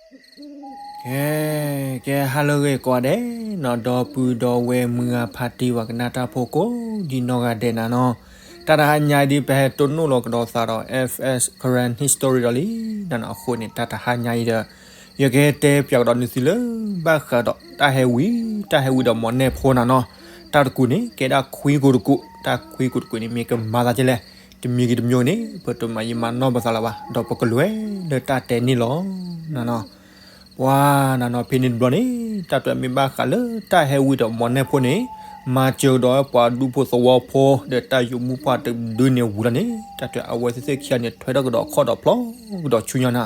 ကဲ, ကဲဟါလၢအဂ့ၤကိးဂၤဒဲးနီၤ, ဒီပုၢ်ဒီဝဲၢ်မုၢ်ဂၤဖါတံၢ် ပှၤကနၣ်တၢ်ဖိကိးဒံနီၢ်ဂၤဒဲးနၤနီၤ, တၢ်တဟါညါအံၤဒုးပဟဲတိၢ်နီၣ်လီၤကဒီးသးဒီး F S Karen History ဒီးလံနၤနီၤ, အဃိန့ၣ် တၢ်တဟါညါအံၤဒီး ယကဟဲတဲပၠးကဒီးနသုလၢ ဘၣ်ဃးဒီးတၢ်ဟဲဝံၤ, တၢ်ဟဲဝံၤဒီးမီၢ်နဲၣ်ဖိနၤနီၤ, တၢ်တကူးန့ၣ် ကဲဒၣ်ခွံကူးတကူး, တၢ်ခွံကူးတကူးန့ၣ် မ့ၢ်ကမၤသးဒ်လဲၣ်, တမံၤဂ့ၤတမံၤဂ့ၤန့ၣ် ပတမၤယံာ်မၤနီၢ်ပသးလၢၤဘၣ်, ဒီးပကလဲၤလၢတၢ်တဲန့ၣ်လီၤနၤနီၤ. ပှၤနၤနီၤ ဖဲန့ၣ်တဘျီန့ၣ် တၢ်တဲမ့ၢ်ဘၣ်ဃးလၢတၢ်ဟဲဝံၤဒီးမီၢ်နဲၣ်ဖိန့ၣ်, မၤစၢၤကဒီးပှၤဒူဖိသဝီဖိ ဒီးတၢ်ယိာ်မူပှၢ်တဒုန့ၣ်ဝံၤလီၤန့ၣ်, တၢ်တဲအဝဲသ့ၣ်ခံဂၤန့ၣ် ထွဲထီၣ်ကဒီးခီၣ်ဒီးဖျီကဒီးဆူညါနၤ.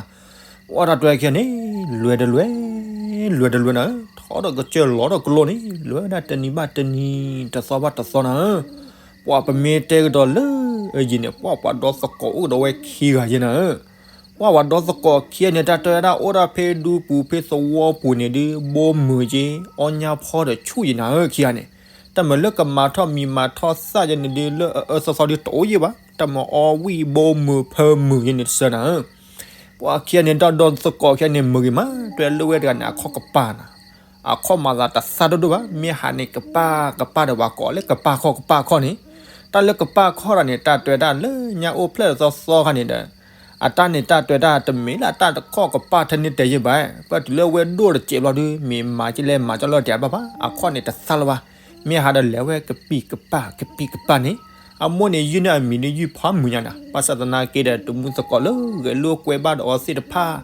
ပှၤတၢ်တဲခံဂၤန့ၣ် လဲၤတလဲၤ, လဲၤတလဲၤနၤ, ထီၣ်ဒီးကစၢၢ်လီၤဒီးကလိန့ၣ် လဲၤဒၣ်တနံၤဘၣ်တနံၤ တသီဘၣ်တသီနၤဧၢ. ပှၤပမ့ၢ်တဲကဒီးလၢအယံၤန့ၣ် ပှၤပှၤဒီသကိးအိၣ်ကဒီးဝဲခံဂၤယဲနၤဧၢ. ပှၤပှၤဒီသကိးခံဂၤန့ၣ် တၢ်တဲဝဲဒၣ်အိၣ်ဒၣ်ဖဲဒူပူၤဖဲသဝီပူၤန့ၣ်ဒုး ဘိမုာ်က့ၤ အီၣ်ညါဖီဒီးဆူၣ်ယဲနၤဧၢ ခံဂၤန့ၣ်. တၢ်မၤလၢကမၤထီၣ်မံၤမၤထီၣ်သၣ်ယဲန့ၣ်ဒုး လၢအအၢသီသီဒုးတအိၣ်ယဲဘၣ်, တၢ်မၤအီၣ်ဝံၣ်ဘိမုာ်ဖၢမုာ်ယဲန့ၣ်တစၢနၤဧၢ. ပှၤခံဂၤန့ၣ် တၢ်ဒီသကိးခံဂၤန့ၣ် မုာ်ဂ့ၤမး တဲလၢဝဲတဂၤန့ၣ် အခီၣ်ကပၤနၤ, အခီၣ်မၤသးတသၣ်ဒိၣ်ဒိၣ်ဘၣ်, မ့ၢ်ဟးန့ၣ်ကပၢ်ကပၢ်ဒီးပှၤကိးလၢကပၢ်ခီၣ်ကပၢ်ခီၣ်န့ၣ်, တၢ်လၢကပၢ်ခီၣ်တၢ်န့ၣ် တၢ်တဲဝဲဒၣ်လၢညါအိၣ်ဖျဲၣ်သီသီခါန့ၣ်ဒီး အတၢ်န့ၣ်တၢ်တဲဝဲဒၣ်တမ့ၢ်လၢအတၢ်တခီၣ်ကပၢ်ထဲန့ၣ်တဲယဲဘၣ်, ပတုၤလၢဝဲဒိၣ်တစဲးဘျီဒုး မ့ၢ်မၤကလဲၣ်မၤကလီၢ်တဲဘၣ်ဘၣ်, အခီၣ်န့ၣ်တသၣ်လၢၤဘၣ်, မ့ၢ်ဟးဒီးလဲၤဝဲကပံာ်ကပၢ်ကပံာ်ကပၢ်န့ၣ်, အမိၢ်န့ၣ် ယုၢ်န့ၢ်အမံၤဒီးယုၢ်ဖီမုာ်ညါနၤ, ဘၣ်ဆၣ်သနာ်က့ဒီး တမူသကိးလၢဂဲၤလိာ်ကွဲဘၣ်ဒီးအီၤသ့ၣ်တဖၣ်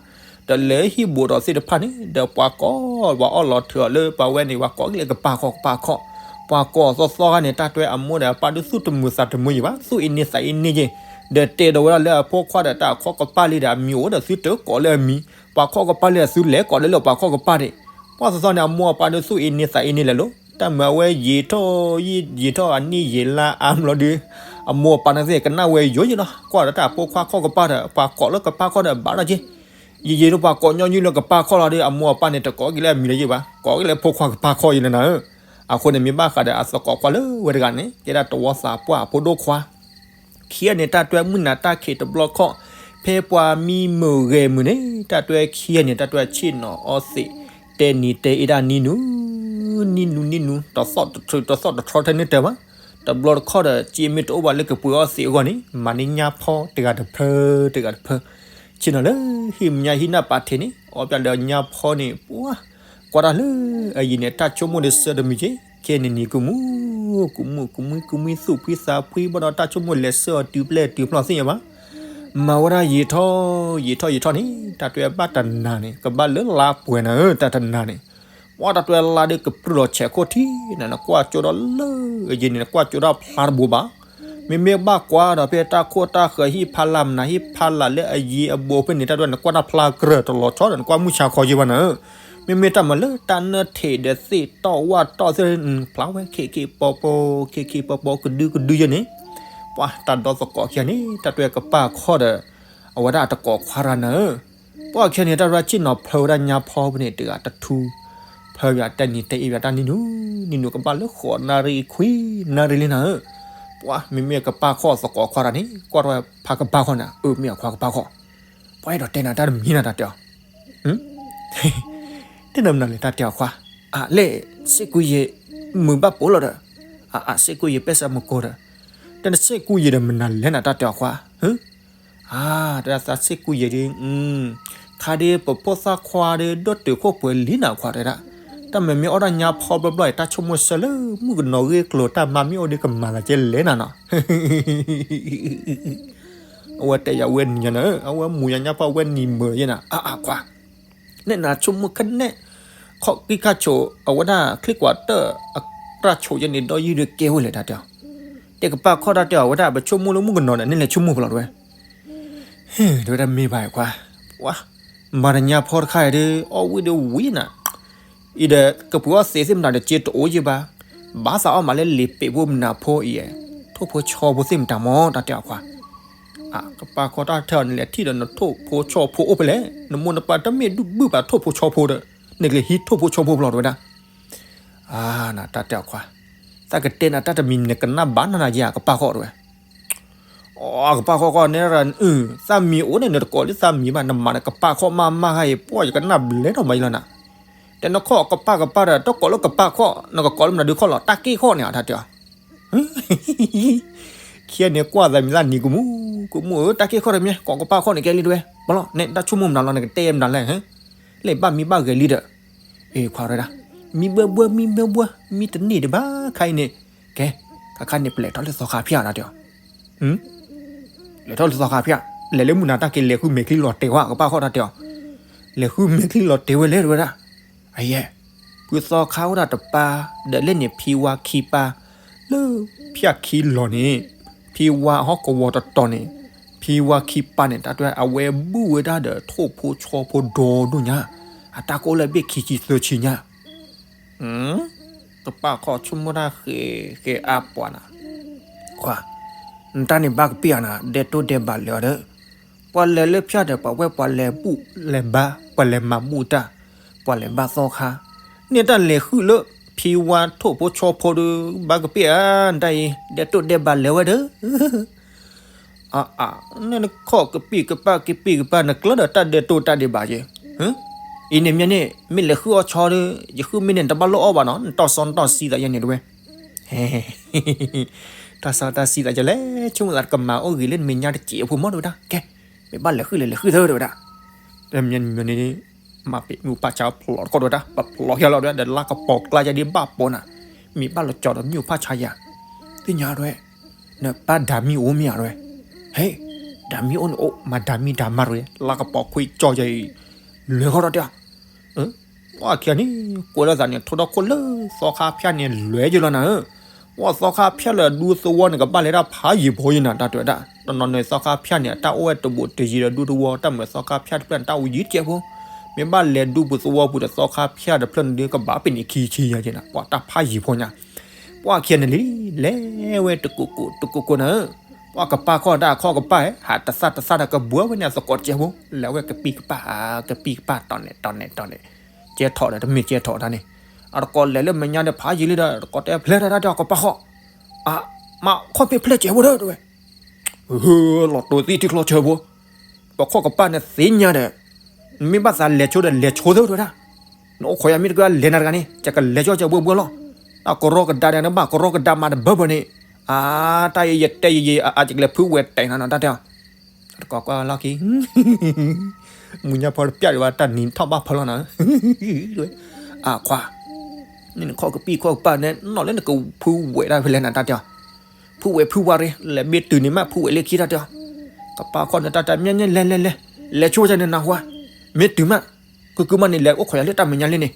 ဒီးလဲၤဟံၣ်ဘူးဒီးအီၤသ့ၣ်တဖၣ်န့ၣ် ဒီးပှၤကိး ပှၤအီၣ်လီၤထုးအီၤလၢပှၤဝဲန့ၣ် ပှၤကိးကလဲၣ်ကပၢ်ခီၣ်ကပၢ်ခီၣ်, ပှၤကိးသီသီခါန့ၣ် တၢ်တဲအမိၢ်ဒီးအပၢ်ဒုးသူၣ်တမုာ်သးတမုာ်ယဲဘၣ်, သူၣ်အ့န့သးအ့န့ယဲ, ဒီးတဲဒီးဝဲဒၣ်လၢအဖိခွါဒီး တၢ်အခီၣ်ကပၢ်လံဒီးအမံၤအိၣ်ဒီးသုတကိးလၢအမံၤ, ပှၤခီၣ်ကပၢ်လံဒီးသုလဲၤကိးလၢလၢပှၤခီၣ်ကပၢ်ဒံး, ပှၤသီသီန့ၣ် အမိၢ်အပၢ်ဒုးသူၣ်အ့န့သးအ့န့လဲၣ်လီၤ, တၢ်မၤအဝဲယံာ်ထီၣ်ယံာ်ယံာ်ထီၣ်အနံၣ်ယံာ်လါအါဘျီဒုး အမိၢ်အပၢ်န့ၣ်သ့ၣ်ကနၣ်ဝဲယိာ်ယံာ်လီၤ, ကွၢ်ဒီးတၢ်ဖိခွါခီၣ်ကပၢ်ဒီး ပှၤကိးလၢကပၢ်ခီၣ်ဒီးဘၣ်ဒီးက့, ယံာ်ယံာ်ဒီးပှၤကိးညီနုၢ်လၢကပၢ်ခီၣ်လီၤဒီး အမိၢ်အပၢ်န့ၣ် တကိးက့ၤလၢအမံၤလၢၤယဲဘၣ်, ကိးက့ၤလၢဖိခွါကပၢ်ခီၣ်ယဲလၢနၤဧၢ, အဃိန့ၣ် မ့ၢ်ဘၣ်ဃးဒီးအသကိးခွါလၢဝဲတဂၤန့ၣ် ကဲဒၣ်တဝီသးပှၢ်အဖိဒိၣ်ခွါ ခံဂၤန့ၣ် တၢ်တဲမုၢ်နၤတၢ်ခံးတဘျီခီၣ်, ဖဲပှၤမံမုာ်ဂဲၤမုာ်န့ၣ် တၢ်တဲခံဂၤန့ၣ် တၢ်တဲဆ့ၣ်နီၤအီသံး, တဲနံၤတဲအ့ဒၣ်နံၤနူၤ, နံၤနူၤနံၤနူၤ, တသီၣ်တထြူး တသီၣ်တထြီထဲန့ၣ်တဲဘၣ်, တဘျီတခီၣ်ဒီး စ့မ့ၢ်တအိၣ်ဘၣ်လၢကပှ့ၤအီသံးအဂီၢ်န့ၣ် မၤန့ၢ်ညါဖီတဂၤတဖၢ တဂၤတဖၢ, ဆ့ၣ်နီၤလၢဟံၣ်မဲာ်ညါဟံၣ်နၢ်ပာ်ထံးန့ၣ် အီပၠးဒီးညါဖီန့ၣ် ပှၤ ကွၢ်တၢ်လၢအယံၤန့ၣ် တၢ်ဆိကမိၣ်ဒ်ဆၢတမုာ်က့, ခဲန့ၣ်နံၤကမူၣ် ကမူၣ် ကမူၣ် ကမူၣ်သူၣ်ဖှံသးဖှံ ဘၣ်ဒီးတၢ်ဆိကမိၣ်လဲၤဆၢအီၤတုၤဖျဲၣ်တုၤဖျီသ့ၣ်ညါဘၣ်, မၤဝဲဒၣ်ယံာ်ထီၣ် ယံာ်ထီၣ်ယံာ်ထီၣ်န့ၣ် တၢ်တဲဘၣ်တနၤန့ၣ် ကဘၣ်လၢလါပှဲၤနၤဧၢ တၢ်တနၤန့ၣ်, ပှၤတၢ်တဲလါဒီးကပြုၢ်လီၤဆဲးခိၣ်ထံးနၤ နကွၢ်ကၠိဒီးလၢအယံၤန့ၣ် နကွၢ်ကၠိဒၣ်ဖျါတဘိဘၣ်, မ့မ့ၢ်ဘၣ်ကွၢ်ဒီးဖဲတၢ်ခိၣ်တၢ်ဃၢၤဟံၣ်ဖးလၢ်မနုၤ ဟံၣ်ဖးလၢ်လၢအယံၤအဘူးဖဲန့ၣ် တၢ်တဲနကွၢ်တၢ်ဖျါကြၢးတလီၤဆီဒီး နကွၢ်မုၢ်ဆါခီယဲဘၣ်နၤဧၢ, မ့မ့ၢ်တၢ်မၤလၢတၢ်နၢထံးဒီးသ့ၣ်တီၢ်ဝၣ်တီၢ်သ့ၣ် ဖျါဝဲခံခံပီပီ ခံခံပီပီ ကဒုကဒုယဲန့ၣ်, ပှၤတၢ်ဒီသကိးခံဂၤန့ၣ် တၢ်တဲကပၢ်ခီၣ်ဒီး အဝဲဒၣ်အတကိးခွါတဂၤနၤဧၢ, ပှၤခံဂၤန့ၣ် တၢ်ရဲၣ်ဆ့ၣ်နီၤဖၢဝဲဒၣ်ညါဖီဖဲန့ၣ် တဂၤတထူ ဖၢဝဲတဲနံၤတဲအ့ဝဲတၢ်နံၤနူၤ နံၤနူၤကဘၣ်လၢဃိးနၣ်ရံၣ်ခွံနၣ်ရံၣ်လံနၤဧၢ, ပှၤမ့မ့ၢ်ကပၢ်ခီၣ်သကိးခွါတဂၤန့ၣ် ကွၢ်ထီၣ်ဝဲဖးကပၢ်ခီၣ်နၤ အၢ မ့ၢ်အခီၣ်ကပၢ်ခီၣ်, ပှၤအဲၣ်ဒိးတဲနၤတၢ်တမံၤနၤတၢ်တဲအီၤ တဲနၤမနုၤလဲၣ်တၢ်တဲအီၤခွါ, အလဲၣ် စ့ၢ်ကူယဲၢ် မုာ်ဘၣ်ပိာ်လီၤဒီး, အစ့ၢ်ကူယဲၢ်ပဲစၢမူကိၤဒီး, တၢ်နစ့ၢ်ကူယဲၢ်ဒီးမနုၤလဲၣ်နၤတၢ်တဲအီၤခွါ, အါ တၢ်သးစ့ၢ်ကူယဲၢ်ဒ်, ခါဒ်ပဖိသၣ်ခွါဒီး ဒီးတုၤခိၣ်ပှဲၤလံနၤခွါတဲဒၣ်, တၢ်မၤမ့ၢ်အီၣ်ဒၣ်ညါဖီဘျီဘျီအံၤ တၢ်ဆိကမိၣ်ဆၢလၢမုၣ်ကနီၤဂ့ၢ်ကျိၤတၢ်မၤမ့ၢ်အိၣ်ဒ်ကမၤသးကဲလဲၣ်နၤနီၤ အဝဲတဲယၤဝဲနံၤညါနၤ, အဝဲမူၤယၤညါဖီဝဲနံၤမုာ်ယဲနၤ, အါအါခွါ, နဲနၤဆိကမိၣ်ခဲနဲ, ခီၣ်ကံၢ်ခါဆိး အဝဲဒၣ်ချံကွၢ်တၢၢ် အကြၢ်ဆိးယဲန့ၣ် ဒီးယုၢ်ဒီးကဲဝဲလဲၣ်တၢ်တဲအီၤ, တဲကပၢ်ခီၣ်တၢ်တဲအီၤ အဝဲဒၣ်ပဆိကမိၣ်လၢမုၣ်ကနီၤဒီး နဲလဲၤဆိကမိၣ်ဖဲလဲၣ်တဲဝဲ တဲဝဲဒၣ်မ့ၢ်ဘၣ်ခွါ, ပှၤ, မၤတညါဖီတခါအံၤဒီး အီၣ်ဝံၣ်ဒီးဝံၣ်နၤ, အံၤဒီးကပှ့ၤအီၣ်သ့းသ့ၣ်မတၤဒီး က့တအိၣ်ယဲဘၣ်, ဘၣ်သးအီၣ်မးလၢလံာ်ပ့းဖိမနၤဖိအံၤ, ထိၣ်ဖိဆီဖိသ့ၣ်မတၤမ့ၢ်တၢ်တဲအီၤခွါ, ကပၢ်ခီၣ်တၢ်တဲအီၤ နလဲၤထံၣ်ဒီးနထိၣ်ဖိဆီဖိအိၣ်ဖဲလဲၣ်, နမိၢ်နပၢ်တမ့ၢ်ဒုးဘုၣ်ပာ်ထိၣ်ဖိဆီဖိဒီး နကလဲၤဟံးထိၣ်ဖိဆီဖိဖဲလဲၣ်တဲဝဲဒၣ် အါနၤတၢ်တဲအီၤခွါ, သးကတဲနၤတၢ်တမံၤ နကနၣ်ဘၣ်နၤနၤယဲ ကပၢ်ခီၣ်တဲဝဲ, အကပၢ်ခီၣ်ခီၣ်န့ၣ်, သၣ်မံၤအိၣ်န့ၣ် နတကိးလၢသၣ်မံၤဘၣ်, နမၤနကပၢ်ခီၣ်မးမးဧါအံၤ, ပှၢ်ယကနၣ်ဘျဲထီၣ်မးယလီၤနၤ. တဲနခီၣ်ကပၢ်ကပၢ်ဒီး တကိးလၢကပၢ်ခီၣ်, နကကိးလၢမနုၤဒုးခီၣ်လီၤ, တၢ်က့ၢ်ခီၣ်န့ၣ် အတၢ်တဲအီၤ ခဲန့ၣ်ကွၢ်သးမံၤသၣ်နံၤကမူၣ်ကမူၣ်ဧၢ, တၢ်က့ၢ်ခီၣ်တမ့ၢ် ကိးကပၢ်ခီၣ်န့ၣ်ကဲလံတဝဲ, ဘၣ်လီၤ နတၢ်ဆိကမိၣ်မနုၤလီၤ နကတဲမနုၤလဲၣ်, လၢဘၣ်မံဘၣ်ဂဲၤလံဒီး, အ့ခွါဝဲဒၣ်, မံဘှဲဘှဲ မံဘှဲဘှဲ မံတန့ၢ်တဘၣ်ခါအံၤန့ၣ်, ကဲ, ခါခါန့ၣ် ပလဲၤထီၣ်လၢသီခါဖၠၣ်နၤတဲအီၤ လဲၤထီၣ်လၢသီခါဖၠၣ်, လဲၤလၢမုၢ်နၤတၢ်က့ၤ လဲၤဃုမဲာ်ချံလီၤတဲာ်ဝဲ ကပၢ်ခီၣ်တၢ်တဲအီၤ, လဲၤဃုမဲာ်ချံလီၤတဲာ်ဝဲလဲၣ်တဝဲဒၣ်, အယဲၢ်, ဖုသီခါဝဲဒၣ်တပၢ်, ဒီးလၢန့ၣ်ဖံဝါခံပၢ်, လၢဖၠၣ်ခံလီၤန့ၣ်, ဖံဝါဟီၣ်ကဝီၤတတီၤန့ၣ်, ဖံဝါခံပၢ်န့ၣ် တၢ်တဲအဝဲဘူၣ်ဝဲဒၣ်ဒီး ထိၣ်ဖိဆီဖိဒီဒိၣ်ညါ, အတၢ်ကအိၣ်လၢဘ့ၣ်ခံဆံသၢဆံညါ ကပၢ်ခီၣ်ဆိကမိၣ်တၢ်ဃဲၤဃဲၤအါပှၤနၤ, ခွါ, နတၢ်န့ၣ်ဘၣ်ကပ့ၢ်အီၤနၤ ဒဲတိၢ်ဒဲဘၣ်လဲၤအီၤဒီး, ပှၤလဲၤလၢဖၠၣ်ဒီး ပှၤဝဲပှၤလဲၤဘူၣ်လဲၤဘါ ပှၤလဲၤမၤဘူၣ်တၢ်, ပှၤလဲၤဘါသီခါ, န့ၣ်တၢ်လဲၤဃုလၢ ဖံဝါထိၣ်ဖိဆီဖိဒီး ဘၣ်ကပ့ၢ်ဧါ နတၢ်အံၤ ဒဲတိၢ်ဒဲဘၣ်လဲၤဝဲဒီး အါအါ, နခီၣ်ကပံၢ်ကပၢ်ကပံၢ်ကပၢ် နကျၢဒီးတၢ်ဒဲတိၢ်တၢ်ဒဲးဘးက့, အံၤန့ၣ်မ့ၢ်န့ၣ် မ့ၢ်လဲၤဃုအီၣ်ဆီဒီး ယဃုမ့ၢ်န့ၣ် နတဘၣ်လိၣ်အီၣ်ဘၣ်နီၤ နတီၢ်စီနတီၢ်ဆှံသးယဲန့ၣ်တဝဲ, တီၢ်စီတီၢ်ဆှံသးယဲလဲၣ် ဆိကမိၣ်သးတကမၤအိၣ်ဂ့ၤလၢနမဲာ်ညါတစဲးဖိမီၢ်တဝဲဒၣ် ကဲ, မ့ၢ်ဘၣ်လဲၤဃုလဲၤလဲၤဃုသၢတဝဲဒၣ်, တမ့ၢ်န့ၣ် မ့ၢ်ပာ်ဆါဖျိးတခီတဝဲဒၣ် ပဖျိးဃဲလီၤတဝဲဒၣ် ဒီးလါကပီၤကျါယၤဒ်ဘၣ်ပိာ်နၤ, မ့ၢ်ဘၣ်လီၤကၠီၤဒီးမ့ၣ်အူဖၣ်ဆါယၤ, သ့ၣ်ညါတဝဲ, နပၢ်ဒၤမံအိၣ်မ့ၢ်ဧါတဝဲ, ဟဲ, ဒၤမံအိၣ်န့ၣ်အိၣ် မၤဒၤမံဒၤမါတဝဲ လါကပီၤခွံကၠီယၤအံၤ, လဲၤဃီဒီးတဲ ပှၢ်ခံဂၤန့ၣ် ကွဲးလီၤသးန့ၣ် ထိၣ်ဒီခိၣ်လၢသီခါဖၠၣ်န့ၣ် လဲၤယလီၤနၤဧၢ, ပှၢ်သီခါဖၠၣ်လၢအဒူသဝီန့ၣ် ကဘၣ်လဲၤတၢ်ဖးယံၤဖိယနၤ တၢ်တဲဝဲဒၣ် တနီၤန့ၣ်သီခါဖၠၣ်န့ၣ် အတၢ်အိၣ်ဝဲတဘူးတယံၤဒီးဒူသဝီ တၢ်မုာ်သီခါဖၠၣ်တဖျၢၣ်န့ၣ် တၢ်အိၣ်ယံၤတစဲးဖိ, မ့ၢ်ဘၣ်လဲၤဒူပူၤသဝီပူၤဒီးသီခါဖၠၣ်တဖျၢၣ်န့ၣ်ဒုး ကဘၣ်ပ့ၤန့ၣ်ခံဆံယၤက့နၤ ပှၢ်တၢ်ဖးယံၤဖိညါ, ပှၢ်ခံဂၤန့ၣ်လံ လဲၤဝဲတကိးကိးတကိးကိးနၤဧၢ, ပှၢ်ကပၢ်ခီၣ်တၢ်ခီၣ်ကပၢ်ဧၢ ဟးတသၣ်တသၣ်ဒီးကဘှၢဝဲန့ၣ်အသကိးတစဲးဖိ, လဲၤဝဲကပံၢ်ကပၢ် ကပံၢ်ကပၢ်တီၤန့ၣ်တီၤန့ၣ်တီၤန့ၣ်, ကဲထီၣ်ဒီးတမ့ၢ်ကဲထီၣ်တၢ်န့ၣ်, အတကိးလဲၤလၢမဲာ်ညါဒီးဖးယံၤလံဒီး တကိးတဲဖျဲးတၢ်တၢ်တဲအီၤကပၢ်ခီၣ်, အါ, မၤခီၣ်ဖ့ဖျဲးစဲးဖိဒီးတဝဲ လီၤတိၤသံထံချီဆၢဖိ, ပခီၣ်ကပၢ်န့ၣ်သ့ၣ်ညါဒီး, နမ့ၢ်ဘၣ်သးလဲၤဆိဒီးလဲၤဆိသၢတဝဲဒၣ်, နအိၣ်ခိးယၤမ့ၢ်တကြၢးလဲၤနၤတဂၤန့ၣ် ယကလဲၤဆိကဘှၢဘှၢလီၤ, အကရီကဒါဒီးနဘၣ်ကရီကဒါမးတဘၢဘၢန့ၣ်, အါ, တၢ်အံၤယတဲယယံၤအါအါ ယကလဲၤဖုဝဲတဲာ်နၤနီၤ တၢ်တဲအီၤ, တကိးကွၢ်လီၢ်ခံ မူညါဖီတပျၢ်ဒံးဘၣ် တၢ်နံၤထီၣ်ဘၣ်ဖၢလီၤနၤ, အခွါ, နခီၣ်ကပံၢ်ခီၣ်ကပၢ်န့ၣ် နီၢ်လၢနကဖုဝဲဒၣ်ဖဲလဲၣ်နၤ တၢ်တဲအီၤ, ဖုဝဲဖုဝါရ့ လဲၤဘ့ၣ်တုၤန့ၣ်မး ဖုဝဲလၢခံ တၢ်တဲအီၤ, ကပၢ်ခီၣ်န့ၣ် တၢ်တဲမ့ၢ်န့ၣ် လဲၤလဲၤလဲၤ, လဲၤဆိကန့ၣ်နၢ်ဟူဧါ, မ့ၢ်တုၤမး, ကုကုမးန့ၣ် လဲၤအိၣ်ခိးယၤလၢတၢ်မဲာ်ညါလံန့ၣ်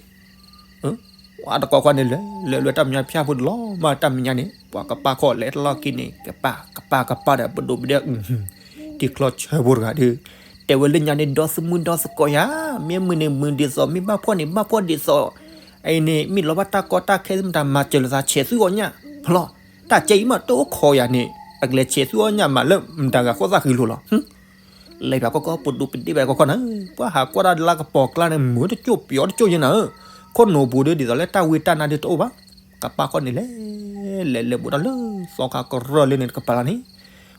ပှၤတကိးခွါန့ၣ် လဲၤ လဲၤလၢတၢ်မဲာ်ညါဖၠၣ်ဖိတလီၤမး တၢ်မဲာ်ညါန့ၣ် ပှၤကပၢ်ခီၣ်လဲၤတလီၢ်ခံန့ၣ် ကပၢ် ကပၢ်ကပၢ်ဒီးပဒိၣ်ပဒဲ ထံချီဆၢဖိတဂၤဒီး တဲဝဲလၢညါန့ၣ် ဒီသုးမုၢ်ဒီသကိးယၤ မ့ၢ်မုာ်န့ၣ်မုာ်ဒ်သိး မ့ၢ်ဘၣ်ဖှီၣ်န့ၣ်ဘၣ်ဖှီၣ်ဒ်သိး အအံၤန့ၣ် မ့ၢ်လီၤဘၣ်တၢ်ကီတၢ်ခဲမတၤမၤစၢၤလိာ်သးဆဲးသုအီၣ်ညၣ် ဖျီ တၢ်ကဲအံၤမးတအိၣ်ခိးယၤန့ၣ် အကလဲၤဆဲးသုအီၣ်ညၣ်မးလၢမတၤဂၤဃိသၣ်ဃံလိၤလီၤ လဲၤဖၣ်ကီကီ ပဒိၣ်ပဒ့ဘၣ်ကီကီနၤ, ပှၤဟးကွၢ်တၢ်လၢကပီၤကျါန့ၣ် မုာ်တကၠိၢ်ပျီတကၠိၢ်ယဲနၤဧၢ, ခိၣ်နူာ်ပူၤဒီး ဒ်သိးလၢတၢ်ဝံတၢ်နါဒ်တအိၣ်ဘၣ်, ကပၢ်ခီၣ်န့ၣ်လဲၤ လဲၤလဲၤဘူးတၢ်လၢသီခါကရၢလၢန့ၣ်တကပၤလီၤန့ၣ်,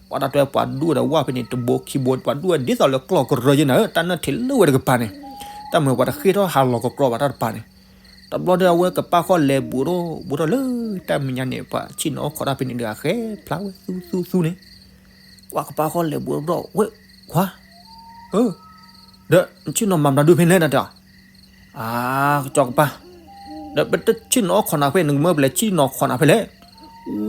ပှၤတၢ်တွဲပှၤဒူၣ်ဒီးဝၢ်ဖဲန့ၣ် တဘိခံဘိ ပှၤဒူၣ်ဝဲဒ်သိးလၢကျီၢ်ကရၢယဲနၤဧၢ, တၢ်နၢၣ်ထံးလၢဝဲတကပၤန့ၣ်, တၢ်မုာ်ပှၤတဃ့ထီၣ်ဟးလီၤကကြီဘၣ်တၢ်တပၤန့ၣ်, တဘျီဒီးအဝဲကပၢ်ခီၣ်လဲၤဘူးထီၣ် ဘူးထီၣ်လၢတၢ်မဲာ်ညါန့ၣ် ပှၤဆ့ၣ်နီၤအိၣ်ခိးတၢ်ဖဲန့ၣ်ဒီးအဃဲဖျါဝဲသူသူသူန့ၣ် ကွၢ်ကပၢ်ခီၣ်လဲၤဘူးထီၣ်ဝဲ ခွါ, ဒီးနဆ့ၣ်နီၤမၤမတၤဒုဖဲလဲၣ်နတဲအီၤ, အါ, ကစီၤကပၢ်, ဒီးပတဆ့ၣ်နီၤအိၣ်ခိးနၤဖဲ နကမၢပလဲၤဆ့ၣ်နီၤခိးနၤဖဲလဲၣ်,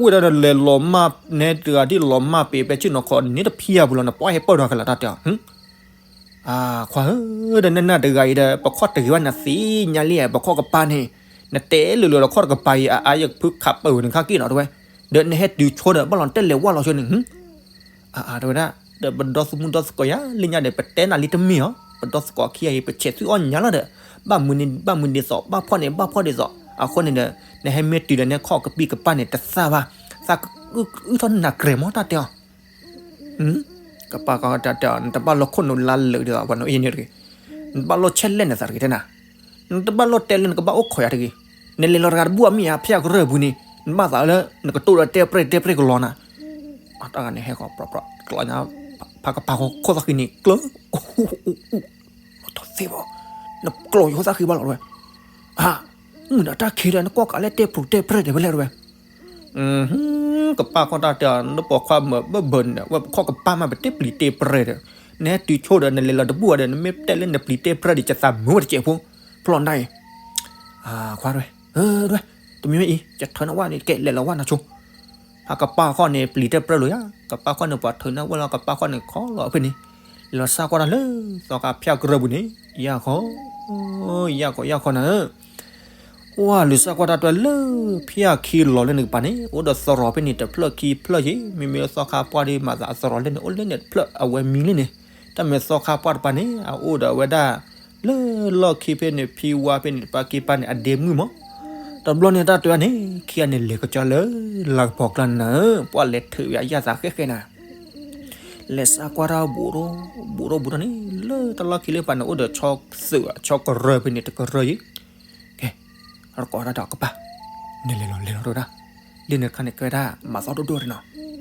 ဝဲဒၣ်ဒီးလဲၤလီၤမၢ်နဲတဂၤဒ်လီၤမၢ်ပ့ၤ ပဆ့ၣ်နီၤခိးန့ၣ်တဖံးအပူၤလီၤ နပှၢ်ဟဲပၢၢ်ထီၣ်ခဲလၢာ်တၢ်တဲအီၤ အါ, ခွါဧၢ, ဒီးနနၢ်တဂၤအံၤဒီး ပခီၣ်တဂ့ၤဘၣ်နသ့ၣ်ညါလံ ပခီၣ်ကပၢ်န့ၣ်, နတဲလၢာ်လၢာ်ဒီးခီၣ်တကပၤအံၤ အါအါ ယကဖုခးပၢၢ်ဝဲနခါက့ၤနီၤတဝဲ, ဒီးနဟဲတုၤဆိဒီး ဘၣ်လီၤတဲာ်လဲၤဝဲလီၤဆိန့ၣ်, အါ တဝဲဒၣ်, ဒီးပဒီသးမုၢ်ဒီသကိးယၤ လၢညါဒီး ပတဲနၤလံတမ့ၢ်အီၤ, ပဒီသကိးခံဂၤအံၤ ပဆဲးသုအီၣ်ညါလီၤဒီး, ဘၣ်မနုၤဘၣ်မနုၤဒ်သိး ဘၣ်ဖှီၣ်န့ၣ်ဘၣ်ဖှီၣ်ဒ်သိး, အဃိန့ၣ်ဒီး နဟဲမ့ၢ်တုၤဒီး နခီၣ်ကပံၢ်ကပၢ်န့ၣ် တသၣ်ဘၣ်, သးကအုၣ်ထီၣ်နးကြဲးမး တၢ်တဲအီၤ ကပၢ်ကီတၢ်တဲအီၤ နတဘၣ်လိၣ်ခိၣ်နူာ်လါလၢာ်ဒ်သိး ပှၤနအိၣ်အံၤန့ၣ်တဂ့ၤ, နတဘၣ်လိၣ်ဆဲးလဲၣ်နသးတဂ့ၤတဲနၤ, နတဘၣ်လိၣ်တဲလၢနကဘၣ်အိၣ်ခိးယၤတဂ့ၤ, နလဲၤလီၤတဂၤတဘူၣ်အမ့ၢ်ဧါ ဖဲအကရၢၢ်ပူၤန့ၣ် နဘၣ်သးလၢ နကတိၢ်ဒီးတဲပြဲၢ်တဲပြဲၢ်ကလီၤနၤ, တၢ်ဂၤန့ၣ်ဟဲဃီၤပြီပြီ ကျီညါ ဖးကပၤဃီခိၣ်သၣ်ဃံန့ၣ် ကျၢၤ အိၣ်အိၣ်အိၣ် လီၤထီၣ်သ့ၣ်ဘၣ်, နကျီယိၤသၣ်ဃံဘၣ်လီၤတဝဲ, အါ မုၢ်နၤတၢ်ခံဒီး နကွၢ်ကးလဲၣ်တဲပျူၤတဲပြဲၢ်တဲဝဲလဲၣ်တဝဲ, ကပၣ်ခီၣ်တၢ်တဲအီၤ နပိာ်ခွါမၢဘၢၣ်ဘၢၣ်န့ၣ် ဝဲပခီၣ်ကပၢ်မး ပတဲပျံၤတဲပြဲၢ်ဒီး, နဟဲတုၤဆိဒီး နလဲၤလီၤတဘူၣ်ဘၣ်ဒီး နမ့ၢ်တဲလၢနပျံၤတဲပြဲၢ်ဒီး ယသးမုာ်ဝဲတစဲးဖိ, ဖျီၣ်နၢ်အံၤ, အါ ခွါတဝဲ, တမံၤမ့ၢ်အံၤ ယထုးနဝဲန့ၣ် ကဲလဲၤလီၤဝဲနဆိ ဖးကပၢ်ခီၣ်န့ၣ် ပျံၤတဲပြဲၢ်လိာ်ယၤ, ကပၣ်ခီၣ်န့ၣ် ပှၤထုးနၢ်ဝဲလီၤ ကပၣ်ခီၣ်န့ၣ် ခီလီၤဖဲန့ၣ်, လဲၤလီၤစၢ်ကွၢ်တၢ်လၢ သီခါဖၠၣ်ကရၢပူၤန့ၣ်, ယၢ်ခီ, ယၢ်ခီ ယၢ်ခီနၤဧၢ, ဝဲလဲၤစၢ်ကွၢ်တၢ်တဝဲလၢဖၠၣ်ခံလီၤလၢန့ၣ်ကပၤန့ၣ် အိၣ်ဒီးသရိာ်ဖဲန့ၣ် တဖျၢၣ်ခံဖျၢၣ်ယ့ၣ်, မ့မ့ၢ်လၢသီခါပှၢ်ဒီး မၤသးအသရိာ်လၢန့ၣ် အိၣ်လၢန့ၣ်တဖျၢၣ်အဝဲမံလၢန့ၣ်, တၢ်မ့ၢ်သီခါပှၢ်တပၤန့ၣ် အအိၣ်ဒီးဝဲဒၣ် လၢလီၢ်ခံဖဲန့ၣ် ဖံဝါဖဲန့ၣ် တပၢ်ခံပၢ်န့ၣ် အဒ့မုၣ်မး, တဘျီန့ၣ်တၢ်တဝဲန့ၣ် ခံဂၤန့ၣ်လဲၤကကၠီလၢ လၤကပီၤကျါနၤဧၢ, ပှၤလဲၤထုးဝဲအယၢ်သးဃဲဃဲနၤ လဲၤစၢ်ကွၢ်တၢ်ဘူးထီၣ် ဘူးထီၣ်ဘူးထီၣ်န့ၣ် လၢတၢ်လီၢ်ခံလၢပၤန့ၣ် အိၣ်ဒီးဆီသုး ဆီကရၢဖဲန့ၣ် တကရၢယ့ၣ်, ကဲ, အတကိးတၢ်တဲအီၤ ကပၢ်, နလဲၤလီၤလဲၤလီၤတဝဲဒၣ်, လၢန့ၣ်ခါန့ၣ် ကဲဝဲဒၣ် မၤသီဒိၣ်ဒိၣ်တနီၤ,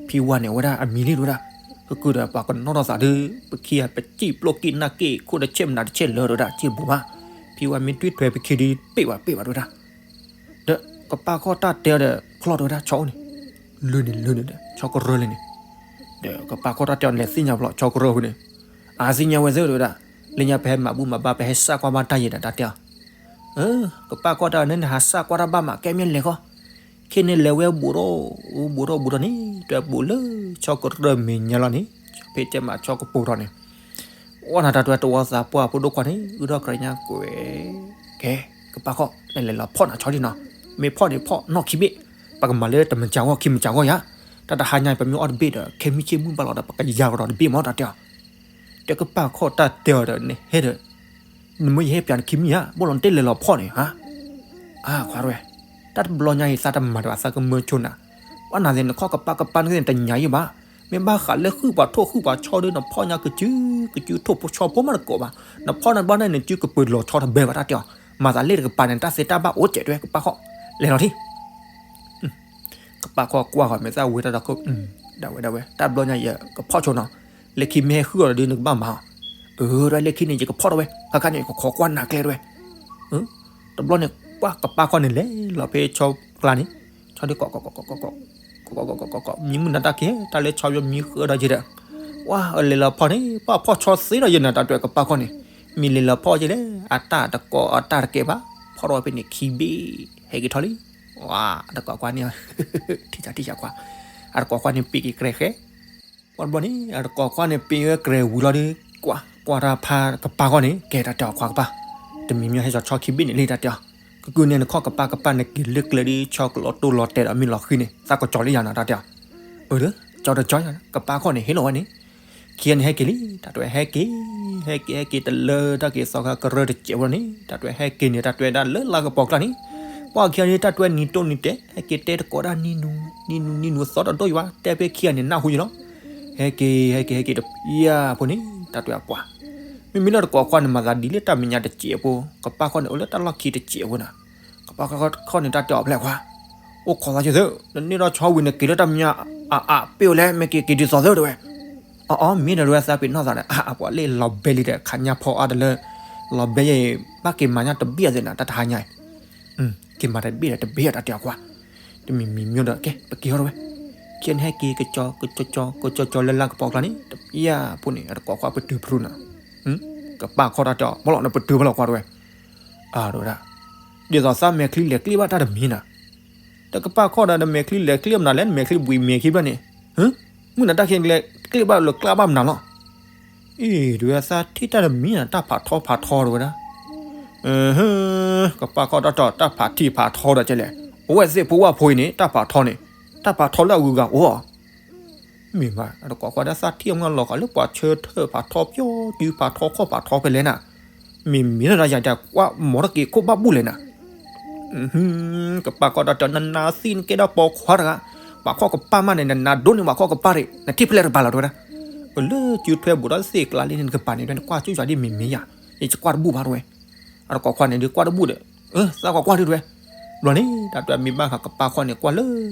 ဖံဝါန့ၣ် အဝဲဒၣ်အမံၤလံတဝဲဒၣ်, ကကုာ်ဒီးပှၤကနီၣ်ထီၣ်သးဒီး ပခံဂၤပစံၣ်ပျိၢ်က့ၤနၢ်က့ၤ ခိၣ်ဒီးဆ့ၣ်မနၤတဆ့ၣ်လၢတဝဲဒၣ် စံၣ်ဘူးဘၣ်, ဖံဝါမ့ၢ်တွံၢ်ထွဲပခံဒီး ပ့ၢ်ဘၣ်ပ့ၢ်ဘၣ်တဝဲဒၣ် ဒီးကပၢ်ခီၣ်တၢ်တဲအီၤဒီး ဖျီၣ်တဝဲဒၣ် ဆီအိၣ်န့ၣ်, လၢန့ၣ်လၢန့ၣ်ဒီး ဆီကရၢလၢန့ၣ်, ဒီးကပၢ်ခီၣ်တၢ်တဲအီၤ လဲၤသ့ၣ်ညါဘျီ ဆီကရၢဖဲန့ၣ်, အါသ့ၣ်ညါဝဲသ့ၣ်တဝဲဒၣ်, လၢညါပဟဲမၤဘူၣ်မၤဘါ ပဟဲစၢ်ကွၢ်ဘၣ်တၢ်ယဲဒီးတၢ်တဲအီၤ, ကပၢ်ခီၣ်တၢ်န့ၣ် နဟးစၢ်ကွၢ်တၢ်ဘၣ်မး ကဲမ့ၢ်လဲၤဃီ, ခဲန့ၣ်လဲၤဝဲဘူးထီၣ်, ဘူးထီၣ်ဘူးထီၣ်န့ၣ် တၢ်ဘူးလၢဆီကရၢမဲာ်ညါလီၤန့ၣ်, ဖဲတဲမးဆီကပိၤထီၣ်န့ၣ် အိၣ်နၤတၢ်တဝဲတဝီသးပှၢ်ဖိဒိၣ်ခွါန့ၣ် အုၣ်ထီၣ်ကြၢးညါကွဲ, ကဲ, ကပၢ်ခီၣ် နလဲၤလီၤဖီၣ်နၤဆီဒံနီၤ, မ့ၢ်ဖီၣ်န့ၣ်ဖီၣ်နီၢ်ခံဘ့ၣ်, ပကမၤလၢတမုၢ်ကၢဂီၢ်ခံမုၢ်ကၢဂီၢ်ယါ, တၢ်တဟါညါအံၤ ပမ့ၢ်အီၣ်တဘ့ၣ်ဒီး ခဲမုၢ်ဆ့ၣ်မုၢ်ဘၣ်လီၤဒီး ပကယၤကဒီးတဘ့ၣ်မး တၢ်တဲအီၤ, ဒီးကပၢ်ခီၣ်တၢ်တဲအီၤဒီး နဟဲဒီး နမ့ၢ်ယဟဲပၠးနခံမံၤဧါ, ဘၣ်လီၤနတဲလဲၤလီၤဖီၣ်န့ၣ်ဧါ, အါခွါတဝဲ, တၢ်တဘျီညါအံၤ သးတမၤဒီးအသးကမၢဆိနၤ, ပှၤနာ်သ့ၣ် နခီၣ်ကပၢ်ကပၢ်န့ၣ်တညါယံၣ်ဘၣ်, မ့ၢ်ဘၣ်ဃးလၢဟုၣ်ပှၤထိၣ်ဟုၣ်ပှၤဆီဒီး နဖီၣ်ညါကစု ကစုထိၣ်ဖိဆီဖိမးတကိးဘၣ်, နဖီၣ်နဘျီန့ၣ် နစုကပၢၤလီၤဆီတဘဲဘၣ် တၢ်တဲအီၤ, မၤသးလၢတကပၤန့ၣ် တၢ်သ့တၢ်ဘၣ်အိၣ်စဲးတဝဲ ကပၢ်ခီၣ်, လဲၤလီၤထံ ကပၢ်ခီၣ်ကွၢ်ဃီၤ မ့ၢ်သၣ်ဝဲတၢ်ဒီးခိၣ်, ဒၣ်ဝဲဒၣ်ဝဲ တၢ်ဘျီညါယကဖီၣ်ဆိနီၤ, လၢခံမ့ၢ်ဟဲဟုၣ်အီၤဒီး နကဘၣ်မၤအီၤ, အၢ တၢ်လၢခံန့ၣ် ယကဖီၣ်ထီၣ်ဝဲ ခါခါန့ၣ် ယကခိးကွၢ်နၤကျဲတဝဲ, တဘျီန့ၣ် ကွၢ်ကပၢ်ခီၣ်န့ၣ်လဲၤလီၤဖဲဆီကျါန့ၣ်, ဆီဒုးကိးကိးကိးကိးကိးကိး, မံမုၢ်နၤတၢ်က့ၤ တၢ်လၢဆီယိမံဃၢဒီးယဲဒီး, ဝါ လဲၤလီၤဖီၣ်န့ၣ် ပှၤဖီၣ်ဆီသ့ဒီးယဲနၤ တၢ်တဝဲကပၢ်ခီၣ်န့ၣ်, မံၤလဲၤလီၤဖီၣ်ယဲလဲၣ် အတၢ်တကိးအတၢ်တကဲဘၣ်, ဖီၣ်ထီၣ်ဝဲဖဲန့ၣ်ခံဘ့ၣ်, ဟဲက့ၤထီၣ်လံ, ဝါ အတကိးကွၢ်န့ၣ်, ထံၣ်စၢ်ထံၣ်စၢ်ကွၢ်, အတကိးကွၢ်န့ၣ် ပ့ၤက့ၤကြဲဃဲ ပှၤတဘျီန့ၣ် အတကိးကွၢ်န့ၣ် ပ့ၤဝဲကြဲဝံၤလီၤဒီး ကွၢ်ကွၢ်တၢ်ဖးကပၢ်ခီၣ်န့ၣ် ကဲတၢ်တဲအီၤခွါကပၢ်, တမံၤမံၤဟဲစီၤဆီခံဘ့ၣ်န့ၣ်လံ တၢ်တဲအီၤ, ကကုာ်န့ၣ် နခီၣ်ကပၢ်ကပၢ်န့ၣ် က့ၤလၢကျဲဒ်ဆီကလီၤတိၢ်လီၤတဲာ်ဒီးမ့ၢ်လီၤဃံန့ၣ် သးကကၠီၤလံယၤနီၤ တၢ်တဲအီၤ, အၢ ကၠီၤတကၠီၤယၤ ကပၢ်ခီၣ်န့ၣ် ဟ့ၣ်လီၤဝဲန့ၣ်, ခံဂၤန့ၣ်ဟဲက့ၤလံ တၢ်တဝဲဟဲက့ၤ, ဟဲက့ၤဟဲက့ၤတလၢတၢ်က့ၤ သီခါကရၢတစဲးဖိန့ၣ် တၢ်တဝဲဟဲက့ၤန့ၣ် တၢ်တဝဲဒၣ်လၢလါကပီၤကျါန့ၣ်, ပှၤခံဂၤန့ၣ် တၢ်တဝဲနံၤတိၢ်နံၤတဲာ် ဟဲက့ၤတဲတကိးဒၣ်နံၤနူၤ နံၤနူၤနံၤနူၤသီတဒိၣ်ယံၤဘၣ် တဲဖဲခံဂၤန့ၣ် နၢ်ဟူယံၤလီၤ, ဟဲက့ၤ ဟဲက့ၤ ဟဲက့ၤတပျၢ်ဖိန့ၣ် တၢ်တဝဲအပှၤ, မ့မ့ၢ်လၢတကိးခွါန့ၣ် မၤသးဒ်လၢတၢ်မဲာ်ညါတစဲးဖိ, ကပၢ်ခီၣ်န့ၣ် အိၣ်လၢတၢ်လီၢ်ခံတစဲးဖိနၤ, ကပၢ်ခီၣ်န့ၣ် တၢ်တဲအီၤဖျဲၣ်ခွါ, အိၣ်ခိးသးက့ၤသၢ, နန့ၢ်ထီၣ်ဆီဝံၤန့ၣ် က့ၤလၢတၢ်မဲာ်ညါအအါပ့ၢ်အိၣ်လဲၣ် မ့ၢ်က့ၤက့ၤဒ်သိးသၢတဝဲ, အအီ မ့ၢ်ဒီးတဝဲသးပ့ၤနီၣ်သးဒီး အပှၤလၢလီၤဘဲလံဒီး ခါညါဖီအါတလၢ, လီၤဘဲယဲအံၤ ဘၣ်က့ၤမၤညါတဘ့ၣ်အသ့ၣ်နၤ တၢ်တဟါညါအံၤ က့ၤမၤတဘ့ၣ်ဒီးတဘ့ၣ်အတၢ်တဲအီၤကွၢ်, တမံၤမံၤမ့ၢ်ဒီး ကဲ ပက့ၤဟီၣ်တဝဲ, ခံဂၤန့ၣ်ဟဲက့ၤကကၠီၤ ကကကၠီၤ ကကၠီၤကၠီၤလၢလါကပီၤကျါန့ၣ် တပျၢ်ဖိန့ၣ် အတကိးခွါပတုၤဖရူနၤ, ကပၢ်ခီၣ်တၢ်တဲအီၤ ဘၣ်လီၤနပတုၤဘၣ်လီၤခွါတဝဲ, အါတဝဲဒၣ်, ဒ်သိးသးမဲာ်ချံလဲၤကျ့ဘၣ်တၢ်တမံၤနၤ, တကပၢ်ခီၣ်ဒီးနမဲာ်ချံလဲၤကျ့မနုၤလဲၣ် နမဲာ်ချံဘှံးမဲာ်ခံဘျီန့ၣ်, မုၢ်နၤတၢ်ခံလဲၤကျ့ဘၣ်လၢကျါဘၣ်မနုၤလီၤ အ့ၣ် တဝဲသးထံၣ်တၢ်တမံၤနၤ တၢ်ဖးထီဖးထီတဝဲဒၣ်, ကပၢ်ခီၣ်တၢ်တဲအီၤ တၢ်ဖးထံဖးထီဒီးကဲလဲၣ်, အဝဲသ့ၣ်ဖိဝၢ်ဖိအံၤန့ၣ် တၢ်ဖးထီန့ၣ်, တၢ်ဖးထီလၢအဂုၤအဂၤအိၣ်ဧါ, မ့ၢ်ဘၣ် အတကိးခွါဒၣ်သးထံၣ်အမုၢ်လီၤဃာ်လၢပှၤဆၢထၢၣ်ဖးထီပျီတုၤဖးထီခီၣ်ဖးထီဖဲလဲၣ်နၤ, မ့ၢ်မ့ၢ်လၢယၤကွၢ်မီတက့ၤခိၣ်ဘၣ်ဘူၣ်လဲၣ်နၤ ကပၢ်ခီၣ်တၢ်တဲအီၤ နနါသံနကဲဒၣ်ပိာ်ခွါတဂၤ, ပှၤခီၣ်ကပၢ်မးန့ၣ် နနါဒိၣ်န့ၢ်ပှၤခီၣ်ကပၢ်ရံၣ် နထံၣ်ဖဲလဲၣ်တကပၤလီၤတဝဲဒၣ်, လၢစုထွဲဘူးဒီးသ့ၣ်ကျါလံန့ၣ် နကပၤန့ၣ် နကွၢ်ကၠူၣ်ယၤဒ်မ့ၢ်မ့ၢ်ယၤ, ယကွၢ်တဘူၣ်ဘၣ်တဝဲ, အတကိးခွါန့ၣ်ဒုးကွၢ်တဘူၣ်ဒီး, သးကွၢ်ကွၢ်ဒုးတဝဲ, ဘျီန့ၣ် တၢ်တဲမ့ၢ်ဘၣ်ဃးကပၢ်ခီၣ်န့ၣ် ကွၢ်လၢ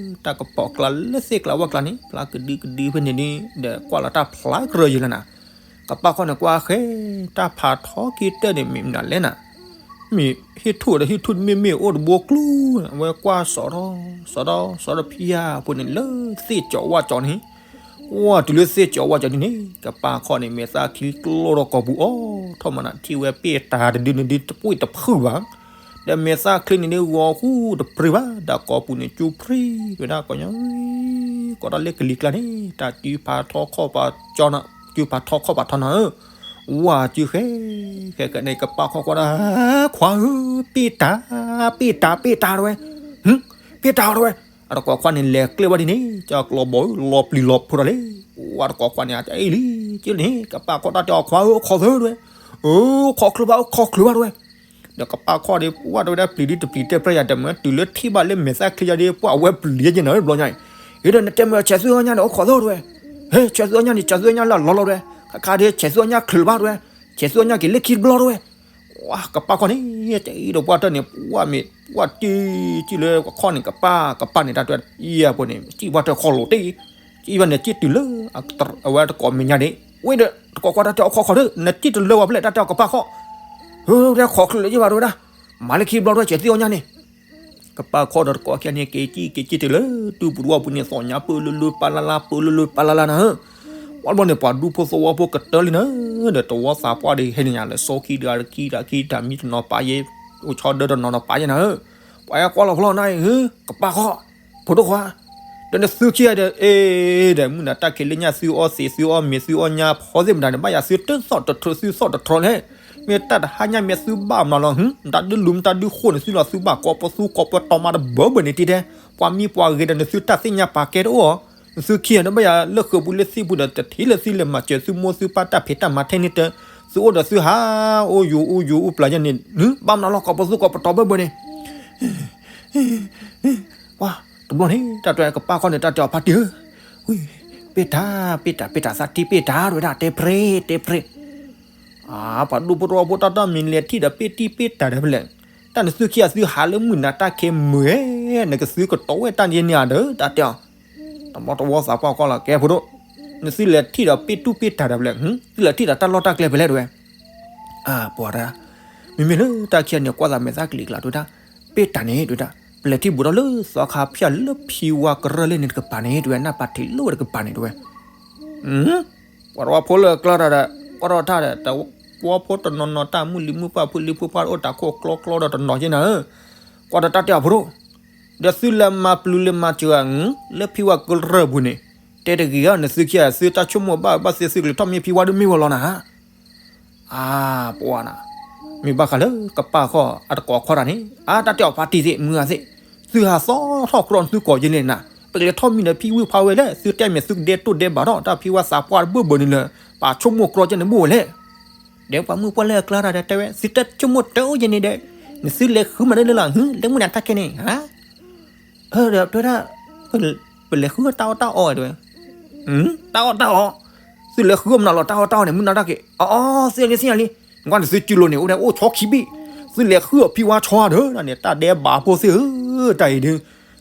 တၢ်ကပီၤကျါလၢသ့ၣ်ကျါဝၣ်ကျါန့ၣ် ဖျါကဒုကဒုဖဲန့ၣ်န့ၣ် ဒီးကွၢ်လီၤတၢ်ဖျါကရၢယံၤလီၤနၤ. ကပၢ်ခီၣ်န့ၣ်ကွၢ်ဃဲ တၢ်ဖးထီခံတၢၢ်န့ၣ် မ့ၢ်မနုၤလဲၣ်နၤ. မ့ၢ်ဟ့ၣ်ထူၣ်ဒီးဟ့ၣ်ထူၣ်မ့ၢ်မ့ၢ်အိၣ်တဘိကျိ အဝဲကွၢ်စီၤထီၣ် စီၤထီၣ် စီၤထီၣ်ဖံယၤဖိန့ၣ် လၢသ့ၣ်ကၠီၤဝၣ်ကၠီၤန့ၣ် ကွၢ်တုၤလၢသ့ၣ်ကၠီၤဝၣ်ကၠီၤဒ်န့ၣ် ကပၢ်ခီၣ်န့ၣ် မဲာ်သၣ်ချံကျိဒီးကိာ်ပူၤအီၤထီၣ်မးနၤ ထံၣ်ဝဲပ့ၢ်တၢ်တဒုန့ၣ်ဒုတပှ့ၢ်တဖုၣ်ဘၣ် ဒီးမဲာ်သၣ်ချံန့ၣ်ဒု ဂီၤဃူတပြ့ၢ်ဘၣ် ဒီးကိာ်ပူၤန့ၣ် ကၠူဖရံ တဲဝဲဒၣ် ကိးညါ ကိးတၢ်လၢကလံၤကျါန့ၣ် တၢ်စုဖးထီခီၣ်ပာ်ကၠီနၤ စုဖးထီခီၣ်ပာ်ထီနၤဧၢ ဝါစုဃဲ ဃဲဃဲန့ၣ် ကပၢ်ခီၣ်ကွၢ်ဒၣ် ခွါဧၢ ပ့ၢ်တၢ် ပ့ၢ်တၢ် ပ့ၢ်တၢ်တဲဝဲ ပ့ၢ်တၢ်တဲဝဲ အတကိးခွါန့ၣ် လဲၤကျဲဘၣ်ဒ်န့ၣ် ကၠီကျီဘီဧၢ လီၤပျံၤလီၤဖုးဒီးလံ ဝါတကိးခွါန့ၣ် အအံၤလံ ကန့ၣ် ကပၢ်ခီၣ်တၢ်တဲအီၤ ခွါဧၢ အိၣ်ခိးသၢတဲဝဲ အိၣ်ခိးချုးဘၣ် အိၣ်ခိးချုးဘၣ်တဲဝဲ ဒီးကပၢ်ခီၣ်ဒီး ဝၣ်တဲဝဲဒၣ်ပျံၤဒ်တပျံၤတဲပြၢယၤ တမ့ၢ်တုၤလၢထံၣ်ဘၣ်လၢမဲာ်သၣ်ချံယၤဒီး ပှၤအဝဲပျံၤယဲၢ်က့ၤနၤဘျီညါအံၤ ဒီးနတဲမ့ၢ်ဆဲးသူၣ်အီၣ်ညၣ်န့ၣ် အိၣ်ခိးသၢတဲဝဲ ဟဲ ဆဲးသူၣ်အီၣ်ညၣ်န့ၣ် ဆဲးသူၣ်အီၣ်ညၣ်လၢအလီၤလီၤတဲဝဲ ခါခါဒီး ဆဲးသူၣ်အီၣ်ညၣ်ချုးလၢၤဘၣ်တဲဝဲ ဆဲးသူၣ်အီၣ်ညၣ်က့ၤလၢခံတဘျီတဲဝဲ ဝါကပၢ်ခီၣ်န့ၣ် တအံၤဒီးပှၤတၢၢ်န့ၣ် ပှၤမ့ၢ်ပှၤတံၢ်ကံၢ်လၢခီၣ်န့ၣ် ကပၢ် ကပၢ်န့ၣ် တၢ်တဲအံၤအဖိန့ၣ် စံၣ်ပှၤတၢၢ်ခီၣ်လိာ်တ့ၢ် စံၣ်ဘၣ်န့ၣ် စံၣ်တုၤလၢ အဝဲတကိးမဲာ်ညါန့ၣ် ဝ့ၢ်ဒီး တကိးကွၢ်တၢ်တဲအီၤ အိၣ်ခိးခိးဒီး နစံၣ်တလၢဝဲဖဲလဲၣ် တၢ်တဲအီၤကပၢ်ခီၣ် ဟဲ တဲခိးချုးလၢၤယဲၢ်ဘၣ်တဲဝဲဒၣ် မၤလၢခံဘျီတဲဝဲ ဆဲးသူၣ်အီၣ်ညၣ်န့ၣ် ကပၢ်ခီၣ်ဒီးတကိးခံဂၤန့ၣ် က့ၤစံၣ်က့ၤစံၣ်တုၤလၢ တူၢ်ပူၤတဝီပူၤန့ၣ် သီၣ်ညါပၢလၢလၢပၢလၢလၢ ပၢလၢလၢပၢလၢလၢနၤဧၢ ပှၤဘျီန့ၣ် ပှၤဒူဖိသဝီဖိကတၢၢ်လံနၤ ဒီးတဝီသးပှၢ်ဒီးဟဲန့ၣ်ညါလၢ စီခံတဂၤတခံတၢ်ခံတၢ်မံတနီၤပာ်ယဲၢ် အိၣ်ဆီဒၢတနီၤနီၤပာ်ယဲၢ်နၤဧၢ ပှၤဟဲကွၢ်လီၤဖျီနၤအံၤ ကပၢ်ခီၣ် ဖိဒိၣ်ခွါ ဒီးနသုခံဂၤဒီး အ့ ဒီးမုၢ်နၤတၢ်ခံးလၢညါ သုအီၣ်သံး သုအီၣ်မ့ၤ သုအီၣ်ညါဖီသ့ၣ်မတၤန့ၣ် ဘၣ်ယၤသုတသီၣ်တထြီ သုသီၣ်တထြီလဲၣ် မ့ၢ်တၢ်တဟါညါမ့ၢ်သုဘၣ်မနုၤလီၤ မတၤဒုလူၤ မတၤဒုဃိၣ်န့ၣ် သုလီၤသုဘၣ်ကိးပသူကိးပှဲၤတီၤမးတဘၢဘၢန့ၣ်တံၢ်တဲ ပှၤမံပှၤဂ့ၤဒီး နသုတၢ်သ့ၣ်ညါပာ်ကဲတအိၣ်ဧါ နသုခံဂၤဒီး ဘၣ်ယၤလၢဃုာ်ပူၤလၢသံၣ်ပူၤဒီး တထံၣ်လၢသုလဲၤမၤစၢၤသုမိၢ်သုပၢ်တၢ်ဖံးတၢ်မၤထဲန့ၣ်တၢ် သုအိၣ်ဒီးသုဟး အိၣ်ယူၤအိၣ်ယူၤအိၣ်ပျၢ်ယဲၢ်န့ၣ် ဘၣ်မနုၤလီၤ ကိးပသူကိးပတီၤဘၢဘၢန့ၣ် ပှၤတဘျီန့ၣ် တၢ်တဲကပၢ်ခီၣ်န့ၣ် တၢ်တဲအီၤဖါတံၢ်ဧၢ, ပ့ၢ်တၢ် ပ့ၢ်တၢ် ပ့ၢ်တၢ်သးတံၢ်ပ့ၢ်တၢ် တဲဝဲဒၣ် တဲဖြ့ တဲဖြ့, အါ ပှၤဒူဖိတဝီဖိတၢ်တၢ်မံၤလဲၤထံၣ်ဒီးပ့ၢ်တံၢ်ပ့ၢ်တၢ်ဒီးဖဲလဲၣ်, တၢ်နသုခံဂၤသုဟးလၢမုၢ်နၤတၢ်ခဲမုၢ်ဧဲ, နကသုကတီၤဝဲတၢ်န့ၣ်န့ၣ်ဧါဒီး တၢ်တဲအီၤ, တဘျီတဝီသးပှၢ်ကီၢ်လီၤ ကဲဖိဒိၣ်, နသုလဲၤထံၣ်ဒီးပ့ၢ်တူၢ်ပ့ၢ်တၢ်ဒီးဖဲလဲၣ်, သုလဲၤထံၣ်ဒီးတၢ်လီၢ်တၢ်ကျဲဖဲလဲၣ်တဲဝဲ အါ ပှၤတၢ်, မ့မ့ၢ်လၢတၢ်ခံဂၤန့ၣ် ကွၢ်သးမဲာ်သၣ်ကလံၤကျါတဲဝဲဒၣ်, ပ့ၢ်တၢ်န့ၣ်တဲဝဲဒၣ်, ပလဲၤထံၣ်ဘူးထီၣ်လၢသီခါဖၠၣ်လၢဖံဝါကရၢၢ်လၢန့ၣ်တကပၤန့ၣ်တဲဝဲ နၢ်ပၢၢ်ထံးလိၣ်ဝဲတကပၤန့ၣ်တဲဝဲ, ပှၤတဝီဖိလၢအကျါတၢ်ဒီး ကွၢ်ထီၣ်တၢ်ဒီး တဝီဖိတနီၤနီၤတၢ်မုၢ်လံၤမုၢ်ပှၢ်ဖုလံၤဖုပှၢ်အိၣ်တၢ်ခိၣ်ကျီကျီဒီးတနီၤက့နၤဧၢ, ကွၢ်ဒီးတၢ်တဲအီၤဖိဒိၣ် ဒီးသုလဲၤမၤပျုၤလဲၤမၤစၢၤဧါ, လၢဖံဝါကရၢၢ်ပူၤန့ၣ်, တဲတဂ့ၤဧါ နသုခံဂၤ သုတၢ်ဆိကမိၣ်ဘၣ်ဘၣ်သ့ သုကလဲၤထီၣ်မ့ၢ်ဖံဝါဒုးမ့ၢ်ဝဲလီၤနၤဧါ. အါ ပှၤနၤ, မ့ၢ်ဘၣ်ဃးလၢကပၢ်ခီၣ်အတကိးခီၣ်တၢ်န့ၣ် အါ တၢ်တဲအီၤဖါတံၢ်သ့ၣ် မုၢ်ဂၤသ့ၣ်, သုဟးသီၣ်ထီၣ်ကြီနသုကိးယဲၢ်န့ၣ်နၤ, ပကလဲၤထီၣ်မံဒီးဖံဝါဖါဝဲလဲၣ် သုတဲမ့ၢ်သုကဒဲတိၢ်ဒဲဘၣ်ထီၣ် တၢ်ဖံဝါသးပှၢ်တဘၢဘၢန့ၣ်လၢ ပာ်ဆိကမိၣ်ကြီကဲန့ၣ်ဘၣ်ဝဲလဲၣ် ဒီးပှၤမုၣ်ပှၢ်လၢအကျါတၢ်ဒီးတဲဝဲ သုတၢ်ဆိကမိၣ်တအိၣ်ယဲၢ်န့ၣ်ဒီး, နသုလဲၤဃုမၤဒ်လၢလီၤ လၢမုၢ်နၤတၢ်ခဲန့ၣ်ဧါ. ဒီးတဲဝဲဒၣ်, ပလဲၤဃုတၢ်အီၣ်တၢ်အီတဲဝဲ, တၢ်အီၣ်တၢ်အီ, သုလဲၤဃုအီၣ်မနုၤလီၤ တၢ်အီၣ်တၢ်အီန့ၣ် မုၢ်နၤတၢ်ခဲ, အီအီ သ့ၣ်လံသ့ၣ်ညါလံ, ကွၢ်န့ၣ်သုစုလိၤန့ၣ် အိၣ်ဒဲးအိၣ်ဆီခံဘ့ၣ်, သုလဲၤဃုအီၣ်ဖံဝါဆီဒီးန့ၣ် တၢ်ဒဲးဘးဖိသ့ၣ်ဧၢ, တၢ်အံၤဒုး,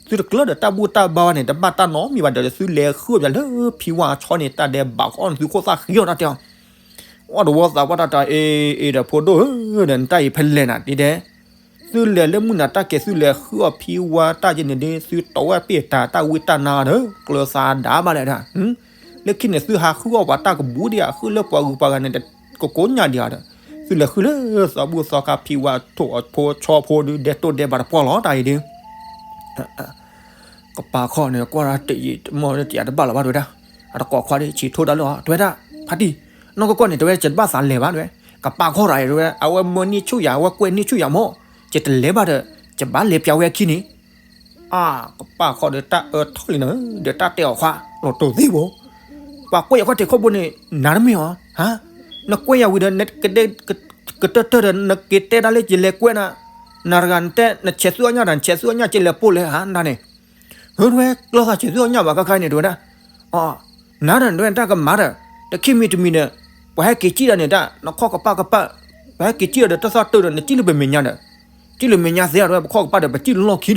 သုတကျၢၢ်ဒီးတၢ်ဘူၣ်တၢ်ဘါဘၣ်န့ၣ် တဘၣ်တၢ်နီတမံၤဘၣ်ဒီး သုလဲၤဃုအီၣ်ပၠးလၢဖံဝါဆီန့ၣ် တၢ်ဒဲးဘးကီန့ၣ် သုခိၣ်သၣ်ဃံအီၤတၢ်တဲအီၤ အီၣ်တဝီသးပှၢ်တၢ်တဲအီၤ အ့ အ့ ဒီးဖိဒိၣ်ဧၢ, ဒီးနတၢ်အံၤဖဲလဲၣ်နၤ ဒ်တဲ, သုလဲၤလၢမုၢ်နၤတၢ်ခဲ သုလဲၤဃုအီၣ်ဖံဝါတၢ်ယဲၢ်န့ၣ်ဒီး သုတီဝဲပ့ၢ်တၢ်တၢ်ဝံတၢ်နါဒီး ကျၢၤသးဒၣ်ဘၣ်လဲၣ်ဒၣ်, လၢခံန့ၣ်သုဟးဃုအီၣ်ပှၤတၢ်ကဘူးဒံးဧါ ဃုလၢပှၤဂုၤပှၤဂၤန့ၣ် ကကိညၣ်ဒံးဧါဒီး, သုလဲၤဃုလၢသီဘူၣ်သီခါဖံဝါထိၣ်အီၣ်ဖိဆီဖိဒုး ဒဲတိၢ်ဒဲးဘးတပှၢ်လီၤ တၢ်အံၤဒုး ကပၢ်ခီၣ်န့ၣ် ကွၢ်တယံာ်တမီၢ် တယံာ်တဘၣ်လီၤဘၣ်တဲဝဲဒၣ်, အတကိးခွါဒီး ဆံးထိၣ်ဒၣ်လၢအီၤ တဲဝဲဒၣ်, ဖါတံၢ်, နီၢ်ကီၢ်ကီၢ်န့ၣ် တဲဝဲ ယတဘၣ်သးလဲၤဘၣ်တဲဝဲ, ကပၢ်ခီၣ်တၢ်အံၤတဲဝဲ အဝဲမၢန့ၢ်ဆူၣ်ယၤ အဝဲကွဲန့ၢ်ဆူၣ်ယၤမး, ယတလဲၤဘၣ်ဒီး ယဘၣ်လဲၤပၠးဝဲအခံန့ၣ် အါ ကပၢ်ခီၣ်ဒီးတၢ်အၢထီၣ်လံနၤဧၢ, ဒီးတၢ်တဲအီၤခွါ လီၤတိၢ်သ့ၣ်ဘိ, ပှၤကွဲးယၤခီၣ်ထံးခီၣ်ဘိန့ၣ် နၤတမ့ၢ်အီၤ, ဟါ, နကွဲးယၤဝံၤဒီး ကတၢၢ်တၢၢ်ဒီး နက့ၤတဲဒၣ်လၢယလဲၤကွဲးနၤ, နၤတဂၤနတဲ နဆဲးသူၣ်အီၣ်ညၣ်ဒီး နဆဲးသူၣ်အီၣ်ညၣ်ကလဲၤပိၢ်လဲၣ်ဧါ နၤန့ၣ် ဟၢ တဲဝဲ ကျၢၤသးဆဲးသူၣ်အီၣ်ညၣ်ဘၣ်ခါခါန့ၣ် တဲဝဲဒၣ်, အီ နၤဒီး နတဲတၢ်ကမၤဒီး တခံမံၤတမံၤဒီး ပှၤဟဲက့ၤစံၣ်ဒီးန့ၣ်တၢ် နခီၣ်ကပၣ်ကပၣ်, ပှၤဟဲက့ၤစံၣ်ဒီး တၢ်သီၣ်တၢၢ်ဒီး နစံၣ်လၢပမဲာ်ညါဒီး, က တံၢ်လၢမဲာ်ညါသ့ဧါ တဲဝဲ, ပခီၣ်ကပၤဒီး ပစံၣ်လီၢ်ခံဒီး,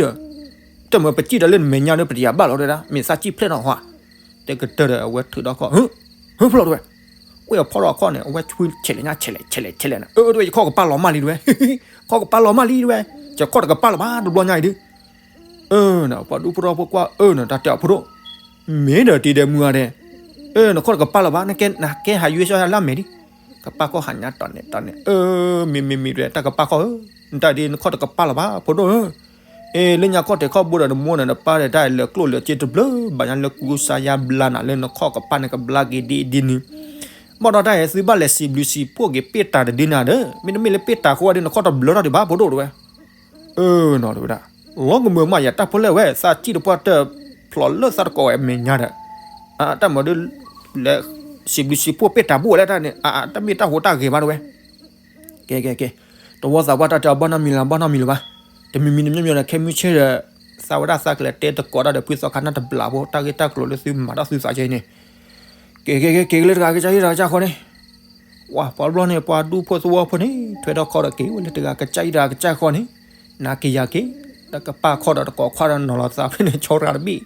တၢ်မၤပစံၣ်ဒီးလၢနမဲာ်ညါဒီး ပတယၤဘၣ်လီၤ တဲဝဲဒၣ်, မ့ၢ်သးစံၣ်ဖျဲၣ်ထီၣ်ဟါ, တဲကတၢၢ်ဒီး အဝဲထုးဒီးခီၣ်, ဟုဖျိး တဲဝဲ, ဝဲၢ်ဖီၣ်ထီၣ်အခီၣ်န့ၣ် အဝဲဆူဆဲးလဲၣ်ညါ ဆဲးလဲၣ် ဆဲးလဲၣ် ဆဲးလဲၣ်န့ၣ်, အၢ တဲဝဲ ယခီၣ်ကပၤလီၤမၢ်လံ တဲဝဲ, ခီၣ်ကပၤလီၤမၢ်လံ တဲဝဲ, ယခီၣ်တကပၤလၢၤဘၣ် တဘျီညါအံၤဒုး အၢ ပှၤဒူဖိထီဘိကွၢ် အၢ န့ၣ် တၢ်တဲအဖိဒိၣ်, မ့ၢ်ဒီးတံၤဒဲးမုၢ်ဂၤဒဲး, အၢ နခီၣ်တကပၤလၢၤဘၣ် နကဲဟးယွဲစီယၤလၢအမဲာ်ဒံး, ကပၤခီၣ်ဟးညါတီၢ်န့ၣ်တီၢ်န့ၣ်, အၢ မ့ၢ်မ့ၢ်မ့ၢ် တဲ တၢ်ကပၤခီၣ်ဧၢ, နတၢ်ဒ်နခီၣ်တကပၤလၢၤဘၣ် ဖိဒိၣ်ဧၢ, အ့ လၢညါခီၣ်ထံးခီၣ်ဘိဒီး နမိၢ်န့ၣ် နပၢ်ဒီး တၢ်လဲၤကျိၣ်လဲၤစ့တဘျၢဘၣ်ညါ လၢကူစါယါဘျါနၤ လၢနခီၣ်ကပၤန့ၣ် ကဘျါက့ၤဒ်အံၤဒ်နုၤ, ဘၣ်ဒီးတၢ်ဟဲသုဘၣ်လဲၤစံးဘျုးစံးဖှိၣ်က့ၤပ့ၢ်တၢ်တဒုနၤဒီး မ့တမ့ၢ်လၢပ့ၢ်တၢ်ဃိဒ် နခီၣ်တဘျၢထီၣ်ဒံးဘၣ် ဖိဒိၣ် တဲဝဲ, အၢ နီၢ် တဲဝဲဒၣ်, လီၤကမၢၢ်မးယၤ တၢ်ဖိလဲၣ်ဝဲ သးစံၣ်တပှၢ်တၢၢ်ဖျိးလၢသးတကိးဝဲအမဲာ်ညါဒီး, တၢ်မၤဒ် လဲၤစံးဘျုးစံးဖှိၣ်ပ့ၢ်တၢ်ဘိၣ်ဝဲလၢတၢ်န့ၣ် အတမ့ၢ်တၢ်ဟူးတၢ်ဂဲၤဘၣ် တဲဝဲ, ကဲ ကဲ ကဲ, တဝီသးပှၢ် တၢ်တဲအီၤ ဘၣ်နီတမံၤလၢၤ ဘၣ်နီတမံၤလၢၤဘၣ်, တမံၤမံၤတမံၤမံၤဒီး ခဲမုၢ်ဆ့ၣ်ဒီး သးဝဲဒၣ်သးကလဲၤတဲသကိးတၢ်ဒီး ဖုသီခါနၢ်တဘျီဖိ တၢ်ဂ့ၢ်တၢ်ကျိၤလၢသုမၤထီၣ်သုသးကဲအံၤန့ၣ်, ကဲ ကဲ ကဲ က့ၤလၢတဂၤကစၢ်ယံၤတဂၤကစၢ်ဃီန့ၣ်, ဝဲ ပှၤဘျီန့ၣ် ပှၤဒူဖိသဝီဖိန့ၣ် ထွဲထီၣ်ခီၣ်ဒီးက့ၤဝဲလၢတဂၤကစၢ်ယံၤတဂၤကစၢ်ဃီန့ၣ်, နၤက့ၤယၤက့ၤ, ဒီးကပာ်ခီၣ်ဒီးတကိးခွါဒီးနီၤလီၤသးဖဲန့ၣ် ဆီတဂၤတဘ့ၣ်,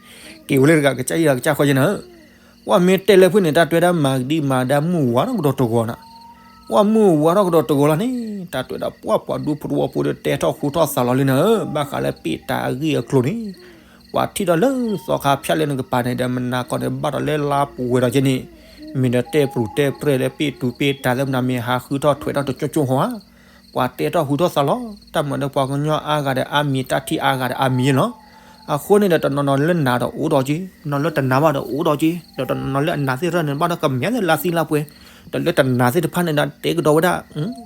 က့ၤဝဲလၢတဂၤကစၢ်ယံၤတဂၤကစၢ်ဃီယဲနၤ, ဝဲမ့ၢ်တဲလၢဖုန့ၣ် တၢ်တဲဝဲဒၣ် မၤကဒံမၤဒါ မုၢ်ဝါထီၣ်ကဒီးတဂီၤနၤ, ဝဲမုၢ်ဝါထီၣ်ကဒီးတဂီၤလီၤန့ၣ် တၢ်တဲဝဲဒၣ် ပှၤပှၤဒူဖိသဝီဖိဒီး တဲထီၣ်ဟူထီၣ်သးလီၤလံနၤ, ဘၣ်ဃးလၢပ့ၢ်တၢ်အဂ့ၢ်အကျိၤန့ၣ် ပှၤထံၣ်ဒီးလၢသီခါဖၠၣ်လၢနကပၤန့ၣ်ဒီး မနၤကီၢ်န့ၣ် ဘၣ်ဒီးလၢလါပူၤဝဲဒီးကဲန့ၣ်, မ့ၢ်ဒီးတဲပရူၤတဲပြဲၢ်လၢပ့ၢ်တူၤပ့ၢ်တၢ်သ့ၣ်မနၤ မ့ၢ်ဟးဃုထီၣ်ထွဲထီၣ်တကၠိကၠိဟီဧါ, ပှၤတဲထီၣ်ဟူထီၣ်သးလီၤ, တၢ်မၤဒီးပှၤကညီအါဂၤဒီးအါမံၤ တၢ်ထံၣ်အါဂၤဒီးအါမံၤလီၤ, အဃိန့ၣ်ဒီး တနီၤနီၤလၢနၤဒီးအိၣ်ဒီးက့, နီၤလၢတနၤဘၣ်ဒီးအိၣ်ဒီးက့, ဒီးတနီၤနီၤလၢအနၤသ့ၣ်တဖၣ်န့ၣ် ဘၣ်ဒီးကမၠဲလၢလါသံလါပှဲၤ, ဒီးလၢတနၤသ့ၣ်တဖၣ်န့ၣ်ဒီး တဲကဒီးဝဲဒၣ်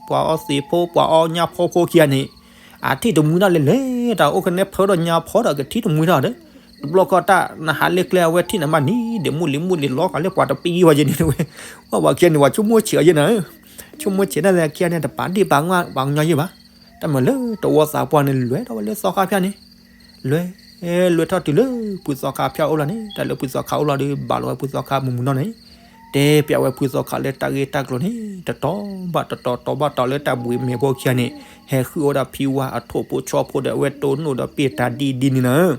ပှၤအီသံးဖိ ပှၤအီညၣ်ဖီဖိခံဂၤန့ၣ်, အထံၣ်တမှံတၢ်လဲၤလဲၤ တၢ်အိၣ်ကနဲဖၢဒီးညၣ်ဖီဒီးကထံၣ်တမှံတၢ်ဒီး, တဘျီဃီတၢ်နဟးလၢကျဲအဝဲထံၣ်နၤမးနံၤ ဒ့ၣ်မူလံၤမူလံၤလီၤဃာ်လၢပှၤတပံၤဝဲယဲန့ၣ်ဝဲ, ဝဲပှၤခံဂၤန့ၣ် ပှၤဆိကမိၣ်ဆံးအီၤယဲနၤ, ဆိကမိၣ်ဆံးတၢ်လၢခံဂၤန့ၣ် တပာ်ဒ့ၣ်ပာ်ကမၣ်ပှၤကညီယဲဘၣ်, တၢ်မၤလၢတဝီသးပှၢ်န့ၣ် လဲၤထီၣ်ဝဲလၢသီခါဖၠၣ်န့ၣ် လဲၤ လဲၤထီၣ်တုၤလၢဖုသီခါဖၠၣ်အိၣ်လီၤန့ၣ် တၢ်လၢဖုသီခါအိၣ်လီၤဒီး ဘၣ်လီၤဝဲဖုသီခါမုၢ်မုၢ်နီၢ်နီၢ်န့ၣ်, တဲပျးဝဲဖုသီခါလၢတၢ်ဂ့ၢ်တၢ်ကျိၤန့ၣ် တတီၤဘၣ်တတီၤ တီၤဘၣ်တီၤလၢတၢ်ဘှံးမဲာ်ဖိခံဂၤန့ၣ် ဟဲဃုအီၣ်ဒၣ်ဖံဝါအထိၣ်ဖိဆီဖိဒီး အဝဲတိၢ်နီၣ်ဒီးပ့ၢ်တၢ်ဒ်အံၤဒ်န့ၣ်နၤ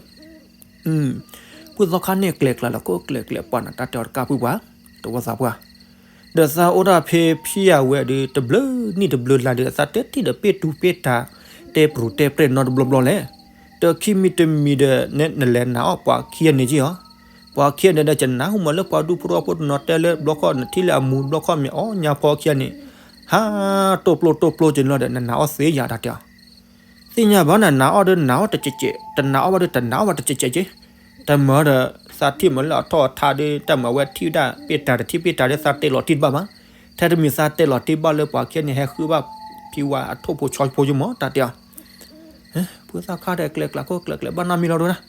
ဖုသီခါန့ၣ်ကျဲၤကျါလီၤ ကိးကျဲၤကျဲၤပှၤနၤ တၢ်တဲအီၤတကးဖုပှၤ, တဝီသးပှၢ်, ဒီးသးအိၣ်ဒၣ်ဖဲဖံအဝဲဒီး တဘျုးနံၣ်တဘျုးလါဒီး သးတထံၣ်ဒီးပ့ၢ်တူၤပ့ၢ်တၢ် တဲပရူၤတဲပြဲၢ်နီတဘျီဘျီလဲၣ်, ဒီးခံမံၤတမံၤဒီး နလဲၤနၤအီၣ်ပှၤခံဂၤန့ၣ်က့ၢ်အီၤ, ပှၤခံဂၤန့ၣ်ဒီး ယနၢ်ဟူမးလၢပှၤဒူဖိသဝီဖိတနီၤတဲလၢ ဘျီခီၣ်နထံၣ်လၢအမူၤ ဘျီခီၣ်မ့ၢ်အီၣ်ညၣ်ဖီခံဂၤန့ၣ်, ဟးတိၢ်ပျိၢ်တိၢ်ပျိၢ်က့ၤန့ၣ်လီၤဒီး နနၤအီၣ်သ့ယၤ တၢ်တဲအီၤ သ့ၣ်ညါဘၣ်နၤ နၤအီၣ်ဒီးနၤအီၣ်တစဲးစဲး, တနၤအီၣ်ဘၣ်ဒီးတနၤအီၣ်ဘၣ်တစဲးစဲးက့, တမၤဒီး သးထံၣ်မးလၢအထီၣ်အထါဒီး တၢ်မၤဝဲထံၣ်ဝဲဒၣ် ပ့ၢ်တၢ်တထံၣ်ပ့ၢ်တၢ်ဒီး သးတဲလီၤတံၢ်တဘၣ်ဘၣ်, ထဲတမံၤသးတဲလီၤတံၢ်ဘၣ်လၢပှၤခံဂၤန့ၣ် ဟဲဃုဘၣ်ဖံဝါအထိၣ်ဖိဆီဖိယမၢ် တၢ်တဲအီၤ ဖုသီခါဒီးကျဲၤကျါခိၣ်ကျဲၤကျဲၤဘၣ်နီတမံၤလီၤ တဲဝဲဒၣ်,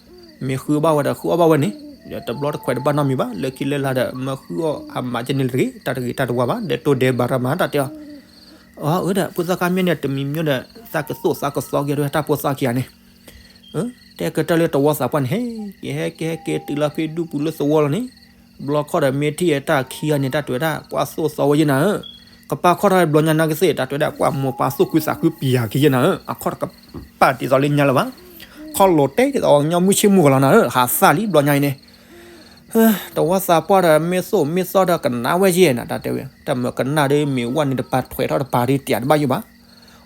မ့ၢ်ဃုဘၣ်ဝဲဒီး ဃုအီၣ်ဘၣ်ဝဲန့ၣ်, ဒီးတဘျီတခွဲးတဘၣ်နီတမံၤဘၣ်, လၢခံလၢလာ်ဒီး မၢဃုအီၣ်အမးကဲန့ၣ်တဂ့ၤ, တၢ်တဂ့ၤတၢ်တဝါဘၣ်, ဒဲးတိၢ်ဒဲးဘးရၤမး တၢ်တဲအီၤ, အၢ အၢဒီး ဖုသီခါမ့ၢ်န့ၣ် တမံၤမ့ၢ်ဒီး သးကသိၣ်သးကသီက့ၤ တဲဝဲတၢ်ဖိသၣ်ခံဂၤန့ၣ် တဲကတၢၢ်လၢတဝီသးပှၢ်န့ၣ် ဟဲက့ၤဟဲက့ၤဟဲက့ၤတုၤလီၤဖဲဒူပူၤလၢသဝီလီၤန့ၣ်, ဘျီခီၣ်ဒီးမ့ၢ်ထံၣ်ဝဲတၢ်ခံဂၤန့ၣ် တၢ်တဲဝဲဒၣ် ကွၢ်သိၣ်သီဝဲယဲနၤဧၢ, ကပာ်ခီၣ်ထီၣ်ဘျီညါနာ်ကသ့ၣ် တၢ်တဲဝဲဒၣ် ကွၢ်မိၢ်ပၢ်သိၣ်ဃုသးဃုပျးက့ၤယဲနၤဧၢ, အခီၣ်တကပာ်ဒ်သိးလၢညါလၢၤဘၣ်, ခီၣ်လိာ်တဲဒ်သိးညီမုၢ်ဆ့ၣ်မုၢ်ဂီၤလီၤနၤဧၢ, ဟးသၣ်လံဘျီညါအံၤန့ၣ် တဝီသးပှၢ်ဒီး မ့ၢ်သိၣ်မ့ၢ်သီဒီးကနၣ်ဝဲယဲနၤ တၢ်တဲဝဲ, တၢ်မၤကနၣ်ဒီး မ့ၢ်ဝဲန့ၣ်တပၤထွဲးထီၣ်တပၤဒီးတၢ်တဘၣ်ယိၣ်ဘၣ်,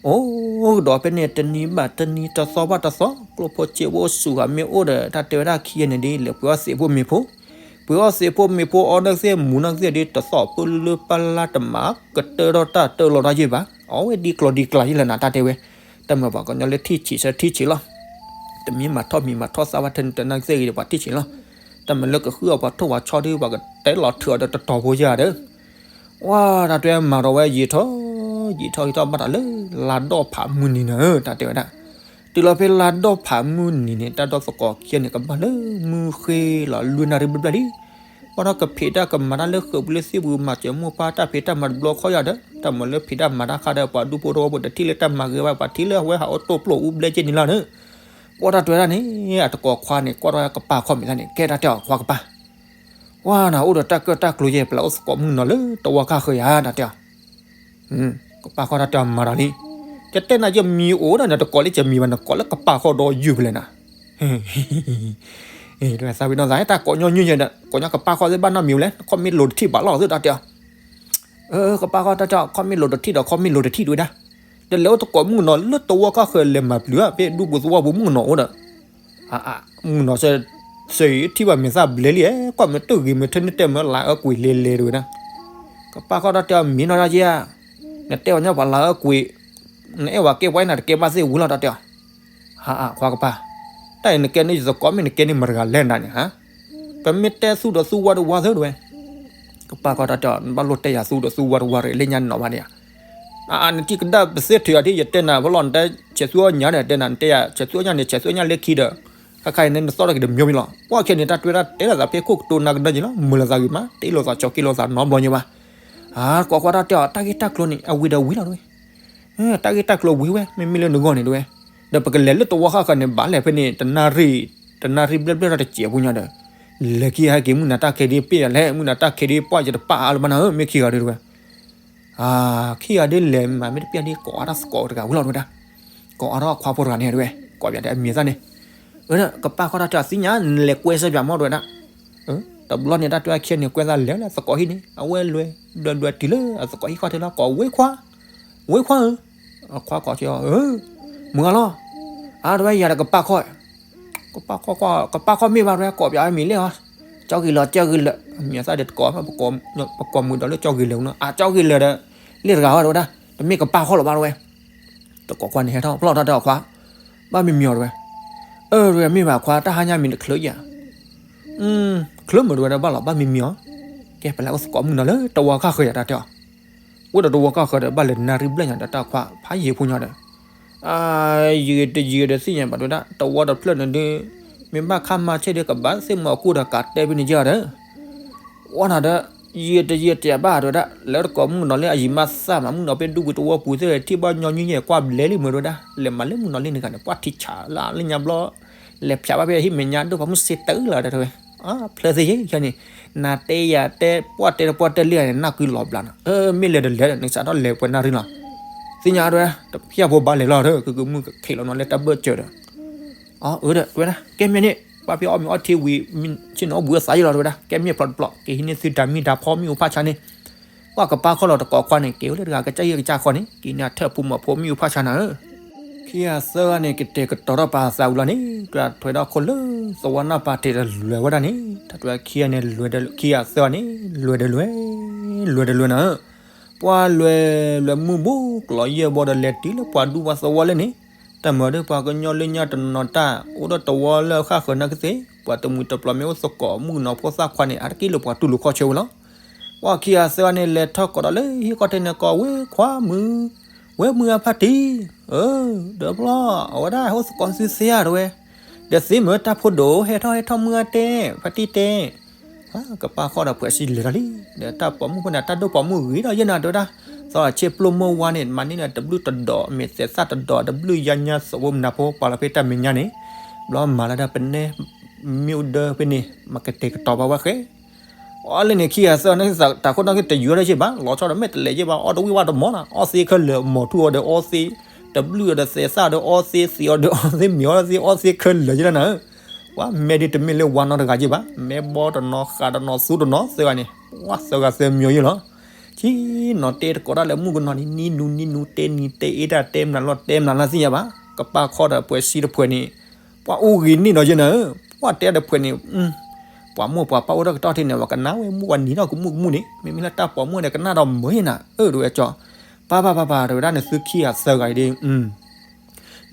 အိၣ်ကဒီးဖဲန့ၣ် တနံၤဘၣ်တနံၤ တသီဘၣ်တသီ ကျိၣ်ဖိစ့ဖိအိၣ်ဆူၣ်ဃာ်မ့ၢ်အိၣ်ဒီး တၢ်တဲဝဲဒၣ်ခံဂၤန့ၣ်ဒီး လဲၤပှ့ၤအီၣ်သ့ၣ်ဖိမ့ၤဖိ, ပှ့ၤအီၣ်သ့ၣ်ဖိမ့ၤဖိ အီၣ်နၢ်ကသ့ၣ်မူၤနၢ်ကသ့ၣ်ဒီး တသီၣ်ပၢလၢပလါတမၤကတၢၢ်ထီၣ်တၢ်တၢၢ်လီၤတၢ်ယဲၢ်ဘၣ်, အဝဲဒ်ကျီၤဒ်ကျါယဲလၢနၤ တၢ်တဲဝဲ, တၢ်မၤပှၤကညီလၢထံၣ်ဆံးဆၢထံၣ်ဆံးလီၤ, တမ့ၢ်မၤထီၣ်မံၤမၤထီၣ်သးဘၣ်ထဲန့ၣ် တနၢ်ကသ့ၣ်ဂ့ၤဒီး ပှၤထံၣ်ဆံးလီၤ, တၢ်မၤလၢကဃုအီၣ်ပှၤထိၣ်ပှၤဆီဒီး ပှၤကတဲလီၤထုးအီၤဒီးတတီၤဖိယဲၢ်ဒီး ဝဲတၢ်တဲမၤဒီးဝဲယံာ်ထီၣ်, ယံာ်ထီၣ်ယံာ်ထီၣ်ဘၣ်တၢ်လၢ လါဒီၣ်ဖးမုၢ်နံၤနၤဧၢ တၢ်တဲဝဲဒၣ်, တုၤလီၤဖဲလါဒီၣ်ဖးမုၢ်နံၤန့ၣ် တၢ်ဒီသကိးခံဂၤန့ၣ် ကဘၣ်လၢမုၢ်ဃ့လီၤလွံၢ်နၣ်ရံၣ်ဘျဲၣ်ဘျဲၣ်လံ, ဘၣ်ဒီးကဖံးတၢ်ကမၤတၢ်လၢဃုာ်ပူၤလၢသ့ၣ်ပူၤ မၤစၢၤမိၢ်ပၢ်တၢ်ဖံးတၢ်မၤတဘျီခီၣ်ယၤဒီး တၢ်မၤလၢဖံးတၢ်မၤတၢ်ခါဒီး ပှၤဒူဖိသဝီဖိတထံၣ်လၢတၢ်မၤဂ့ၤဘၣ် ပှၤထံၣ်လၢအဝဲဟးအိၣ်တိၢ်ပျိၢ်အူဘျဲၣ်က့န့ၣ်လီၤန့ၣ်, ကွၢ်တၢ်တဲဝဲဒၣ်န့ၣ် အတကိးခွါန့ၣ် ကွၢ်ထီၣ်ကပာ်ခီၣ်မ့ၢ်သးန့ၣ် ကဲတၢ်တဲအီၤခွါကပာ် ဝဲနၤအိၣ်ဒီးတၢ်ကၢၣ်တၢ်ကျိၤယဲၢ် ပျဲအိၣ်သကိးမုၢ်နီၤလၢတဝီခါဃၢၤယၤ တၢ်တဲအီၤ, ကပာ်ခီၣ်တၢ်တဲအီၤမၤဒီးလံ, ယတဲနၤယမံၤအိၣ်ဒီး နတကိးလၢယမံၤဘၣ် နကိးလၢကပၢ်ခီဒီးယုၢ်ဖဲလဲၣ်နၤ. သးဝံၤနီၢ်သး တၢ်ကိးညီနုၢ်ညါဒီး ကိးညီကပၢ်ခီသ့ၣ်ဘၣ်နီတမံၤလဲၣ် ခီၣ်မ့ၢ်လိၤတထံၣ်ဘၣ်လီၤသ့ၣ်တၢ်တဲအီၤ. ကပၢ်ခီတၢ်တဲအီၤ ခီၣ်မ့ၢ်လိၤတထံၣ်ဒီး ခီၣ်မ့ၢ်လိၤတထံၣ်တဝဲဒၣ်. ဒီးလဲၤအိၣ်သကိးမုၣ်ကနီၤလၢသဝီခီဃၢၤ လဲၤမၤပျုၤဧါ ဖဲဒူပူၤသဝီပူၤမုၣ်ကနီၤအိၣ်ဒီး မုၣ်ကနီၤစ့ၢ် စ့ၢ်ထံၣ်ဘၣ်မဲာ်သၣ်ဘျဲလံ ကွၢ်မ့ၢ်တၢ်ဂ့ၤမ့ၢ်ထဲန့ၣ်တဲမ့ၢ်လါအၢကွံာ်လဲၤလဲၤတဝဲဒၣ်. ကပၢ်ခီတၢ်တဲအီၤ မ့ၢ်နီၢ်တၢ်ယဲဧါ, နတဲအီၤညါပှၤလါအၢကွံာ်, နအဲၣ်ဝဲကဲပှၤအံၤ နတကဲဘၣ်သ့ၣ်ဝံၤလီၤတၢ်တဲအီၤ. ဟါအခွါကပၢ်, တၢ်အံၤနကဲန့ၣ်ယသကိးမ့ၢ်နကဲန့ၣ်မတၤတဂၤလဲၣ်နၤန့ၣ်ဟါ, ပမ့ၢ်တဲသူၣ်ဒီးသူၣ်ဝါဒီးဝါသၢတဝဲ. ကပၢ်ခီတၢ်တဲအီၤ နဘၣ်လိၣ်တဲယၤသူၣ်ဒီးသူၣ်ဝါဒီးဝါတဂ့ၤ လၢညါန့ၣ်နီၤဘၣ်န့ၣ်ဧါ. နထံၣ်ကဒါပသ့ထုးအီၤဒ် ယတဲနၤဖဲလီၤ နတဲဆဲးသူၣ်အီၣ်ညါဒီး တဲနၤ နတဲယၤဆဲးသူၣ်အီၣ်ညါန့ၣ် ဆဲးသူၣ်အီၣ်ညါလၢခံဒီး ခါခါအံၤန့ၣ် နသီၣ်ထီၣ်က့ၤတမံၤမံၤလီၤ. ပှၢ်ခဲန့ၣ် တၢ်တွဲတၢ်တဲလိာ်သးဖဲခိၣ်ကတိၤနၤကဒီးယံၤလီၤ မုာ်လိာ်သးဂ့ၤမး တ့လိာ်သးကၠီၤက့လိာ်သးနီတဘျီညါဘၣ်. ဟါ ကိးခွါတၢ်တဲအီၤ တၢ်ဂ့ၢ်တၢ်ကျိၤန့ၣ် အဝံၤဒီးဝံၤလီၤတဝဲ. တၢ်ဂ့ၢ်တၢ်ကျိၤဝံၤဝဲ မ့မ့ၢ်လၢနဂီၢ်န့ၣ်တဝဲ. ဒီးပကလဲၤလၢသဝီဃၣ်ဃၢၤန့ၣ် ဘၣ်လဲၤဖဲန့ၣ် တနၣ်ရံၣ် တနၣ်ရံၣ်ဘျဲၣ်ဘျဲၣ်ထီၣ်တစဲးဖိညါဒီး လဲၤခံဂၤဟဲက့ၤ မုၢ်နၤတၢ်ခဲဒ်ပ့ၢ်ယၤလဲၣ် မုၢ်နၤတၢ်ခဲဒ်ပှၢ်ယတပာ်အါလၢၤဘၣ်နၤဧၢ မ့ၢ်ခံဂၤဒီးတဝဲ. ခံဂၤဒ်လဲၤမးမ့ၢ်တပျၢ်ဒ် ကိးအါထီၣ်သကိးတဂၤဝံၤလီၤတဝဲဒၣ်. ကိးအါထီၣ်အခွါဖိတဂၤန့ၣ်တဝဲ ကိးပၠးဒီးအမံၤသၣ်န့ၣ်. ကပၢ်ခီတၢ်တဲအီၤ သ့ၣ်ညါ နလဲၤကွဲစၢ်ပၠးမီၢ်တဝဲဒၣ်. တဘျီန့ၣ် တၢ်တွဲအခံန့ၣ် ကွဲသးလဲၤလၢသကိးဟံၣ်န့ၣ် အဝဲလဲၤဒွဲဒွဲတုၤလၢအသကိးဟံၣ်ခီၣ်ထံးလီၤ ကိးဝ့ခွါ, ဝ့ခွါဧၢ. အခွါကိးက့ၤအီၤ မုၢ်ဂၤလီၤ. အါတဝဲယၤဒီးကပၢ်ခီ ကပၢ်ခီ ကပၢ်ခီမ့ၢ်ဘၣ်တဝဲ ကိးပၠးအမံၤလဲၣ်အီၤ. ကၠီဂ့ၤလၢ ကၠီဂ့ၤလၢ မံၤသၣ်ဒီးတကိး ပကိးမုာ်ဒီးလၢကၠီဂ့ၤလၢနီၤ အကၠီဂ့ၤလၢဒီး လ့ၣ်တဂၤဃီတဝဲဒၣ် တမ့ၢ်ကပၢ်ခီလီၤဘၣ်တဝဲ. သကိးခွါန့ၣ်ဟဲထီၣ်ဖျီၣ်ထီၣ်တဲအီၤခွါ ဘၣ်မံၤမံၤအီၤတဝဲ. အၢ တဝဲမ့ၢ်ဘၣ်ခွါ တၢ်ဟါညါမံၤတချုးယၤ. ချုးမုာ်တဝဲဒၣ်ဘၣ်လီၤ ဘၣ်မံၤမံၤအီၤ. ကဲ ပလဲၤအိၣ်သကိးမုၣ်နီၤလၢသဝီဃၣ်ဃၢၤယၤတၢ်တဲအီၤ. အိၣ်ဒီးသဝီဃၣ်ဃၢၤဒီး ဘၣ်လဲၤနၣ်ရံၣ်ဘျဲၣ်ညါဒီးတၢ်ခွါ ဖးယံၤဖိညါဒီး ယံာ်တယံာ်ဒီးသ့ၣ်ညါဘၣ်တဝဲဒၣ် သဝီတဖျၢၣ်န့ၣ်ဒုး မ့ၢ်ဘၣ်ခါမၤဆဲးဒီးကဘၣ်သ့ၣ်မီၤအကိၣ်ဒီးကးတဲဖဲန့ၣ်ယၤဒီး ဝဲနၤဒီး ယံာ်တယံာ်တဘၣ်တဝဲဒၣ် လၢတကိးမုၣ်ကနီၤလၢအယံၤမးသၣ်မး မုၣ်ကနီၤဖဲဒူပူၤသဝီပူၤသ့ၣ် ထံၣ်ဘၣ်ညီနုၢ်ညါကွၢ်ဘျဲလံမုာ်တဝဲဒၣ် လဲၤမၤလၢမုၣ်ကနီၤလၢန့ၣ်ဂၤန့ၣ် ပှၢ်ထံဆးလၢလၢညါဘျီ လဲၤဖျးဘၣ်ဖဲဟံၣ်မဲာ်ညါဒိၣ်ပှၤမုၣ်စ့တၢ်လီၤတဝဲ ဖျၢၣ်သ့ၣ်ယဲၢ်န့ၣ် နၤတဲယၤတဲ ပှၢ်တဲတပှၢ်တဲလံန့ၣ် နၢ်ကွံာ်လီၤဘျးနီၤ မ့ၢ်လဲၤတလဲၤဒီး နကစးထီၣ်လဲၤပှဲၤနၣ်ရံၣ်လီၤ သ့ၣ်ညါတဝဲ တဖၣ်ဖိဘၣ်လဲၤလီၤဒီး ကမုၢ်ကခ့လီၤနီၤလၢတၢ်ဘၢၣ်စၢၤဒီး အၢ တဝဲဒၣ် ကဲမ့ၢ်န့ၣ် ပှၢ်ဖဲအီၣ်မ့ၤအီထံဝံၤ ဆ့ၣ်နီၤအိၣ်ဘှံးအသးယံၤလီၤတဝဲဒၣ် ကဲမ့ၢ်ဖျိတဖျိ က့ၤဟံးန့ၢ်သုတၢ်မံတၢ်ဖီမ့ၣ်အူဖးဆါန့ၣ် ပှၢ်ကပၢ်ခီလီၤတကိးခွါန့ၣ် က့ၤအိၣ်လၢတဂၤကစၢ်ယဲၢ်ကစၢ်ခီန့ၣ် က့ၤန့ၢ်အထၢၣ်ဖိမီၤဖိမ့ၣ်အူဖးဆါနၤဧၢ ခံဂၤသၢဂၤန့ၣ် ကတဲာ်ကတီၤထီၣ်ပာ်သးဝံၤလီၤန့ၣ် တၢ်ထွဲဒီးခိၣ်လၢသဝီနၢ်ပၤတ့ၢ်တလွဲၢ်ဝဲဒၣ်န့ၣ် တၢ်ထွဲခံဂၤန့ၣ် လွဲၢ်ခံဂၤသၢဂၤန့ၣ် လွဲၢ်တလွဲၢ် လွဲၢ်တလွဲၢ်နၤဧၢ ပှၢ်လွဲၢ်လွဲၢ်မုၢ်ဘိ ကျီယဲၢ်ဘီဒီးလဲၤတုၤလၢပှၤဒူပှၤသဝီလၢန့ၣ် တၢ်မၤဒီးပှၤကညီလၢညါတနီၤတၢ် အိၣ်ဒီးသဝီလၢဃၣ်ဃၢၤနာ်က့သ့ၣ် ပှၤတမှံၤတပျီၤမ့ၢ်အိၣ်သကိးမုၣ်ကနီၤဖိသၣ်ခွါန့ၣ် အါတက့ၢ်လၢပှၤတူၢ်လိာ်ခီၣ်ဆၢဝဲလီၤ ပှၢ်ခံဂၤသၢဂၤန့ၣ် လဲၤထီၣ်ကိးဒီးလၢဟံၣ်ခီၣ်ထံးန့ၣ် ကိးဝ့ခွါမုၢ် ဝ့မုၢ်အဖါတံၢ် အၢ ဒီးဘျီ အဝဲဒၣ်ဟဲအိၣ်သကိးသုသ့ဧါတဝဲ ဒီးသ့မ့ၢ်တၢ်ဖိဒိၣ် ဟဲထီၣ်ဟဲထီၣ်မုၢ်အါတဲ ဖါတံၢ်တဲ ကပၢ်ခီဒီးပှဲၤစံလဲၤထီၣ်လံ ဒီးတၢ်ပိာ်မုၣ်ဖိန့ၣ် တၢ်ဒိၣ်ပိာ်မုၣ်ဂ့ၤဒီးယဲၢ်နၤတဝဲဒၣ် သီအဆ့ပျိမိၢ်ဝါန့ၣ် မၤန့ၢ်လၢတဘျုးတဒီး မဲာ်သဲးသၣ်တဒီး တဘျုးယါညါသဝီမနၤဖိ ပှၤလီၤဖဲတၢ်မဲာ်ညါန့ၣ် ဘျီမၤလၢတၢ်ပနဲ မ့ၣ်အူဒၢဖဲန့ၣ် မၤကတဲာ်ကတီၤဘၣ်ဝဲဃဲ အီၤလၢန့ၣ် ခံဂၤသၢဂၤန့ၣ် တၢ်ခိၣ်နၢ်က့တယုၢ်ဒီးယ့ၢ်ဘၣ် လီၤဆီဒီးမဲာ်တလဲၤယ့ၢ်ဘၣ် အီၣ်တဝံၣ်ဝဲတမီၤနၤ အီၣ်သ့ခဲလၢာ် မိၢ်ထူၣ်အီၤဒီးအီသ့ တဘျုးအီၤဒီးသဲးသၣ်ဒီးအီသ့ သံးအီၤဒီးအီသ့ မ့ၤအီၤဒီးသ့ အီၣ်သ့ခဲလၢာ်ယ့ၢ်နၤဧၢ ပှၤမဲာ်ဒ်တမ့ၢ်လၢဝါနီတဂၤယ့ၢ်ဘၣ် မဲာ်ဘီတနီၤ ဃးတနီၤ သူတနီၤ သၢဂၤန့ၣ် ပှၤသၢဂၤသၢမံၤယ့ၢ်လီၤ ဆံနီၤတဲတကိးတၢ်လၢမုၣ်ကနီၤန့ၣ် နံၤနူနံၤနူ တဲနံၤတဲအ့တၢ်တဲမနုၤလီၤ တဲမနုၤလီၤသ့ၣ်ညါဘၣ် ကပၢ်ခီဒီးပှဲၤစံတဖှဲးန့ၣ် ပှၤအိၣ်ဂ့ၤန့ၢ်ဒီးယဲၢ်နၤဧၢ ပှၤတဲတဖှဲးန့ၣ် ပှၤမိၢ်ပှၤပၢ်အိၣ်ထီၣ်ကတီၢ်ထံးန့ၣ် ပှၤကနၣ်ဝဲမုၣ် ပှၤနံၤထီၣ်ကမုၣ်ကမုၣ်န့ၣ် မ့မ့ၢ်လၢတၢ်ပိာ်မုၣ်န့ၣ် ကနၣ်ဒီးမုာ်နၤ အၢ တဝဲကၠီ ပၢ်ပၢ်ပၢ်ပၢ် တဝဲဒၣ် နသုခံဂၤသၢဂၤအံၤဒ်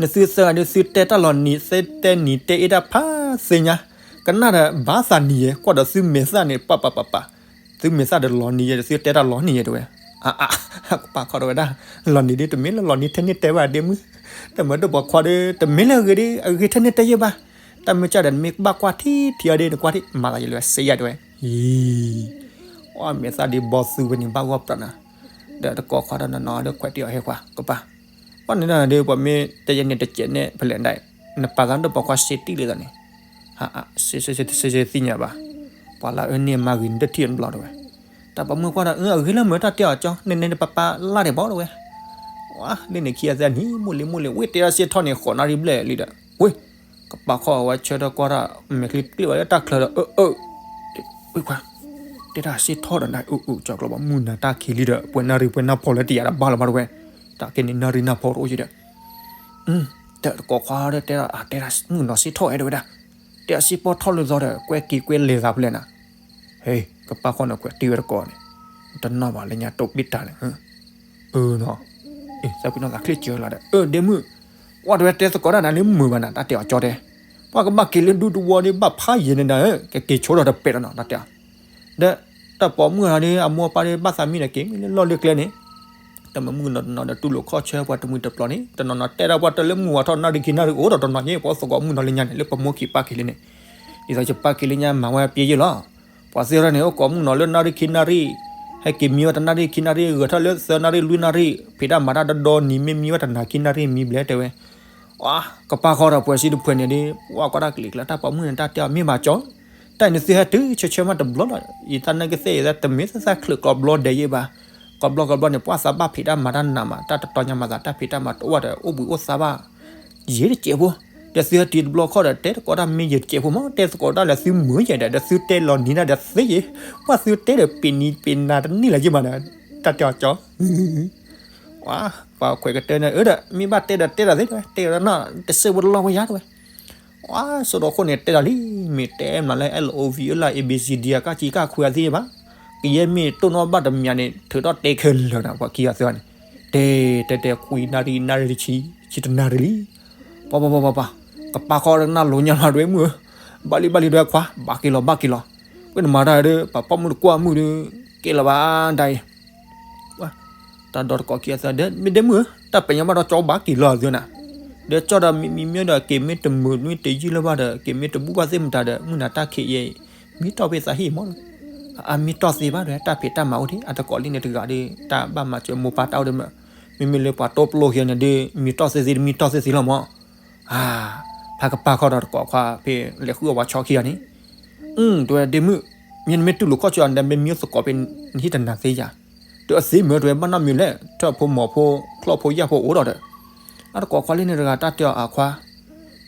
နသုသၢဂၤဒ် သုတဲတၢ်လီၤနံၤ သုတဲနံၤတဲအ့တၢ်ဖးသ့ၣ်ညါ ကနၣ်ဒီးဘၣ်သးနံၤယဲၢ် ကွၢ်ဒီးသုမဲာ်သၣ်န့ၣ် ပၢ်ပၢ်ပၢ်ပၢ် သုမဲာ်သၣ်ဒီးလီၤနံၤယဲၢ် သုတဲတၢ်လီၤနံၤယဲၢ်တဝဲ အါအါ ကပၢ်ခီတဝဲဒၣ် လီၤနံၤဒ် တမ့ၢ်လၢလီၤနံၤထဲန့ၣ်တဲဘၣ်ဒ့မုၣ် တမ့ၢ်ဒိၣ်ပိာ်ခွါဒီး တမ့ၢ်လၢအဂ့ၤဒ် အဂ့ၤထဲန့ၣ်တဲယဲၢ်ဘၣ် တၢ်မ့ၢ်ကၢ်ဒီး နမ့ၢ်ကဘၣ်ကွၢ်ထံထံအီၤဒ် နကွၢ်ထံ မၤသးယလဲၤစ့ယဲၢ်တဝဲ အံၤ အီၣ်မဲာ်သၣ်ဒ်ဘီသုဝဲန့ၣ် ဘၣ်ဂီၢ်ပြးနၤ ဒီးတကိးခွါဒီးနနီၤဒီးခွဲးတံၢ်အီၤဟဲခွါ ကပၢ် ပှၤန့ၣ်ဒီး ပှၤမ့ၢ်တဲယဲၢ်န့ၣ်တကဲးန့ၣ် ဖဲလဲၣ်ဒၣ် နပာ်သးဒိၣ်ပိာ်ခွါစ့တံၢ်လံသးန့ၣ် ဟး စ့စ့သ့ၣ်ညါဘၣ် ပှၤလၢအအၢန့ၢ်မၤဂ့ၤန့ၣ်တထံၣ်တဘျီတဝဲ တၢ်ပိာ်မုၣ်ကွၢ်ဒီး အဂ့ၤလၢမ့ၢ်တၢ်တဲအီၤကၠီ နဲနဲနပပာ်လၢ်ဒံးဘၣ်တဝဲ လၢန့ၣ်ခံဂၤသၢနံၤ မိၢ်လံမိၢ်လံ ဝ့ၢ်တဲဒၣ်စ့ထီၣ်န့ၣ် ဃိးနၣ်ရံၣ်ဘျဲၣ်လံဒီး ဝ့ၢ် ကပာ်ခီၣ်အဝဲဆၢထၢၣ်ကွၢ်တၢ် မဲာ်ချံကျ့ၣ်ဝဲလၢတၢ်ချၢဒီး အၢ အၢ ဝ့ၢ်ခွါ တဲဒၣ်စ့ထီၣ်ဒီးနၤ အၢ အၢ ကၠီကျီဘၣ် မုၢ်နၤတၢ်ခံးလံဒီး ပှဲၤနၣ်ရံၣ်ပှဲၤနၢ်ဖီလၢတယာ်ဒီးဘၣ်လၢၤဘၣ်တဝဲ တၢ်ကဲန့ၣ်နၣ်ရံၣ်နၢ်ဖီတအိၣ်ယံၤဒီး တၢ်တကိးခွါဒီးတဲဒၣ် တဲဒၣ်မုၢ်နီၤစ့ထီၣ်အဲၣ်တဝဲဒၣ် တဲဒၣ်စ့ပီၣ်ထီၣ်လၢသီဒီး ကွဲက့ၤကွဲလဲၤသးဖဲလဲၣ်နၤ ဟဲ ကပာ်ခီၣ်န့ၣ် ကွဲးတ့ၢ်ဝဲတကိးန့ၣ် တနီၣ်ဘၣ်လၢညါတိၢ်ပ့ၢ်တၢ်လဲၣ် အၢနီၤ သးပ့ၤနီၣ်သးချ့စၢၤလီၤဒီး အၢ ဒ့မုၣ် ကွၢ်တဝဲတဲသကိးဒၣ်နၤလၢမုာ်ဘၣ်နၤ တၢ်တဲအီၤကၠီတဲ ပှၤကဘၣ်က့ၤလၢဒူတဝီဒ်ဘၣ်ဖးယံာ်န့ၣ်ဒီး ကက့ၤဆိဒီးတပဲာ်ဒီးနီၤ တၢ်တဲအီၤ ဒီး တၢ်ပိာ်မုၣ်ဟီဒ် အမိၢ်အပၢ်ဒ်ဘၣ်သးမံဒီးက့ၤမ့ၢ်လၢလီၢ်လၢကျဲန့ၣ် တမုၢ်မုၢ်နီၤနီၤဒီးတူၢ်လိာ်ခီၣ်ဆၢပှၤတမှံၤတပျီၤန့ၣ် တနီၤနီၤတဲဒၣ်ပှၤတၢ်လၢမုၢ်ဝါထီၣ်နၣ်ရံၣ်ခံနၣ်ရံၣ်အိၣ်ဒီးတနီၤညါ ပှၤသကိးမုၢ်နီၤလၢညါန့ၣ် လၢပမိၢ်က့ၤပၢ်က့ၤလၢန့ၣ် ဒ်သိးယပၢ်က့ၤလၢညါမၤဝဲပျဲယ့ၢ်လီၤ ပှၤသ့ၣ်ရၢန့ၣ် အိၣ်ကိးမုၢ်နီၤလၢနၣ်ရံၣ်ခံနၣ်ရံၣ် ဟဲက့ၤမံဝဲတနၣ်ရံၣ်ခံနၣ်ရံၣ် ဂဲၤထီၣ်လၢသၢနၣ်ရံၣ်လွံၢ်နၣ်ရံၣ် ဖံးတၢ်မၤတၢ်တဒီနံၤ မ့ၢ်မံဝဲတနၤခံနၣ်ရံၣ်မံဘျဲတဲဝဲ ကပာ်ခီဒီးပှဲၤစံတဖှဲးန့ၣ်ဒ် ပှၤကွၢ်တၢ်ကလံၤကျါ တၢ်ပိာ်မုၣ်န့ၣ် တၢ်တဲအီၤမ့ၢ်ဘၣ်ကၠီ တၢ်အံၤနသုဟဲတုၤဆၢဆၢမးတဘျီလီၤ ယတၢ်နၢ်ကသ့ၣ်အံၤ တမ့ၢ်သးသးချုးကိးဘျီဒဲးယ့ၢ်ဘၣ် ကိးဘျီကိးဘျီန့ၣ် ပှၤသးဘၣ်ဖံးတၢ်မၤတၢ်နးမး တၢ်တတီညါမၤသး တၢ်ဖံးတၢ်မၤတအိၣ်ဒီး အိၣ်ဘှံးအိၣ်သါဘၣ် ယံာ်တစဲးဖိ ဒီးသုဟဲတုၤတဘျီခီဒီး တဲသကိးတၢ်မ့ၢ်ယံာ်တစဲးဖိမး တဲသကိးတၢ်လၢသုမုာ်ယဲၢ်ဒီး ဒီးသုတဲလီၤနံၤတၢ်ဒီးသ့ယ့ၢ် ပှၤသုတဲဒီးပ့ၤနံၤပ့ၤနၤတန့ၢ်လၢၤယ့ၢ်မးဒီး တၢ်တဲအီၤကၠီ ပှၤခွဲးကတၢၢ်န့ၣ် အၢဒီး မ့ၢ်ဘၣ်တဲဒီးတဲတၢ်သ့တဲဝဲ တဲဝဲဒၣ်နီၤ တစဲးဖိတလီၢ်ဝဲယါတဲဝဲ ပှၤစိဒီခိၣ်န့ၣ်တဲတၢ်လံ မ့ၢ်တဲမနုၤလၢ L O V လၢ A B C D အကၠီကၢ်ခွဲးအသ့ဘၣ် ကယဲၢ်မ့ၢ်တိၢ်နီၣ်ဘၣ်တမံၤန့ၣ် ထုးထီၣ်တဲခဲလၢာ်နၤ ပှၤခံဂၤသၢဂၤန့ၣ် တဲတဲတဲခွံနၣ်ရံၣ်နၣ်ရံၣ်တဆံ ဆံတနၣ်ရံၣ်လံ ပှၤပှၤပှၤပှၤ ကပာ်ခီဒီးနၢ်လိၤညါလီၤဒွဲမုၣ်ဧၢ ဘၣ်လံဘၣ်လံဒွဲခွါ ဘၣ်က့ၤလီၤဘၣ်က့ၤလီၤ ဝဲနမၤတၢ်ဒီး ပှၤပိာ်မုၣ်တကွၢ်မုၣ်ဒီး ကဲလီၤဘၣ်ဒ်အံၤ တၢ်ဒီတကိးခံဂၤသၢဂၤဒီး မ့ၢ်ဒ့မုၣ်ဧၢ တၢ်ပညါဘၣ်ဒီးကၠီဘၣ်က့ၤလီၤသုနၤ ဒီးကၠီဒီးမံမံမံဒီး က့ၤမ့ၢ်တမုာ်မ့ၢ်တယုၢ်လၢၤဘၣ်ဒီး က့ၤမ့ၢ်တဘူၣ်ဘၣ်သ့ၣ်မတၤဒီး မုၢ်နၤတၢ်ခံးယဲၢ် မံတီၢ်ဖဲသးဟံၣ်မး အမံတီၢ်သ့ဘၣ်ဒီး တၢ်ဖံးတၢ်မၤအိၣ်ဒံး အတကိးလံန့ၣ်တဂၤဒီး တၢ်ဘၣ်မၤစၢၤမိၢ်ပၢ်တၢ်အိၣ်ဒီးမး မ့မ့ၢ်လၢပှၤတိၢ်ပျိၢ်ခံဂၤန့ၣ်ဒီး မံတီၢ်သ့သ့တမံတီၢ်သ့သ့လီၤမး ဖးကပာ်ခီဒီးတကိးခွါဖဲလဲၤဃုအီၣ်ဝဲဆီခံဂၤန့ၣ် တဲဝဲဒ့မုၣ် မ့ၢ်နမ့ၢ်တူၢ်လိာ်ခီၣ်ဆၢအီၤန့ၣ် မ့ၢ်မံသကိးဖဲနဟံၣ်တနၤသ့ယၤ ဒီးအသ့မ့ၢ်တဲဝဲဘၣ်နီတမံၤလဲၣ် ထၢၣ်ဖိမီၤဖိ ချီၣ်ဖိယာ်ဖိအိၣ်ဒီးဒီး အတကိးခွါလံန့ၣ်တဂၤတၢ်တဲအီၤအခွါ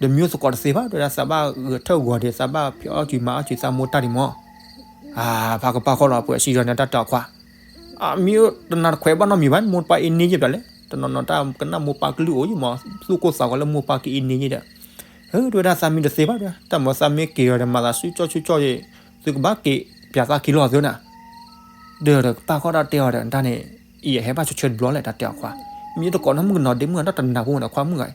ဒီးမံသကိးတသ့ဘၣ် တဲဝဲဒၣ်သးဘၣ်ဂဲၤထၢၣ်ဂီၤဒီး သးဘၣ်ဖံးအီၣ်စူၤမၤအီၣ်စူၤသးမိၢ်တၢ်ဒံးမး ဖးကပာ်ခီဒီးပှဲၤစံယီၤန့ၣ်တၢ်တဲအီၤခွါ အမံတနၤတခွဲးဘၣ်နီတမံၤဘၣ် မိၢ်ပၢ်အ့န့ယ့ၢ်ပၠးလဲၣ် တနီၤနီၤတၢ်ကနၣ်မိၢ်ပၢ်ကလုၢ်အိၣ်ယ့ၢ်မး သူၣ်ကိၢ်သးဂီၤလၢမိၢ်ပၢ်ကအ့န့ယ့ၢ်ဒီး တဲဝဲဒၣ်သးမံတသ့ဘၣ်ဒီး တၢ်မၤသးမ့ၢ်က့ၤအီၤဒီး မၤသးဆူၣ်ကၠီဆူၣ်ကၠီယ့ၢ် သုကဘၣ်က့ၤပၠးသးခံလီၤသုနၤ ဒီးကပာ်ခီတၢ်တဲအီၤဒီး တၢ်န့ၣ် အံၤယဟဲဘၣ်ဆိဆိတဘျီလဲၣ် တၢ်တဲအီၤခွါ မံတကိးနီၢ်မုၣ်ကနီၤဒ့မုၣ်အတၢ်တနၢ်ဖိမးဒီးခွါမုၣ်ဂၤ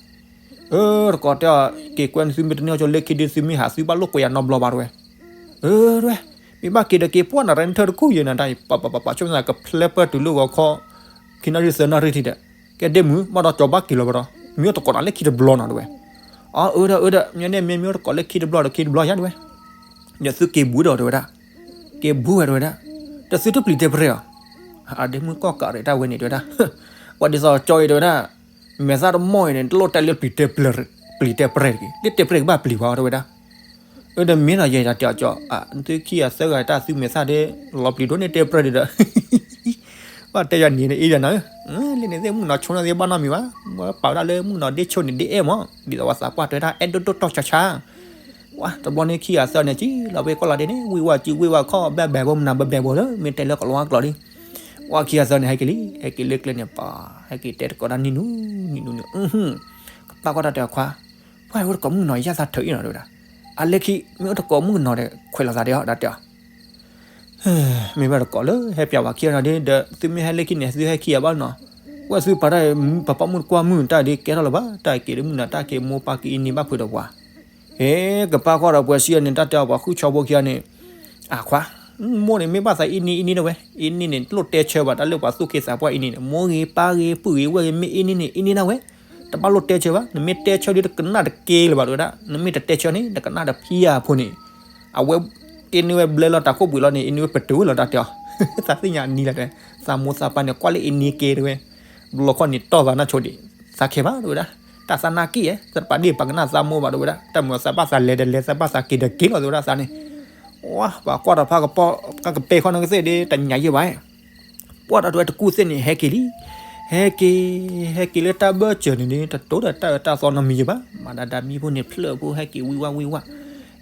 အၢ တကိးတဲအီၤ က့ၤကွဲနသုမ့ၢ်တန့ၢ်အီၤကၠီလၢခံဒီး သုမ့ၢ်ဟးသုဘၣ်လိာ်ကွဲယၤနီတဘျီဘၣ်တဝဲ အၢ တဝဲ မ့ၢ်ဘၣ်က့ၤဒီးက့ၤပှၢ်နၤ ရဲထၢၣ်တကူၣ်ယဲၢ်နၤ တၢ်အံၤ ပပပပပ ဆိကမိၣ်သးကဖျဲပၢၢ်တုၤလၢဂီၤခီ ခံနၣ်ရံၣ်သၢနၣ်ရံၣ်ထံဒီး ကဲဒ့မုၣ် ဘၣ်ဒီးကၠီဘၣ်က့ၤလီၤဘၣ်ဒီး မ့ၢ်အိၣ်တကိးနၤလၢခံတဘျီနီၤတဝဲ အၢ အၢ ဒီး အၢ ဒီး မ့ၢ်န့ၣ်မ့ၢ်မ့ၢ်အိၣ်တကိးလၢခံတဘျီဒီးခံတဘျီယါတဝဲ ဒီးသုက့ၤဘူးဒီးတဝဲဒၣ် က့ၤဘူးဝဲတဝဲဒၣ် ဒီးသုတပျံၤတဲပရဲၢ်အီၤ အဒ့မုၣ်ကီၢ်ကးရံးတၢ်ဝဲန့ၣ်တဝဲဒၣ် ပှၤဒ်သိးကၠီအံၤတဝဲဒၣ် မဲာ်သၣ်တမီၢ်အံၤန့ၣ် တလိၣ်တဲလၢပျံၤတဲပရဲၢ်တဂ့ၤ လၢတဲပရဲၢ်ကဘၣ်ပျံၤဝဲတဝဲဒၣ် အၢ ဒီးမ့ၢ်နီၤယဲယတၢ်တဲအီၤကၠီ သုခံဂၤသၢဂၤတၢ်သုမဲာ်သၣ်ဒီး လီၤပျံၤဒိၣ်န့ၢ်တဲပရဲၢ်ဒံးဒီး ဘၣ်တဲယၤနံၤန့ၣ်အ့ၣ်ယၤနၤ လၢန့ၣ်သ့ၣ်မုၣ်ကနီၤဆိန့ၣ်သ့ၣ်ဘၣ်နီတမံၤဘၣ် ပာ်ဝဲဒၣ်လၢမုၣ်ကနီၤဒ့ဆိန့ၣ်ဒ့အဲၣ်မး ဒ်သိးပှၤသးပှၢ်တဲဝဲဒၣ်အဲၣ်ဒိၣ်ဒိၣ်တီၢ်ဆါဆါ ဝါ တဘျီန့ၣ်ခံဂၤသၢဂၤန့ၣ် ကံလီၤဝဲကီၢ်လီၤဒ့န့ၣ် ဝံၣ်ဝဲကံဝံၣ်ဝဲခီၣ် ဘဲဘဲဘိမနၤဘဲဘဲဘိလၢ မ့ၢ်တဲလၢကလီၤဝါကျိာ်လံ ဝါခံဂၤသၢဂၤန့ၣ် ဟဲက့ၤလံ ဟဲက့ၤလၢကျဲန့ၣ်ပၤ ဟဲက့ၤတဲတကိးတၢ်နံၤနူ နံၤနူန့ၣ် ကပာ်ကွၢ်တၢ်တဲအခွါ ပှၤအိၣ်တကိးမုၣ်ကနီၤယါသးထၢၣ်အံၤနီၤတဲဝဲဒၣ် အလဲၤခံ မ့ၢ်အိၣ်တကိးမုၣ်ကနီၤဒီး ခွဲးလီၤသးဒီးအီၤ တၢ်တဲအီၤ မ့ၢ်ဘၣ်တကိးလၢဟဲပၠးဝဲခံဂၤနီၤဒ့ ဒီးသုမ့ၢ်ဟဲလၢခံန့ၣ် သုဟဲခံဂၤဘၣ်နီၤ ဝဲသုပာ်တၢ် ပှၤပိာ်မုၣ်တကွၢ်မုၣ်တၢ်ဒ့ကဲထီၣ်လၢၤဘၣ် တၢ်က့ၤလၢမုၢ်နၤတၢ်က့ၤမိၢ်ပၢ်ကအ့န့ၢ်ဘၣ်ဖုးဒီးပှၤ ဟဲကပာ်ကွၢ်ဒီးပှဲၤစံယီၤန့ၣ် တၢ်တဲအီၤပှၤဃုဆီဖိခံဂၤန့ၣ် အခွါ မိၢ်န့ၣ်မ့ၢ်ဘၣ်သးအ့န့ၢ်အ့န့ၢ်တဝဲ အ့န့ၢ်န့ၣ် တလိၣ်တဲဆၢဘၣ် တၢ်လၢပှၤသူၣ်က့သးပှၢ်အ့န့ၢ်န့ၣ် မိၢ်ဂ့ၤပၢ်ဂ့ၤ ပုၢ်ဂ့ၤဝဲၢ်ဂ့ၤ မ့ၢ်အ့န့ၢ်န့ၣ် အ့န့ၢ်ဒၣ်ဝဲ တဘၣ်လိၣ်တဲဆၢဘၣ် နမ့ၢ်တဲဆၢဒီးတကနၣ်တကဲလၢၤဘၣ် တဝဲဒၣ် နမ့ၢ်တတဲဆၢန့ၣ် တကနၣ်တဖံးအဖိန့ၣ် အဝဲ အ့န့ၢ်ဝဲဘျဲလီၤတၢ်ခိၣ်ဘှံးလီၤန့ၣ် အ့န့ၢ်ဝဲပတုာ်ဝဲလီၤ တၢ်တဲအီၤ သးသ့ၣ်ညါအနံၤလၢ်တဲ သးမိၢ်သးပၢ်န့ၣ် ကွၢ်လၢအ့န့ၢ်ကဲတဝဲ ဘျီခီန့ၣ်တီၢ်သးနၢ်ဆိဒံး သးခဲဘၣ် တဝဲဒၣ် တၢ်သးနာ်က့ၢ်ဧဲ သးပာ်ဒ့ၣ်ပာ်ကနၣ်သးမိၢ်ဘၣ် တဝဲဒၣ် တၢ်မၤသးဘၣ်သးလဲၤဒီးလဲၤ သးဘၣ်သးက့ၤဒီးက့ၤလီၤ တဝဲဒၣ်သးန့ၣ် ဝါ ပှၤကွၢ်တၢ်ဖးကပီၤ ကကပဲၢ်ခီနီၢ်ကသ့ၣ်ဒ့ တညးယဲၢ်ဘၣ် ပှၤတၢ်တဝဲတကူၣ်သ့ၣ်န့ၣ် ဟဲက့ၤလံ ဟဲက့ၤ ဟဲက့ၤလၢတၢ်ဘၢၣ်စၢၤန့ၣ်ဒီး တတိၤဒီးတၢ်အၢတၢ်သီနီတမံၤယဘၣ်, မၤဒါဒါမံဖိန့ၣ်ဖျၢၣ်ဖိ ဟဲက့ၤဝံၣ်ဝၣ်ဝံၣ်ဝၣ်,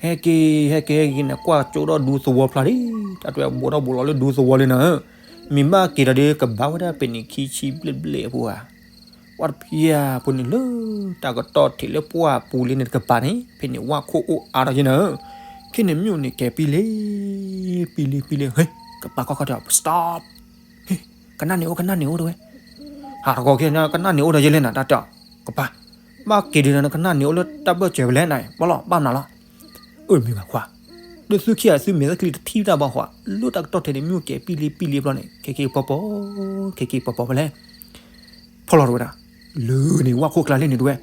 ဟဲက့ၤ ဟဲက့ၤဟဲက့ၤန့ၣ် ကွၢ်ကၠိဒီးဒူသဝီဖျါလံ, တၢ်တဝဲဘိးထီၣ်ဘိးလီၤလၢဒူသဝီလံနၤဧၢ, မ့ၢ်ဘၣ်က့ၤဒီးဒုးကဘၣ်ဝဲဒၣ်ပ့ၤန့ၣ်ခံဆံဘျဲၣ်ဘျဲၣ်အဖိဧါ ပှၢ်တဖျါဖိန့ၣ်လၢတၢ်ကတီၢ်ထံးလၢပှၢ်ပူၤလံန့ၣ်တကပၤန့ၣ် ဖဲန့ၣ်ဝၣ်ခိၣ်အိၣ်အါထီၣ်ယဲနၤဧၢ, ခဲန့ၣ်မ့ၣ်အူန့ၣ်ကဲၤပံလံ ပံလံ ပံလံ, ဟ့ ကပၢ်ခီခီတဲအီၤ stop, ဟ့ ကနၣ်န့ၣ်အိၣ် ကနၣ်န့ၣ်အိၣ်တဝဲ, ဟးတကီးခဲန့ၣ် ကနၣ်န့ၣ်အိၣ်ဒီးယဲလဲၣ်နၤ တၢ်တဲအီၤ, ကပၢ်, ဘၣ်က့ၤဒုးနၤ နကနၣ်န့ၣ်အိၣ်လၢတၢ်ဘၢၣ်စၢၤဖဲလဲၣ်နၤ ဘၣ်လီၤ ဘၣ်မနုၤလီၤ အၢ မ့ၢ်ဘၣ်ခွါ, ဒီးသုခံဂၤသုမဲာ်သၣ်ချံတထံၣ်တၢ်ဘၣ်ဃီ, လၢတၢ်ကတီၢ်ထဲန့ၣ် မ့ၣ်အူကဲၤပံလံပံလံဘျီန့ၣ် ခဲက့ၤပီၤပီၤ, ခဲက့ၤပီၤပီၤဖဲလဲၣ်, ဖီလီၤတဝဲဒၣ်, လၢန့ၣ် ဝၣ်ခိၣ်ကျါလဲၣ်န့ၣ်တဝဲ,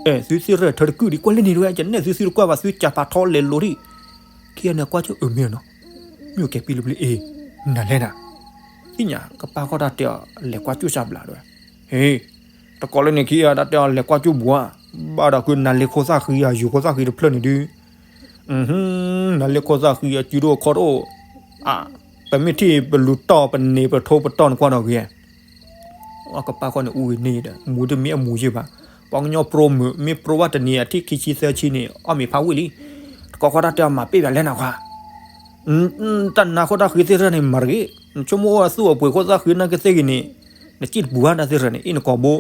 အဲ သုသ့ၣ်ရၢၢ်ထၢတကုၢ်ဒံး ကွၢ်လဲၣ်န့ၣ်တဝဲ, ယနဲၣ်သုသ့ၣ်တကွၢ်ဘၣ် သုကးဖးထီလဲၤလိၤဒံး, ခံဂၤန့ၣ်ကွၢ်ကၠိ အၢ မ့ၢ်နီၤ, မ့ၣ်အူကဲၤပံလံပံလံ အ့ နၤလဲၣ်နၤ, သ့ၣ်ညါ ကပၢ်ခီတၢ်တဲအီၤ လဲၤကွၢ်ကၠိၣ်စၢ်ဘျးတဝဲ, ဟ့ တကိးလၢန့ၣ်ခံဂၤ တၢ်တဲအီၤ လဲၤကွၢ်ကၠိၣ်ဘူးဧါ, ဘၣ်ဒီးဃုနၤလ့ခိၣ်သၣ်ဃံဧါ ယူၤခိၣ်သၣ်ဃံတဖျၢၣ်န့ၣ်ဒုး, နၤလ့ခိၣ်သၣ်ဃံအစုဒိၣ်အခီၣ်တအိၣ်, အ ပမ့ၢ်ထံၣ်ပလူၤတီၢ်ပန့ၢ်ပထိပတီၢ်နကွၢ်ဒီးဂ့ၤ, အကပၢ်ခီန့ၣ်အူဂ့ၤန့ၢ်ဒီး မူတမ့ၢ်အမူယ့ၢ်ဘၣ်, ပှၤကညီပြိမုာ် မ့ၢ်ပြိဘၣ်တနံၤအထံၣ်ခံဆံသၢဆံန့ၣ် အီၣ်မ့ၤဖးဝံၣ်လံ, တကိးခီတၢ်တဲအီၤ မၤပ့ၢ်ဘၣ်လဲၣ်နၤခွါ တၢ်နါခိၣ်တၢ်ဃံသ့ၣ်တဖၣ်န့ၣ် မၤတဂ့ၤ, နဆိကမိၣ်အိၣ်အသူၣ်အပှ့ၤခိၣ်သၣ်ဃံနာ်က့သ့ၣ်ဂ့ၤန့ၣ်, နစံၣ်တပူၤဘၣ်တၢ်သ့ၣ်တဖၣ်န့ၣ် အ့ၣ်နကိာ်ဘိ,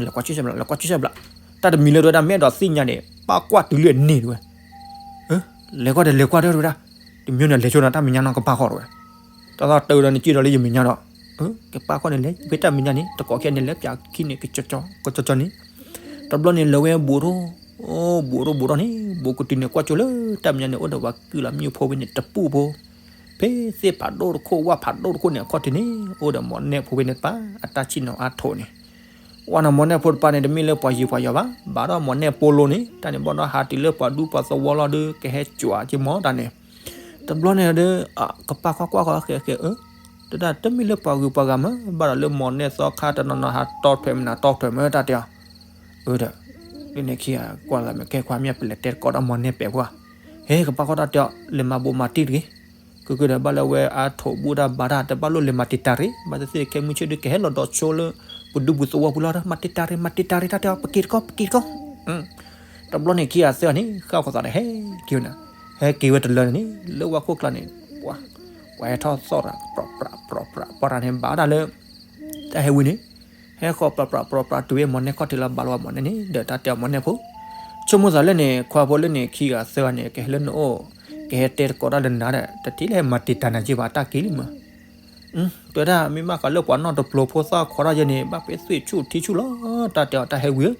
လဲၤကွၢ်ကၠိၣ်စၢ်ဘျး လဲၤကွၢ်ကၠိၣ်စၢ်ဘျး, တၢ်တမံၤလၢတဝဲဒၣ် မ့ၢ်အဲၣ်ဒိးသ့ၣ်ညါန့ၣ် ပၢ်ကွၢ်တုၤလၢအန့ၢ်တဝဲ, လဲၤကွၢ်ဒီး လဲၤကွၢ်ဒီးတဝဲဒၣ်, တမံၤန့ၣ် လဲၤဆိဒီးတၢ်မဲာ်ညါနီၤ ကပၢ်ခီတဝဲ, တၢ်သီတၢ်ဒီးနစံၣ်ဒီးလၢယမဲာ်ညါဒီး, ကပၢ်ခီန့ၣ် လဲၤဝဲတၢ်မဲာ်ညါန့ၣ် တကိးခဲန့ၣ် လဲၤပၠးခံန့ၣ် ကကကန့ၣ်, တဘျီန့ၣ် လဲၤဝဲဘူးထီၣ် ဘူးထီၣ်ဘူးထီၣ်န့ၣ် ဘူးကတုၤန့ၣ် ကွၢ်ကၠိလၢတၢ်မဲာ်ညါန့ၣ် အိၣ်ဒီးပှၤကုၢ်လီၤမ့ၣ်အူဖိဖဲန့ၣ် တပူၤဖိ, ဖဲသ့ၣ်ဖးဒိၣ်တခိၣ် ဝၣ်ဖးဒိၣ်တခိၣ်န့ၣ် အခီၣ်ထံးန့ၣ် အိၣ်ဒီးမိၢ်နဲၣ်ဖိဖဲန့ၣ်တပၤ အတၢ်ဆ့ၣ်နီၤအါထိးန့ၣ်, ဝဲန့ၣ်မိၢ်နဲၣ်ဖိတပၤန့ၣ် တမ့ၢ်လၢပှၤယံၤပှၤယီၤဘၣ်, ဘၣ်ဒီးမိၢ်နဲၣ်ပိလိန့ၣ် တၢ်န့ၣ်ဘၣ်ဒီးဟးတုၤလၢပှၤဒူပှၤသဝီလီၤဒီး ကဟဲကွၢ်က့ၤမီၢ်တၢ်န့ၣ်, တဘျီန့ၣ်ဒီး ကပၢ်ခီကွၢ်ဃီဃဲဃဲအၢ, တဒၣ်တမ့ၢ်လၢပှၤဂုၤပှၤဂၤမး ဘၣ်ဒီးလၢမိၢ်နဲၣ်သီခါတနီၤနီၤ ဟးတီထွဲမနုၤတီထွဲမး တၢ်တဲအီၤ, အၢဒီး လၢန့ၣ်ခံဂၤကွၢ်လၢမ့ၢ်ကဲခွါမ့ၢ်ပလဲၤတဲတကိးဒီးမိၢ်နဲၣ်ပဲာ်ဖိဧါ, ဟဲ ကပၢ်ခီတၢ်တဲအီၤ လဲၤမၤဘိးမၤတံၢ်တဂ့ၤ, ကကဒီးဘၣ်လၢဝဲအါထိးဘူၣ်တၢ်ဘါတၢ် တဘၣ်လိၣ်လဲၤမၤတံာ်တာ်ရ့ၣ် ဘၣ်သ့ၣ်သ့ၣ် ခဲမုၢ်ဆ့ၣ်ဒုးကဟဲလီၤဒီးဆိလၢ ပဒူပူၤသဝီပူၤလီၤဒီး မၤတံာ်တာ်ရ့ၣ် မၤတံာ်တာ်ရ့ၣ် တၢ်တဲအီၤ ပက့ၤတကီၢ် ပက့ၤတကီၢ်, တဘျီန့ၣ်ခံဂၤသၢဂၤန့ၣ် ဃၣ်ဃီၤသးဒီးဟဲက့ၤဝဲန့ၣ်, ဟဲက့ၤဝဲတလၢန့ၣ်န့ၣ် လၢဝၣ်ခိၣ်ကျါန့ၣ် ပှၤ ပှၤဟဲထီၣ်သီၣ်ရၤ ပြီပြးပြီပြး ပှၤတၢ်န့ၣ်ဘၣ်ဒၣ်လၢ တၢ်ဟဲဝံၤန့ၣ် ဟဲဃီၤပြီပြးပြီပြးတုၤဝဲမိၢ်နဲၣ်ခီၣ်ထံးလီၤ ဘၣ်လီၤဝဲမိၢ်နဲၣ်န့ၣ် ဒီးတၢ်တဲအီၤမိၢ်နဲၣ်ဖိ, ဆိကမိၣ်သးလၢန့ၣ် ခွါဖိလၢန့ၣ်ခံဂၤသၢဂၤန့ၣ် ကဟဲလၢနအိၣ် ကဟဲတဲတကိးတၢ်လၢနၤဒီး တထံၣ်လၢဟဲမၤတံာ်တာ်နၤက့ဘၣ် တၢ်က့ၤလံမး တဲဝဲဒၣ်မ့ၢ်ဘၣ်ဃးလၢပှၤနီၢ်တပျိၤဖိသၣ်ခီထီၣ်ယဲန့ၣ် ဘၣ်ပဲသွံၣ်ဆူၣ်ထံဆူၣ်လီၤ တၢ်တဲအီၤတၢ်ဟဲဝံၤဧၢ,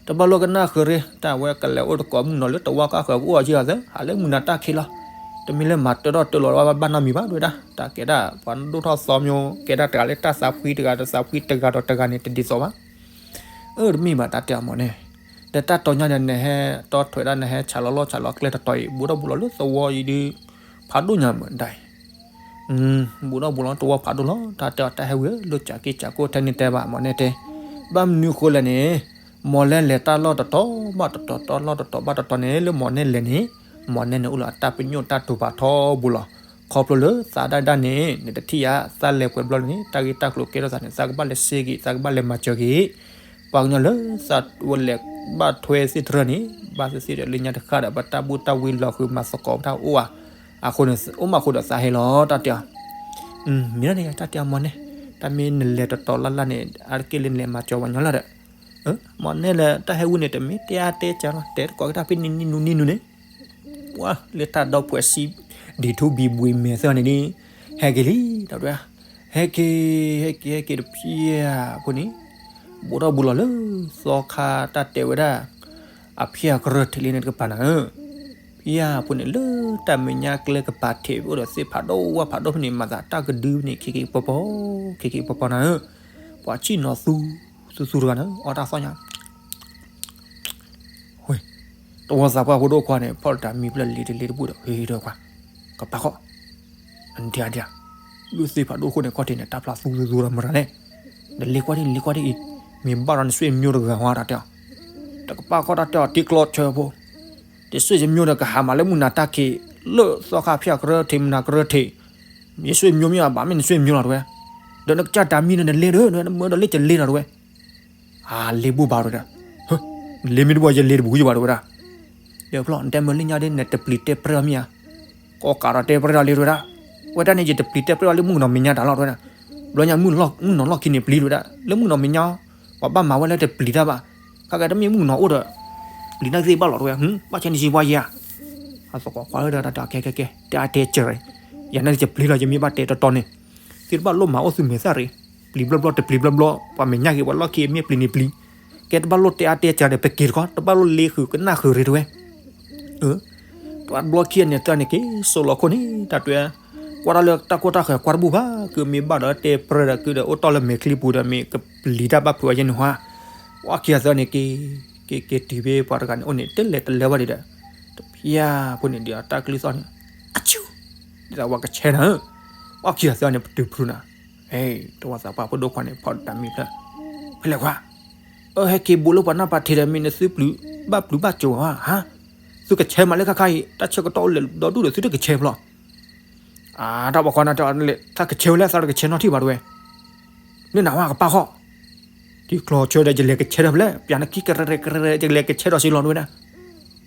တဘၣ်လိၣ်ကနၣ်ဃုာ်ရ့ၣ် တၢ်ဝဲကလဲၤအိၣ်တကိးမုၢ်နီၤလၢတဝၢ်ကၢ်ဃၢၤပအိၣ်အီၤက့ဂၤသၢ ဟးလၢမုၢ်နၤတၢ်ခံလီၤ, တမ့ၢ်လၢမၤတၢထီၣ်တၢလီၤဘၣ်နီတမံၤဘၣ် တဲဝဲဒၣ် တၢ်ကဲဒၣ်ပှၤဒိၣ်ထီၣ်သီမျိၤ ကဲဒၣ်တဂၤလၢတၢ်သးဖှံတဂၤဒီးသးဖှံတဂၤဒီးတဂၤန့ၣ် တဒ်သိးဘၣ် အၢ တမ့ၢ်ဘၣ်တၢ်တဲအီၤမိၢ်န့ၣ်, ဒီးတၢ်တီညါဒီးနဟဲတီထွဲဒၣ်နဟဲဆးလီၤလီၢ်ဆးလီၤကျဲတတီၤအံၤ ဘူးထီၣ်ဘူးလီၤလၢသဝီအံၤဒီး ဖးဒိၣ်ညါမးဒၣ်အံၤ, ဘူးထီၣ်ဘူးလီၤသဝီဖးဒိၣ်လီၤ တၢ်တဲအီၤတၢ်ဟဲဝံၤဧၢ လိၣ်ကးက့ၤကးကိၣ်ထဲန့ၣ်တဲဘၣ်မိၢ်န့ၣ်တဲ, ဘၣ်မနုၤဃိလဲၣ်န့ၣ်, မိၢ်လဲၣ်လဲၤတၢ်လီၢ်တတီၤဘၣ်တတီၤ တၢ်လီၢ်တတီၤဘၣ်တတီၤန့ၣ် လၢမိၢ်န့ၣ်လဲၤန့ၣ်, မိၢ်န့ၣ်န့ၣ်အိၣ်လၢအတၢ်ပညိၣ်တၢ်တိာ်ပာ်ထီဘိလီၤ. ခီဖျိလၢသးဒၣ်ဒၣ်န့ၣ် နတထံၣ်ယါ သးလဲၤပှဲၤဘျီန့ၣ် တၢ်ဂ့ၢ်တၢ်ကျိၤကဲထီၣ်သးန့ၣ် သးကဘၣ်လဲၤစ့က့ၤ သးကဘၣ်လဲၤမၤစၢၤက့ၤ ပှၤကညီလၢသးဝဲလဲၤဘၣ်ထွဲသ့ၣ်တဖၣ်န့ၣ် ဘၣ်သ့ၣ်သ့ၣ်ဒီးလၢညါတဃၣ်ဒီး ပတၢ်ဘူၣ်တၢ်ဝံလီၤဃုာ်မၤသကိးပတၢ်အိၣ်ဧါ, အဃိန့ၣ် အိၣ်မးဃိဒီးသးဟဲလီၤ တၢ်တဲအီၤ, မ့ၢ်ဒ်န့ၣ် တၢ်တဲအီၤမိၢ်န့ၣ်, တၢ်မ့ၢ်နလဲၤတတီၤလၢ်လၢ်န့ၣ် အါတက့ၢ်လၢနလဲၤမၤစၢၤပှၤကညီလီၤဒီး, မိၢ်န့ၣ်လဲၤတၢ်ဟဲဝံၤန့ၣ် တမ့ၢ်တဲအါတဲစှၤလီၤ တဲတကိးက့ၤတၢ်ဖဲန့ၣ်နံၣ်နူနံၣ်နူန့ၣ် ပှၤလၢတၢ်ဒီပုၢ်ဝဲၢ်စံး ဒ့ၣ်ထူဘံၣ်ဘှံးမဲာ်သၢဂၤန့ၣ်ဒ် ဟဲက့ၤလံ ဒီး ဟဲက့ၤ ဟဲက့ၤ ဟဲက့ၤတဖျၢၣ်ဖိန့ၣ် ဘူးထီၣ်ဘူးလီၤလၢ သီခါတၢ်တဲဝဲဒၣ် အဖၠၣ်ကရၢၢ်ထံးလံန့ၣ်တကပၤနၤဧၢ, ဖၠၣ်ဖိန့ၣ်လၢတၢ်မဲာ်ညါကျဲကပၤထံး အိၣ်ဒီးသ့ၣ်ဖးဒိၣ်ဝၣ်ဖးဒိၣ်ဖဲန့ၣ် မၤသးတၢ်ကဒုဖဲန့ၣ် ခံက့ၤပီၤပီၤ ခံက့ၤပီၤပီၤနၤဧၢ, ပှၤဆံၣ်နီၤသူ သူသူတဂၤန့ၣ် အီၣ်တၢ်သီၣ်ညါ ဝဲ တဝီသးပှၢ်ဖိဒိၣ်ခွါန့ၣ် ဖီၣ်တၢ်မံဖျၢၣ်လံတလံတဘူၣ်ဒီး ဟ့ၣ်ဒီးခွါ ကပၢ်ခီၣ် အဒံးဒံး ဒုးသ့ၣ်ဖးဒိၣ်ခိၣ်န့ၣ် ခီၣ်ထံးန့ၣ် တၢ်ဖျါသူသူသူဒီးမတၤလဲၣ်, ဒီးလ့ၤကွၢ်ဒံး လ့ၤကွၢ်ဒံးအံၤ မ့ၢ်ဘၣ်ဒီးနဆွေမျိုးတဂၤဝဲတၢ်တဲအီၤ, တကပၢ်ခီၣ်တၢ်တဲအီၤ တံကျီဆၢဖိ တဆွေမျိုးဒီးကဟးမးလၢမုၢ်နၤတၢ်ခံး လၢသီခါဖၠၣ်ကရၢၢ်ထံး မုၢ်နၤကရၢၢ်ထံး, ယဆွေမျိုးမ့ၢ်အဘၣ်မ့ၢ်နဆွေမျိုးလီၤတဝဲ, ဒီးနကစၢ်တၢ်မံန့ၣ် နလ့ဒီး နမၢဒီးလ့ၣ်ကလ့နီၤ တဲဝဲ. အါ လ့ဘိၣ်ဘၣ် တဲဝဲဒၣ်. နလ့မ့ၢ်တဘိၣ် ယလ့တဘိၣ်ယဘၣ် တဲဝဲဒၣ်. ဒီးဖျီၣ် နတဲမၢလၢညါဒီး နတပျံၤတဲပြဲအီၤမ့ၢ်ဧါ. ကီးကးဒီးတဲပြဲအီၤလံ တဲဝဲဒၣ်. ဝဲတၢ်န့ၣ် ယတပျံၤတဲပြဲအီၤလၢမုၣ်ကနီၤမဲာ်ညါတၢ်လီၤ တဲဝဲဒၣ်. ဘျီညါ မုၣ်နီၤလီၢ်ခံန့ၣ်ပျံၤ တဲဝဲဒၣ်, လၢမုၣ်ကနီၤမဲာ်ညါ ပှၤဘၣ်မၤဝဲလၢတပျံၤတၢ်ဘၣ်. ခဲကဲတမ့ၢ်မုၣ်ကနီၤအိၣ်ဒီး ပျံၤန့ၢ်သ့ဘၣ်လီၤ တဲဝဲ. ဟူ ဘၣ်ဆၢန့ၣ်စံးပှၤယဲဧါ. အသကိးကွၢ်လၢဒီးတၢ်ကဲကဲကဲ တဲအါတဲစှၤရံ, ယၤန့ၣ်ယပျံၤလီၤ ယမ့ၢ်ဘၣ်တဲတီတီန့ၣ်, သုတဘၣ်လိၣ်မၤအိၣ်သုမဲာ်သၣ်ရံ, ပျံၤဘျီဘျီတပျံၤဘျီဘျီ ပှၤမဲာ်ညါဂ့ၤ ပှၤလီၢ်ခံအမ့ၢ်ပျံၤန့ၣ်ပျံၤ, ကဲတဘၣ်လိၣ်တဲအါတဲစှၤဒီး ပက့ၤတခီ တဘၣ်လိၣ်လ့ဃုာ်ကနၣ်ဃုာ်ရံ တဲဝဲ. တဘျီခံဂၤန့ၣ် သၢဂၤန့ၣ်က့ၤစိာ်လီၤခိၣ်န့ၣ် တၢ်တဲ ကွၢ်တၢ်လၢတၢ်ကိၢ်တၢ်ဂီၤကွၢ်တဘူၣ်ဘၣ်, ကုမ့ၢ်ဘၣ်ဒီးတဲပြဲဒီး ကုဒီးအိၣ်တီၢ်လၢမဲာ်ချံပူၤဒီး မ့ၢ်ကပျံၤတၢ်ဘၣ်ဖုးအီၤယဲန့ၣ်ဟါ. ပှၤခံဂၤသၢဂၤန့ၣ်က့ၤ, က့ၤက့ၤတုၤဖဲပှၤတဂၤန့ၣ်အိၣ်န့ၣ် တလဲၤတလဲၤဘၣ်ဒံးဒီး, တဖျၢၣ်ဖိန့ၣ်ဒ်အတၢ်ကလုၢ်သီၣ်န့ၣ်, အဆူၣ်, ဒ်သိးပှၤကဆဲနၤဧၢ, ပှၤခံဂၤသၢဂၤန့ၣ် ပတုၤဖုးနၤ, တဝီသးပှၢ်ဖိဒိၣ်ခွါန့ၣ် ဖီၣ်တၢ်မံဖျၢၣ်, ဖဲလဲၣ်ခွါ, အဟဲက့ၤဘူးလၢပှၤနီၢ်ပၤထံးဒီး မ့ၢ်နသုပျုၤဘၣ်ပျုၤဘၣ်ကၠိၤဧါ, သုကဆဲမးလၢခါခါအံၤ တၢ်ဆၢကတီၢ်အိၣ်လဲၤဒီဒူၣ်ဒီး သုတကဆဲဖျီ အါ တၢ်ဘၣ်ကွၢ်နၤတဲအီၤလၢ သးကဆဲဝဲလဲၣ် သးတကဆဲနီတထံၣ်ဘၣ် တဲဝဲ, န့ၣ်နဝဲကပၢ်ဃီ, ထံချီဆၢဒီး ယလဲၤကဆဲဒီးဖဲလဲၣ် ပျးနခံကရဲကရဲ ယလဲၤကဆဲဒီးစ့လီၤ တဲဝဲဒၣ်.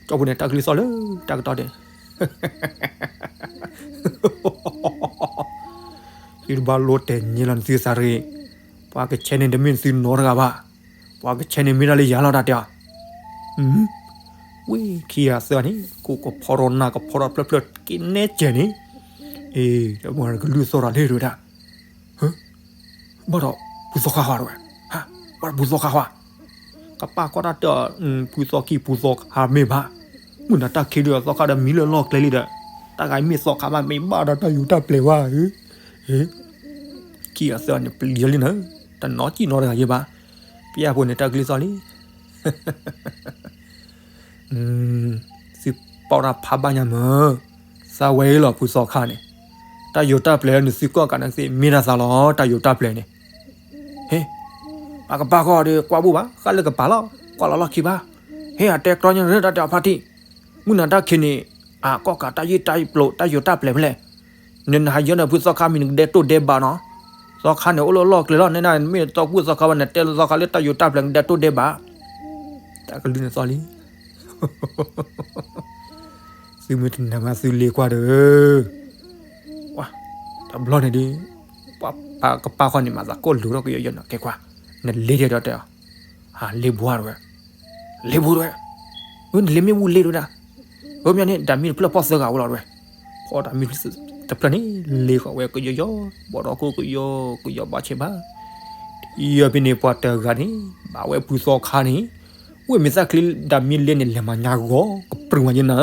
ကၠီဖိန့ၣ် တၢ်ကလုၢ်သီၣ်လၢတၢ်ကတီၢ်ဒဲး သုတဘၣ်လိၣ်တဲာ်ညါလီၤနသုသးတဂ့ၤ, ပှၤကဆဲန့ၣ်တမ့ၢ်နသုနီတဂၤဘၣ်, ပှၤကဆဲန့ၣ်မ့ၢ်ဒၣ်လၢယၤလီၤ တၢ်တဲအီၤ. ဝ့ၢ်ခံဂၤသၢဂၤန့ၣ် ကိးကဖီထီၣ်နၢ်ကဖီထီၣ်ဖျၢၣ်ဖျၢၣ်က့ၤနဲကဲးန့ၣ်, အ့ ကလုၢ်သီၣ်တၢ်လၢတဝဲဒၣ် ဘၣ်ဒီး ဖုသီခါဃီ တဝဲ, ဟါ ဘၣ်ဒီးဖုသီခါဃီ, ကပၢ်ကွၢ်တၢ်တဲအီၤ, ဖုသီခံဖုသီခါမ့ၢ်ဘၣ်, မုၢ်နၤတၢ်ခံဒုးအသီခါဒီးမံလၢလီၢ်ကျဲလံဒီး, တၢ်ဂၤမ့ၢ်သီခါဘၣ် မ့ၢ်ဘၣ်ဒီးတၢ်ယိၤတၢ်ပျဲၤဝဲဧၢ, ခံဂၤသၢဂၤန့ၣ် ပျံၤလံနၤ, တနီၤစံၣ်နီတဂၤယဲဘၣ်, ပျဲၢ်ဖိန့ၣ် တၢ်ကလုၢ်သီၣ်လံ သုပီၣ်တၢ်ဖးဘၣ်ညါမၢ်, သးဝဲအံၤလီၤဖုသီခါန့ၣ်, တၢ်ယိၤတၢ်ပျဲၤလၢနသုကီၢ်ကးန့ၣ်သ့ၣ် မ့ၢ်ဒၣ်သးလီၤ တၢ်ယိၤတၢ်ပျဲၤန့ၣ်, ဟ့, ပှၤကပၢ်ဃီဒီးကွၢ်ဘူၣ်ဘၣ် ဃၣ်လၢကပၤလီၤ ကွၢ်လီၤလီၢ်ခံဘၣ်, ဟ့ အတဲကြီညါလၢတၢ်တဲအီၤဖါတံၢ်, မုၢ်နၤတၢ်ခံးန့ၣ်, အကီၢ်ကးတၢ်ယံာ်တၢ်ယံာ်ပျိး တၢ်ယိၤတၢ်ပျဲၤဖဲလဲၣ်, နနဟးယၢၤဒီးဖုသီခါမံၤ နကဒဲးတိၢ်ဒဲးဘးနီၤ, သီခါန့ၣ်အိၣ်လၢလီၢ်ကျဲလီၤ နဲဒၣ်မ့ၢ်တသီဘူၣ်သီခါဘၣ် နတဲလၢသီခါလၢတၢ်ယိၤတၢ်ပျဲၤ နကဒဲးတိၢ်ဒဲးဘး, တၢ်ကလုၢ်န့ၣ်သီၣ်လံ သုမ့ၢ်တနာ်ဘၣ်သုလ့ကွၢ်ဒီး, တဘျီန့ၣ်ဒီး, ပှၤကပၢ်ဃီန့ၣ် မၤသးကိၢ်လူၤထီၣ်ကယီယီနီၤ ကဲကွၢ်, နလ့ဒဲးဒီးတဲအီၤ, လ့ဘှါတဝဲ, လ့ဘှါတဝဲ, နလ့မ့ၢ်ဘူၣ်လ့တဝဲဒၣ်, အမ့ၢ်န့ၣ် တၢ်မံတဖျၢၣ်ဖီၣ်သၢဂၤဝဲလီၤတဝဲ, ဖီၣ်တၢ်မံတဖျၢၣ်န့ၣ် လ့ဃီဝဲကယီယီ, ဘီၣ်ဒီခိၣ်ကယီကယီဘၣ်ဆဲးဘၣ်, ယီဖဲန့ၣ်ပှၤတဂၤန့ၣ် ဘၣ်ဝဲဖုသီခါန့ၣ်, ဝ့ၢ်မ့ၢ်သၣ်ချံတၢ်မံလ့န့ၣ် လဲၤမၤညါဂီၤ ကပြုၢ်မးယဲနၤ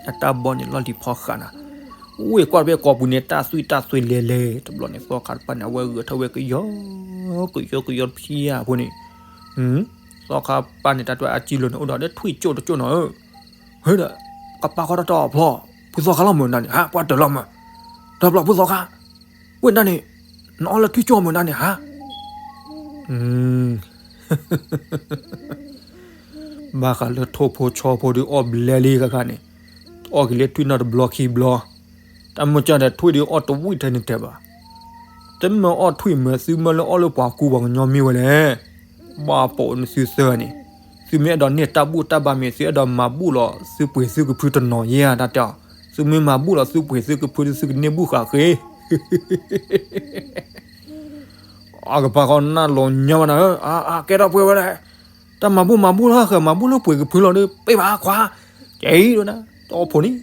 အတၢ်ဘီန့ၣ်လီၢ်လံၤဖီဃးနၤ, ဝ့ၢ်ကွၢ်ဖဲကိာ်ပူၤန့ၣ် တၢ်သွံၣ်တၢ်သွဲလဲၤလဲၤ တဘျီန့ၣ် သီခါတပၢ်န့ၣ် အဝဲဂဲၤထီၣ်ဝဲကယီ, ကယီကယီဖျံအဖိန့ၣ်, သီခါပၢ်န့ၣ် တၢ်တဲအစံလိၤန့ၣ် အိၣ်ဒီးထွံၣ်ကၠိၣ်တကၠိၣ်နီၤဧၢ, ဟဲဒီး, ကပၢ်ဃီတၢ်တဲအီၤဖျီ, ဖုသီခါလီၤမၢ်နၤန့ၣ် ဟါ ပှၤတၢၢ်လီၤမၢ်, တၢၢ်ဖျီဖုသီခါ, ဝ့ၢ်နၤန့ၣ်, နအီၣ်လၢထွံၣ်ကၠိၣ်မၢ်နၤန့ၣ် ဟါ ဘၣ်ဃးလၢထိၣ်ဖိဆီဖိဒီးအီၣ်ဘျဲလံဂၤဂၤန့ၣ်, အီၣ်က့ၤလၢထွံၣ်နီၢ်တဘျီခံဘျီ, တၢ်မုၢ်ကၢ်ဒီးထွံၣ်ဒီးအီၣ်တဝံၣ်ထဲန့ၣ်တဲဘၣ်, တမ့ၢ်အီၣ်ထွံၣ်မၢသုမၢလၢအီၣ်လၢပှၤကူပှၤကညီမ့ၢ်ဝဲလဲၣ်, ဘၣ်ပိာ်နသုသၢန့ၣ်, သုမ့ၢ်အဲၣ်ဒိးန့ၢ်တၢ်ဘူၣ်တၢ်ဘါမ့ၢ်သုအဲၣ်ဒိးမၤဘူၣ်လီၤသုပှ့ၤသုကဖုတနီၤယဲၢ်တၢ်တဲအီၤ, သုမ့ၢ်မၤဘူၣ်လီၤသုပှ့ၤသုကဖုသုကန့ၢ်ဘူၣ်ဃာ်ဃ့ အကပၢ်ဃီနၢ်လီၤညီမးနၤဧၢ, အကဲထီၣ်ပှဲၤဝဲဒၣ်, တၢ်မၤဘူၣ်မၤဘူၣ်လၢဃၢၤ မၤဘူၣ်လၢပှ့ၤကဖုလီၤဒီး ပ့ၢ်ဘၣ်ခွါ, ကဲအံၤဒိၣ်နၤ, တီဖိန့ၣ်,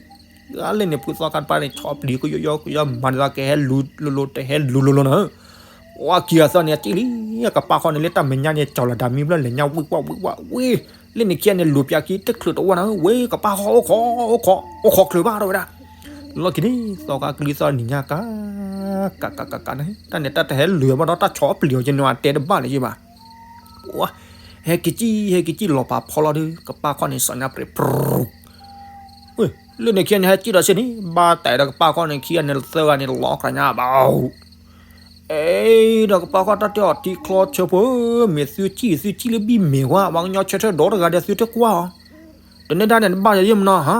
လၢန့ၣ်ဖုသီခါတပၢ်န့ၣ် ဆီပျံၤကယီယီကယီမၤန့ၢ်သးကဟဲလူၤလိၤလိၤ တဟဲလူၤလိၤလိၤနၤဧၢ, ဝဲခံဂၤသၢန့ၣ် အစံၣ်လံ, ကပၢ်ဃီန့ၣ်လၢတၢ်မဲာ်ညါန့ၣ် ကၠီလီၤတၢ်မံဘျီလဲၤညါ ဝံၣ်ကွၢ်ဝံၣ်ကွၢ်ဝံၣ်, လၢန့ၣ်ခံဂၤန့ၣ် လူၤပၠးခံတချုးတဝါနၤဧၢ, ဝဲကပၢ်ဃီအိၣ်ခိး, အိၣ်ခိး, အိၣ်ခိးချုးဘၣ်တဝဲဒၣ် လီၢ်ခံန့ၣ် သီခါကလုၢ်သီၣ်နံၤညါကါ, ကကကကန့ၣ် တၢ်န့ၣ်တၢ်တဟဲလူၤဘၣ်ဒီးတၢ်ဆီပျံၤအီၤကန့ၣ် အတဲတဘၣ်လၢၤဘၣ်, ဟဲက့ၤကံၣ် ဟဲက့ၤကံၣ်လီၤပာ်ဖီလီၤဒီး ကပၢ်ခီန့ၣ် စီၤညါပြဲး လၢန့ၣ်ခံဂၤန့ၣ် ဟဲကံၣ်ဒီးစ့ၢ်န့ၣ် ဘၣ်တဲဒီးကပၢ်ခီန့ၣ် ခံဂၤန့ၣ်သၢဂၤန့ၣ် လီၤခရၤညါဘၣ် အ့ ဒီးကပၢ်ဃီတၢ်တဲအီၤ ထံချီဆၢဖိဧၢ, မ့ၢ်သုကံၣ်သုကံၣ်လၢဘံၣ်မ့ၢ်ဝဲ ပှၤကညီဆၢထၢၣ်ဒီတဂၤဒီးသုတကွၢ်အီၤ, တန့ၢ်ဒၣ်န့ၣ် နဘၣ်ယဲမနီၤဟါ,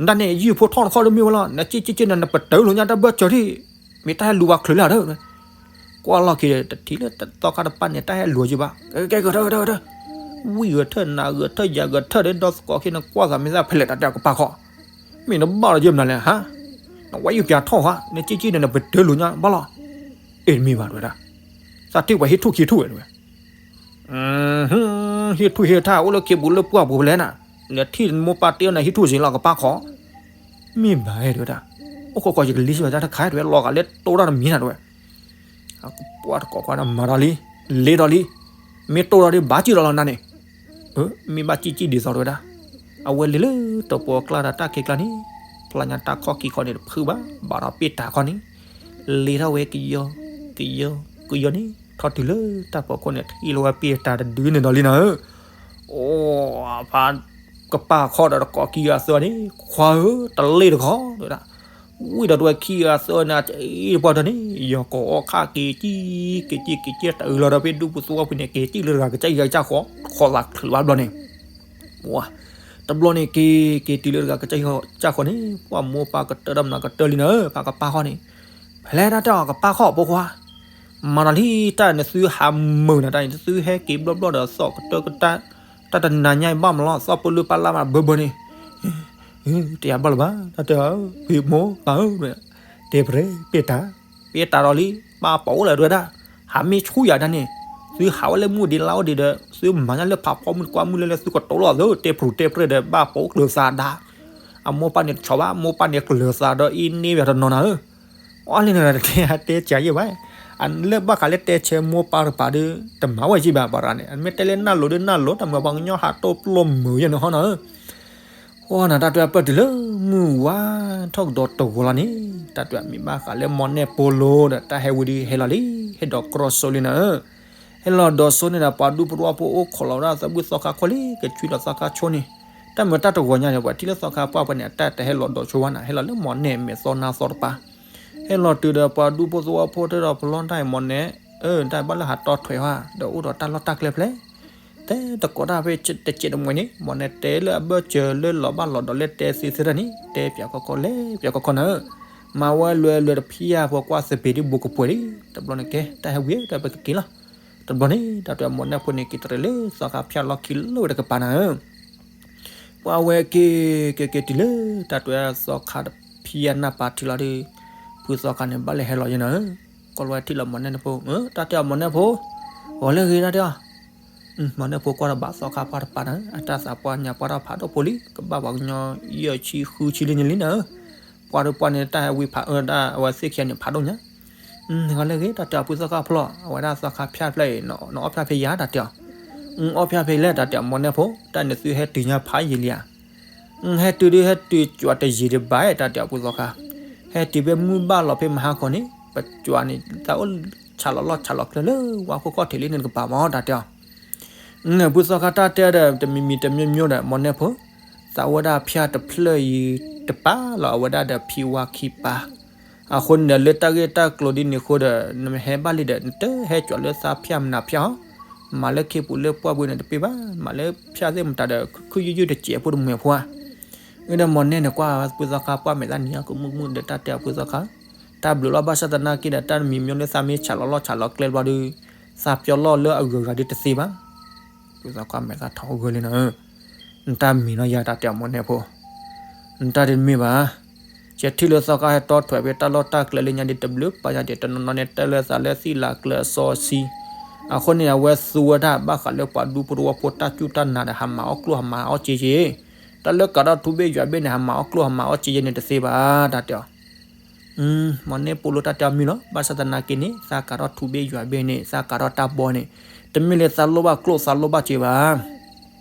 နဒၣ်န့ၣ် ယုၢ်ဖိထီၣ်နခီၣ်လၢမ့ၢ်ဝဲလီၤ, နစ့စ့စ့န့ၣ် နပတၢၢ်လိာ်ညါတၢ်ဘၢၣ်စၢၤထံၣ်, မ့ၢ်တၢ်ဟဲလူၤဝဲချုးလၢဒီး, ကွၢ် ပှၢ်လီၢ်ခံဒီး တထံၣ်လၢသီခါတပၢ်န့ၣ် တၢ်ဟဲလူၤက့ၤဘၣ်, ကဲကဲ ဂဲၤထၢၣ် ဂဲၤထၢၣ် ဂဲၤထၢၣ်, ဝံၣ်ဂဲၤထၢၣ် နးဂဲၤထၢၣ် ယၤဂဲၤထၢၣ်ဒီး ဒီသကိးခံန့ၣ် ကွၢ်သးမ့ၢ်သးဖဲလဲၣ် တၢ်တဲအီၤ ကပၢ်ခီၣ်, မ့ၢ်နဘၣ်လီၤယဲၢ်မနုၤလဲၣ်ဟါ, နဝဲယုၢ်ပၠးထီၣ်ဧါ, နကံၣ်ကံၣ်ဒီး နပတုာ်လိာ်ညါဘၣ်လီၤ, အ့ၣ်တမ့ၢ်ဘၣ် တဲဝဲဒၣ်, သးထံၣ်ပှၤဟံးထူၣ်ခံထူၣ်ဝဲ တဲဝဲ ဟံးထူၣ်ဟံးထၢၣ် အိၣ်လၢခ့ပူၤလၢပှၢ်ပူၤဖဲလဲၣ်နၤ, နထံၣ်မိၢ်ပၢ်တ့အီၤန့ၣ် ဟံးထူၣ်စ့ၢ်လီၤ ကပၢ်ခီၣ်, မ့ၢ်ဘၣ် တဲဝဲဒၣ်, အိၣ်ခိးခိး ယကလံစ့ၢ်ဘၣ်တၢ်တခါ တဲဝဲ လီၤဂာ်လၢတိၢ်တၢ်တမံၤနၤ တဲဝဲ, အကပှၢ်တကိးခွါန့ၣ် မၤဒီးလံ, လ့ဒီးလံ, မ့ၢ်တိၢ်ဒီးဒ်ဘၣ်စံၣ်ဒီးလီၤနၤန့ၣ်, မ့ၢ်ဘၣ်စံၣ်စံၣ်ဒ်သိး တဲဝဲဒၣ်, အဝဲလံလၢတပှီၤကျါဒီးတၢ်ခံးကျါန့ၣ်, ဖျါညါတၢ်ခီၣ်ခံခီန့ၣ်တဖုဘၣ်, ဘၣ်ဒီးပ့ၢ်တၢ်ခီန့ၣ်, လ့ထီၣ်ဝဲကယီ, ကယီ, ကယီန့ၣ် ထီၣ်တုၤလၢတၢ်ဖီခိၣ်န့ၣ် ထံၣ်လီၤဝဲပ့ၢ်တၢ်တဒုန့ၣ်ဒီးလံနၤဧၢ, အိၣ်ဖး ကပၢ်ခီၣ်ဒီးတကိးခံဂၤသၢန့ၣ် ခွါဧၢ တလ့ၢ်တခီ တဲဝဲဒၣ်, ဝံၣ်ဒီးတဝဲခံဂၤသၢန့ၣ် အတအ့ၣ်တပှၢ်တၢၢ်န့ၣ် ယီၤကိးအီၣ်ခၣ်က့ၤကံၣ် က့ၤကံၣ်က့ၤကံၣ် တအုးလီၤဒီး ဖဲဒူပူၤသဝီပူၤန့ၣ် က့ၤကံၣ်လၢတဂၤကစၢ်ဟံၣ်ကစၢ်ဃီ ဃီသးချုးဘၣ်ဘျီန့ၣ်, တဘျီန့ၣ်က့ၤ က့ၤတုၤလၢတဂၤကစၢ်ဟံၣ်ကစၢ်ဃီန့ၣ် ပှၢ်မိၢ်ပၢ်ကတၢၢ်တၢ်မနုၤကတၢၢ်လံနၤဧၢ ဖးကပၢ်ခီၣ်န့ၣ်, ဖဲလဲၣ်တၢ်တဲအီၤ ကပၢ်ခီၣ်ဖိခွါ မၤဒီးလံတၢ်န့ၣ် သုဟးမုာ်နၤတၢ်န့ၣ် သုဟဲက့ၤဘျီဘျီဒီးသီၣ်ကတၢၢ်ကတၢၢ် တၢ်တနၤညါအံၤဘၣ်မးလီၤ သီၣ်ပၢၢ်လၢပၢ်လၢ်မးဘၢဘၢန့ၣ်, တယၤဘၣ်လၢၤဘၣ် တၢ်တဲအီၤ ဖံမိၢ်ပၢ်ဧၢ, တဲပရဲပ့ၢ်တၢ်, ပ့ၢ်တၢ်ဒီးလံ ဘၣ်ပိာ်လၢၤတဲဝဲဒၣ်, ဟးမ့ၢ်ဆူၣ်ယၤတၢ်န့ၣ်, သုဟးဝဲလၢမုၢ်ဒံးလါအိၣ်ဒံးဒီး သုမၤညါလၢဖးဖီမုၢ်တကွၢ်မုၢ်လၢလၢသုကတိၤလီၤသု တဲပရူၤတဲပရဲၢ်ဒီး ဘၣ်ပိာ်ကျၢၤသးဒါ အမိၢ်ပၢ်န့ၣ်တဆီဘၣ် မိၢ်ပၢ်န့ၣ်ကျၢၤသးဒီးအံၤန့ၢ်ယၤတနီၤနၤဧၢ, အီၤလံနၤတတဲတဲကယဲၢ်ဘၣ်, လၢဘၣ်ဃးလၢတဲဆၢမိၢ်ပၢ်တပၤဒီး တမၤဝဲကံဘၣ် ပှၤရၤန့ၣ် အမ့ၢ်တဲလၢနၢ်လိၤဒီးနၢ်လိၤ တမ့ၢ်ပှၤကညီဟးတိၢ်ပျိမုာ်ယဲၢ်န့ၣ်ဟီနၤဧၢ, အီၤနၤတၢ်တဲပၢၢ်တုၤလၢမုၢ်ဝါထီၣ်ကဒီးတဂီၤလီၤန့ၣ် တၢ်တဲမ့ၢ်ဘၣ်ဃးလၢမိၢ်နဲၣ်ဖိလိၤဒီး တၢ်ဟဲဝံၤဒီးဟဲလီၤလံ ဟဲဒီးကြီစိလံနၤဧၢ ဟဲလီၤဒီးစိန့ၣ်ဒီး ပှၤဒူဖိသဝီဖိအိၣ်ခိးလီၤဝဲဒၣ်သးဘုၣ်သီခါခီလံ ကဆွံလီၤသီခါဆိန့ၣ်, တၢ်မုာ်တၢ်တဂီၤညါန့ၣ် ပှၤထံၣ်လၢသီခါပှၢ်ပှဲၤန့ၣ် အတၢ်တဟဲလီၤဒီးဆိဝဲနၤ ဟဲလီၤလၢမိၢ်နဲၣ်မဲာ်သီနါသီတပၤ, ဟဲလီၤတုၤဒီးပှၤဒူဖိသဝီဖိတဲဒီးပလီၢ်တၢ်အံၤမိၢ်နဲၣ်, အၢ တၢ်ဘၣ်လၢဟးတီထွဲဟါ ဒီးအိၣ်ဒီးတၢ်လီၢ်တၢ်ကျဲဖျဲၣ် တဲတကိးတၢ်ဖဲတစဲးတမှဲၤန့ၣ် မိၢ်နဲၣ်တဲလၢအဘၢၣ်စၢၤလၢလီၤဘၣ်လီၤဒီးလၢတဲသ့သ့တၢ်န့ၣ် တဲပၠးကီကီလဲၤပၠးကီကီနၤဧၢ, မၤဝဲလွဲလွဲတဖံးယါဖိကွၢ်သပ့ၤဒ်ဘူးကပှဲၤဒံး တဘျီန့ၣ်ကဲ တၢ်ဟဲဝံၤဒီးပကက့ၤလီၤ, တဘျီန့ၣ် တၢ်တဲမိၢ်နဲၣ်ဖိန့ၣ်က့ၤတရံးလၢသီခါဖၠၣ်လီၢ်ခံလၢဝဲတကပၤနၤဧၢ ပှၤဝဲက့ၤ က့ၤက့ၤတုၤလၢ တၢ်တဲသီခါတဖံးယါနၢ်ပၤထံလီၤဒီး ဖုသီခါန့ၣ် ဘၣ်လဲၤဟဲလီၤယဲၢ်နၤဧၢ, ကွၢ်လီၤဝဲထံၣ်လီၤမိၢ်နဲၣ်ဖိ, တၢ်တဲအီၤမိၢ်နဲၣ်ဖိ, ဂီၤလၢဂ့ၤတၢ်တဲအီၤ, မိၢ်နဲၣ်ဖိကွၢ်ဒီးဘၣ်သီခါပှၢ်တပၤနၤဧၢ, အတၢ်သးပှၢ်ညါပှၢ်တၢ်ဖးဒိၣ်ဖိလံ, ကဘၣ်ပှၤကညီယဲၢ်ဆံဃုဆံလံန့ၣ်လံနၤဧၢ, ပှၢ်ဒိၣ်ပှၢ်န့ၣ် တၢ်ဟဲဝံဖးအၢဒၣ်အဝဲသ့ၣ်ခံဂၤန့ၣ်ဖးဒိၣ်ညါ ဂီၤလၢဂ့ၤ တၢ်တဲအီၤဖုသီခါဖျီၣ် အဝဲဒၣ်သီခါဖၠၣ်ဖျဲၣ်အံၤ နအီၣ်ဖၠၣ်ဖဲယၤ တၢ်တဲအီၤ, အီၣ်ဖၠၣ်ဖဲလဲၣ် တၢ်တဲအီၤမိၢ်နဲၣ်ဖိ, တၢ်န့ၣ်သုဟဲတုၤညါဖးယံာ်လံဧါ, ဟဲတုၤဒုးဟဲတုၤကွၢ်တယံာ်ဒံးဘၣ် တၢ်တဲအီၤဖုသီခါ, ဟဲတုၤဖဲမုၢ်ဘၣ်လီၤဖဲမဟါခီန့ၣ် ပကွၢ်န့ၣ် သးအိၣ်ဆးလီၤလီၢ်ဆးလီၤကျဲလၢဝါခိၣ်ခီၣ်ထံးလံန့ၣ်တကပၤမး တၢ်တဲအီၤ ဖုသီခါတၢ်တဲဒီး တမံၤမံၤတမံၤမံၤဒီး မိၢ်နဲၣ်ဖိ, သးဝဲဒၣ်ဖၠၣ်တဖျၢၣ်အံၤတပၤလီၤ အဝဲဒၣ်ဒီးဖံဝါခံပၤ, အဃိန့ၣ်ဒီး လၢတၢ်ဂ့ၢ်တၢ်ကျိၤဒ်န့ၣ်အဃိဒီး နမ့ၢ်ဟဲဘၣ်လံဒီး နတဟဲကွၢ်လၢသးဖၠၣ်မနုၤဖၠၣ်အီၤ, မၤလၢခ့ပူၤလၢပှၢ်ပူၤန့ၣ်တပ့ၢ်ဘၣ်, မၤလၢဖၠၣ်သ့ၣ်မတၤဒီး ခုယုၢ်ယုၢ်တစဲးဖိတမှဲၤဖိဧါ, အဒီးမိၢ်နဲၣ်န့ၣ် ကွၢ်ဝဲဖုသီခါပှၢ်မဲာ်သၣ်နံၤအကမုၣ်ကမုၣ်ဒီး တၢ်တဲအီၤဖုသီခါ တၢ်ဘျုးလီၤ ဘၣ်ဆၣ်သနာ်က့ဒီး တၢ်တမံၤမံၤလၢသးမ့ၢ်ဆးလီၤလီၢ်ဆးလီၤကျဲဘျီဒီး သးပျီလီၢ်လၢအဂုၤအဂၤဒ်တသ့ဘၣ်. ဖုသီခါမဲာ်သၣ်ထီၣ်အဂၢၢ်လံနၤဧၢ, နတၢ်မံၤနီၢ်ယၤ တၢ်တဲအီၤမိၢ်နဲၣ်ဖိ, နတၢ်တမ့ၢ်ဘၣ်. ယထံၣ်လၢသီခါဟဲတီထွဲဖဲတၢ်လီၢ်တၢ်ကျဲလၢညါဒ်တဘျုးပာ်ညါဒ်တနီၤနီၤန့ၣ် တဲလၢသးလၢသံၣ်လၤကျၢၤအစီဆှံ, အဃိန့ၣ် အဝဲသူဝဲဒၣ်ဘၣ်ဃးလၢပှၤဒူဖိသဝီဖိတၢ်စူၢ်တၢ်နာ်ဒီး ဟးမၤအီၣ်ကျိၣ်ဟးမၤအီၣ်စ့ယ့ၢ် တၢ်လၢကးထီၣ်ထူဘ့ၣ်ယွၤဘ့ၣ်န့ၣ် ဟးမၤအီၣ်ကျိၣ်ဟးမၤအီၣ်စ့ယ့ၢ်န့ၣ်တသ့ဘၣ် တၢ်တဲအီၤ. မိၢ်နဲၣ်ဖိလိတၢ်တဲအီၤမုာ်လီၤ. ဘၣ်ဆၣ်သနာ်က့န့ၣ် သးကးထီၣ်ထူဘ့ၣ်ယွၤဘ့ၣ်န့ၣ် သးကးထီၣ်တၢ်ဘီန့ၣ် တမ့ၢ်လၢသးလိၣ်ဘၣ်ကျိၣ်သးလိၣ်ဘၣ်စ့ဘၣ်.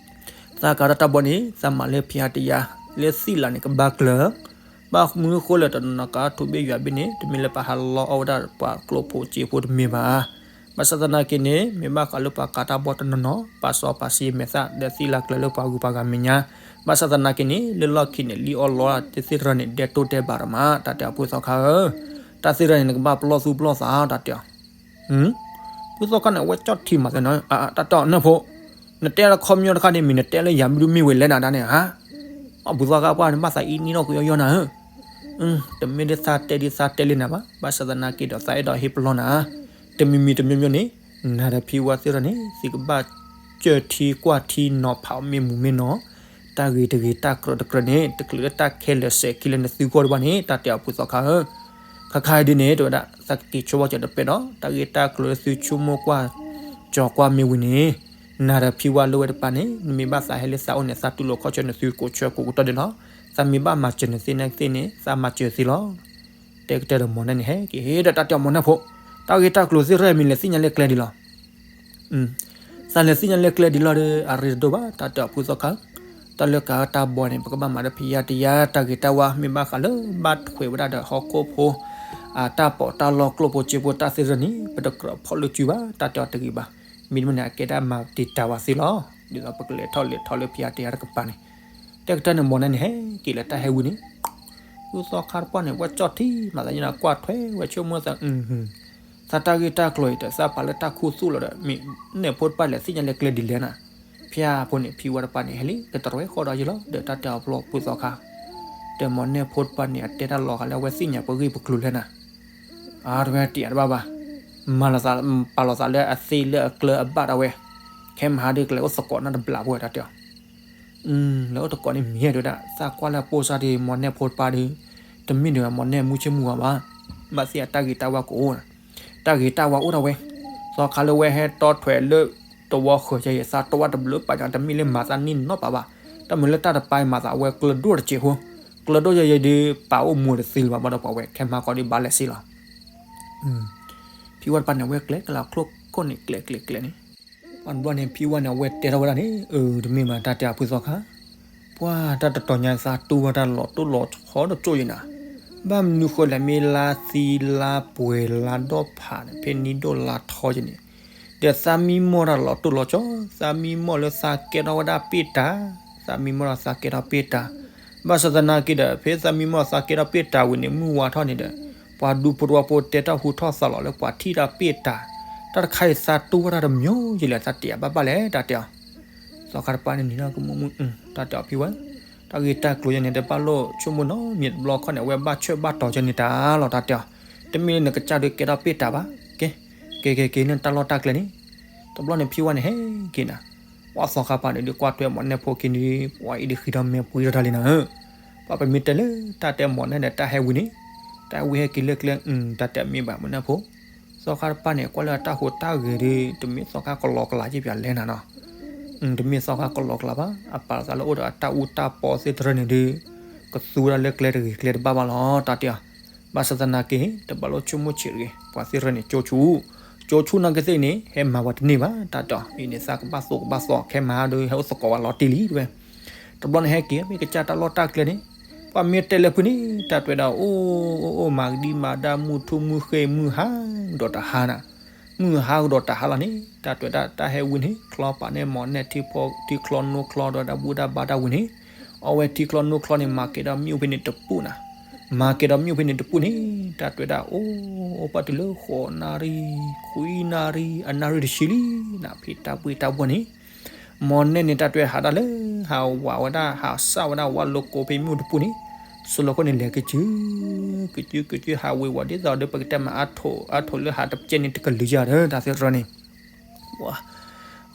သးကးထီၣ်တၢ်ဘီန့ၣ် သးမၤလၢဖံးအါတယါ လၢသံၣ်လၤန့ၣ် ကဘၣ်ကျၢၤ ဘၣ်မနုၤဃိလဲၣ် တနီၤနီၤကးထီၣ်ထူဘ့ၣ်ယွၤဘ့ၣ်န့ၣ် တမ့ၢ်လၢပှၤဟးလီအီၣ်ဝဲဒၣ်ပှၤကျိၣ်ဖိစ့ဖိတမ့ၢ်ဘၣ်. ဘၣ်ဆၣ်သနာ်က့န့ၣ် မ့ၢ်ဘၣ်ဃးလၢပှၤကးတၢ်ဘီတနီၤနီၤ ပာ်စီပာ်ဆှံမဲာ်သၣ်ဒီးသံလၤကျၢၤလၢပှၤဂုၤပှၤဂၤမဲာ်ညါ. ဘၣ်ဆၣ်သနာ်က့န့ၣ် လၢလီၢ်ခံန့ၣ် လံၣ်အီၣ်လီအီၣ်သ့ၣ်တဖၣ်န့ၣ် ဒဲတိၢ်ဒဲးဘးတမး တၢ်တဲအီၤဖုသီခါဧၢ. တၢ်သ့ၣ်တဖၣ်န့ၣ် နကဘၣ်ပလီၢ်သူၣ်ပလီၢ်သး တၢ်တဲအီၤ ဖုသီခါန့ၣ် အဝဲကၠီၣ်ထံမးသ့နီၤ တၢ်တဲအီၤနၢၣ်ဖိ, နတဲလၢခီပညီတခါန့ၣ် မ့ၢ်နတဲလၢယၤမ့ၢ်ဒုးမ့ၢ်ဝဲလဲၣ်နၤဒၣ်န့ၣ်ဧါ. အဖုသီခါပှၢ်န့ၣ် ဘၣ်သးအံၤနံၣ်နီၢ်ကယီယီနၤဧၢ. တမ့ၢ်လၢသးတဲဒ်သးတဲလံနၤဘၣ်. ဘၣ်ဆၣ်သနာ်က့ဒီး သးအဲၣ်ဒိးဟ့ၣ်ပလီၢ်နၤ, တမံၤမံၤတမံၤမံၤန့ၣ် နၤဒီးဖံဝါသ့ၣ်တဖၣ်န့ၣ် သုကဘၣ်စၢၢ်ထံကွၢ်ထံနီၤဖးအီၤမ့ၢ်မူမ့ၢ်နီၤ, တၢ်ဂ့ၤတဂ့ၤတၢ်ကြၢးတကြၢးန့ၣ် တချုးလၢတၢ်ခဲလၢာ်စဲးခံလၢနသုဂီၢ်တဘၣ်န့ၣ် တၢ်တဲအီၤဖုသီခါဧၢ, ခါခါအံၤဒ်န့ၣ် တဲဝဲဒၣ် သးကက့ၤဆိဘၣ်စၢၤတပဲဒီး တၢ်ဂ့ၢ်တၢ်ကျိၤလၢသုဆိကမိၣ်ကွၢ်ကၠီၤကွၢ်မ့ၢ်ဝံၤန့ၣ် နၤဒီးဖံဝါလိာ်ဝဲတပၤန့ၣ် နမ့ၢ်ဘၣ်သးဟဲလၢသးအိၣ်န့ၣ် သးတူၢ်လိာ်ခီၣ်ဆၢနသုကိးဆၢကိးကတီၢ်ဒဲးလီၤ, သးမ့ၢ်ဘၣ်မၤစၢၤနသ့ၣ်နဲသ့ၣ်န့ၣ် သးမၤစၢၤသ့လီၤ. တဲကတၢၢ်ဒီးမိၢ်နဲၣ်န့ၣ် ဟဲက့ၤဒီးတၢ်တဲအီၤမိၢ်နဲၣ်ဖိ, တၢ်ဂ့ၢ်တၢ်ကျိၤသ့ၣ်တဖၣ်မ့ၢ်လဲၤသ့ၣ်ညါလၢကျဲဒ်လီၤ. သးလဲၤသ့ၣ်ညါလၢကျဲဒ်လီၤဒီး အရ့တဒိၣ်ဘၣ် တၢ်တဲအီၤဖုသီခါ, တၢ်လၢကၤတၢ်ဘီန့ၣ် ပကဘၣ်မၤဒီးဖံးယါတယါ တၢ်ဂ့ၤတၢ်ဝါမ့ၢ်ဘၣ်ဃးလၢဘၣ်ထွဲးဝဲဒၣ်ဒီးဟီၣ်ခိၣ်ဖိ အတၢ်ပီးတၢ်လီကျိၣ်ဖိစ့ဖိတၢ်သ့ၣ်တဖၣ်န့ၣ် ပတကြၢးဖီၣ်လိာ်စုဘၣ် တၢ်တဲအီၤတဂ့ၤဘၣ်. မ့တမ့ၢ်န့ၣ် အကဲဒၣ်မၤတံာ်တာ်ဝဲသ့လီၤ. ဒ်သိးပကလဲၤထီၣ်လဲၤထီလၢဖံးယါတယါတကပၤန့ၣ် တဲကတၢၢ်န့ၣ်မိၢ်နဲၣ်န့ၣ် ဟဲက့ၤလၢတၢ်ဟဲဝံၤန့ၣ် ဖုသီခါတပၤန့ၣ် ဝဲကၠီၣ်ထံမၤသးညါဒီးကွၢ်ထွဲဝဲဆိကမိၣ်သး သးတၢ်ဂ့ၢ်တၢ်ကျိၤအံၤဒီးသးပာ်လၢတၢ်ခူသူၣ်လီၤဒီး မ့ၢ်နဲၣ်ဖိတပၤလဲၤသ့ၣ်ညါလၢကျဲဒ်လဲၣ်နၤ, ဖဲအဖိန့ၣ် ဖံဝါတပၤန့ၣ် ဟဲလံ ကတရဲၣ်ဃီဒီးယလီၤ ဒီးတၢ်တဲအီၤဖုသီခါ, ဒီးမိၢ်နဲၣ်ဖိတပၤန့ၣ် အတဲတၢ်လီၤဂာ်လၢအဝဲသ့ၣ်ညါပဂ့ၢ်ပကျိၤလဲၣ်နၤ, အါတဝဲတယာ်တဘၣ်ဘၣ်, မၤလီၤသး ပာ်လီၤသးလၢအသ့လၢအကျၢအဘၣ်ဒၣ်ဝဲ, ခဲမဟါဒီးကလဲၤအိၣ်သကိးနၢ်တဘျီဖိဝဲတၢ်တဲအီၤ လၢအိၣ်တကိးန့ၣ်မ့ၢ်ဟဲဒၣ် သးကွၢ်လၢအပိၢ်စၢ်ဒီး မိၢ်နဲၣ်ဖိတပၤဒီး တမ့ၢ်ဒၣ်မိၢ်နဲၣ်မူဆ့ၣ်မူဝါဘၣ်, ဘၣ်သ့ၣ်အတၢ်ဂ့ၤတၢ်ဝါကအိၣ်, တၢ်ဂ့ၤတၢ်ဝါအိၣ်ဒၣ်ဝဲ, သီခါလၢဝဲဟဲတီထွဲလၢတဝီဃၢၤယဲ သးတဝၢ်တဘျုးပာ်ညါ တမ့ၢ်လၢမၤသးန့ၢ်နီတပၤဘၣ်, တၢ်မုာ်လၢတၢ်တပၤအံၤမၤသးအဝဲကျၢၤဒိၣ်တစဲးဖိ, ကျၢၤဒိၣ်ယဲယဲဒီး ပာ်အိၣ်မူတသ့လၢၤဘၣ် ဘၣ်ဒီးပှၤဝဲခဲမဟါကီဒီးဘၣ်လဲၤစ့လီၤ ဖံဝါတပၤန့ၣ် အဝဲကျဲကလၤချိၣ်ခိၣ်န့ၣ် ကျဲကျဲကျဲန့ၣ်, ပှၤတဘျီန့ၣ် ဖံဝါန့ၣ် အဝဲတဲထီၣ်ဝဲဒၣ်န့ၣ် အၢ တမ့ၢ်ဘၣ်တၢ်တဲအီၤဖုသီခါ, ပှၤတၢ်တတီၤညါသးတူၢ်ဘၣ်တၢ်လီၤတိၢ်လီၤဆီတစိၢ်ယဲနၤ, ဘၣ်မနုၤဃိလဲၣ် မ့ၢ်လါသံလါပှဲၤလါဒီဖးန့ၣ် ဖဲနံၣ်ဒိၣ်လါထီယဲန့ၣ်, ဒီးသးမံမီၢ်တၢ်လီၤတိၢ်လီၤဆီ, သးမံမီၢ်လၢသးကဲထီၣ်ဝဲဒၣ်ပ့ၢ်တၢ်, သးမံမီၢ်ဒီးသးကဲထီၣ်ပ့ၢ်တၢ်, ဘၣ်ဆၣ်သနာ်က့ဒီး ဖဲသးမံမီၢ်သးကဲထီၣ်ပ့ၢ်တၢ်ဝံၤန့ၣ် မုၢ်ဝါထီၣ်န့ၣ်ဒီး ပှၤဒူဖိတဝီဖိတဲတၢ်ဟူထီၣ်သးလီၤလၢပှၤထံၣ်တၢ်ပ့ၢ်တၢ်, တၢ်တခါအံၤသးတူၢ်ဘၣ်တၢ်တမံၤယဲလဲၣ် သးတဲဘၣ်ဘၣ်လဲၣ် တၢ်တဲအီၤ, သီခါတပၤန့ၣ်နံၤနီၢ်ကမူၣ်မုၢ် တၢ်တဲအီၤဖံဝါ, တၢ်ဂ့ၢ်တၢ်ကျိၤယဲန့ၣ် တဘၣ်လိၣ်ဆိကမိၣ်နီတမံၤတဘျီခီန့ၣ် အဝဲဘၣ်ဆၢဘၣ်တီၤကဲန့ၣ်တၢ်လီၤ တၢ်တဲအီၤ, တမ့ၢ်လၢနကစၢ်ဒုးကဲထီၣ်ပ့ၢ်တၢ်ဘၣ်, ကဲ, ကဲကဲက့ၤန့ၣ်တၢ်လီၢ်တၢ်ကျဲန့ၣ်, တဘျီန့ၣ်ဖံဝါန့ၣ်ဟဲက့ၤနၤ ပှၤသီခါပၤန့ၣ် ဒုးကွၢ်ထွဲမိၢ်နဲၣ်ဖိခံန့ၣ် ပှၤအံၤဒုးဃံထီၣ်မဲာ်ပှံထီၣ်တၢ်လံနၤဧၢ, ပှၤပမ့ၢ်တဲလၢတၢ်တဲမိၢ်နဲၣ်ဒီးတၢ်ဟဲဝံၤန့ၣ်, တၢ်ဝံၤဟဲက့ၤလၢကျဲ, တၢ်တဲမ့ၢ်ဘၣ်မိၢ်နဲၣ်ဖိ, သီခါတပၤန့ၣ် ကွၢ်လၢအတၢ်ဟူးတၢ်ဂဲၤဒီး တမ့ၢ်သီခါကလီကလးက့ပၠးလဲၣ်နၤနီၤ, တမ့ၢ်သီခါကလီကလးဘၣ်, အပာ်လီၤသးလၢအိၣ်ဒီးအတၢ်အူတၢ်ပီသ့ၣ်တဖၣ်န့ၣ်ဒီး ကသူဝဲဒၣ်လၢကျဲတဂ့ၤကျဲတဘၣ်ဘၣ်လီၤ တၢ်တဲအီၤ, ဘၣ်ဆၣ်သနာ်က့ တဘၣ်လိၣ်ဆိကမိၣ်ဆံးတဂ့ၤ, ပှၤသ့ၣ်တဖၣ်န့ၣ် ကၠိဆူၣ် ကၠိဆူၣ်နာ်က့သ့ၣ်န့ၣ် ဟဲမၤပှၤတန့ၢ်ဘၣ် တၢ်တဲအီၤ, အံၤန့ၣ်သးကဘၣ်သိးကဘၣ်သီ ခဲမဟါဒီး ဟဲအိၣ်သကိးဝဲလီၤတံၢ်လံတဲဝဲ, တဘျီန့ၣ်ဟဲက့ၤ မ့ၢ်ကစၢ်တၢ်လီၢ်တၢ်ကျဲန့ၣ်, ပှၤမ့ၢ်တဲလၢဖုန့ၣ် တၢ်တဲဝဲဒၣ် အိၣ်အိၣ်အိၣ် မၤကဒံမၤဒါ မုၢ်ထူၣ်မုၢ်ဃ့ၢ် မုၢ်ဟါကဒီးတဟါနၤ, မုၢ်ဟါကဒီးတဟါလီၤန့ၣ် တၢ်တဲဝဲဒၣ် တၢ်ဟဲဝံၤန့ၣ် ချီပာ်န့ၢ်မိၢ်နဲၣ်ထံဖီ ထံချီနိချီဒီးတၢ်ဘူၣ်တၢ်ဘါတၢ်ဝံၤန့ၣ်, အဝဲထံချီနိချီန့ၣ် မၤကဲဒီးမ့ၣ်အူဖဲန့ၣ်တပူၤနၤ, မၤကဲဒီးမ့ၣ်အူဖဲန့ၣ်တပူၤန့ၣ် တၢ်တဲဝဲဒၣ် အိၣ်အိၣ်ပှၤတုၤလၢဃိးနၣ်ရံၣ် ခွံနၣ်ရံၣ် အနၣ်ရံၣ်တဆံလံနၤ ဖဲတၢ်ဘှ့ၣ်တၢ်ဘှီန့ၣ် မိၢ်နဲၣ်န့ၣ် တၢ်တဲဝဲဟးဒၣ်လၢ ဟးဝးဝဲဒၣ် ဟးစၢ်ဝဲဒၣ်ဝၣ်လိကိဖဲမ့ၣ်အူတပူၤန့ၣ်, စိၤလီၤခိၣ်န့ၣ်လဲၤကစု, ကစုကစု ဟးဝ့ၤဝီၤဒ်သိးဒီး ပကတဲမးအါထိးအါထိးလၢဟးတကဲန့ၣ် တကလုာ်ယၤဒီး တၢ်သ့ၣ်တဖၣ်န့ၣ်,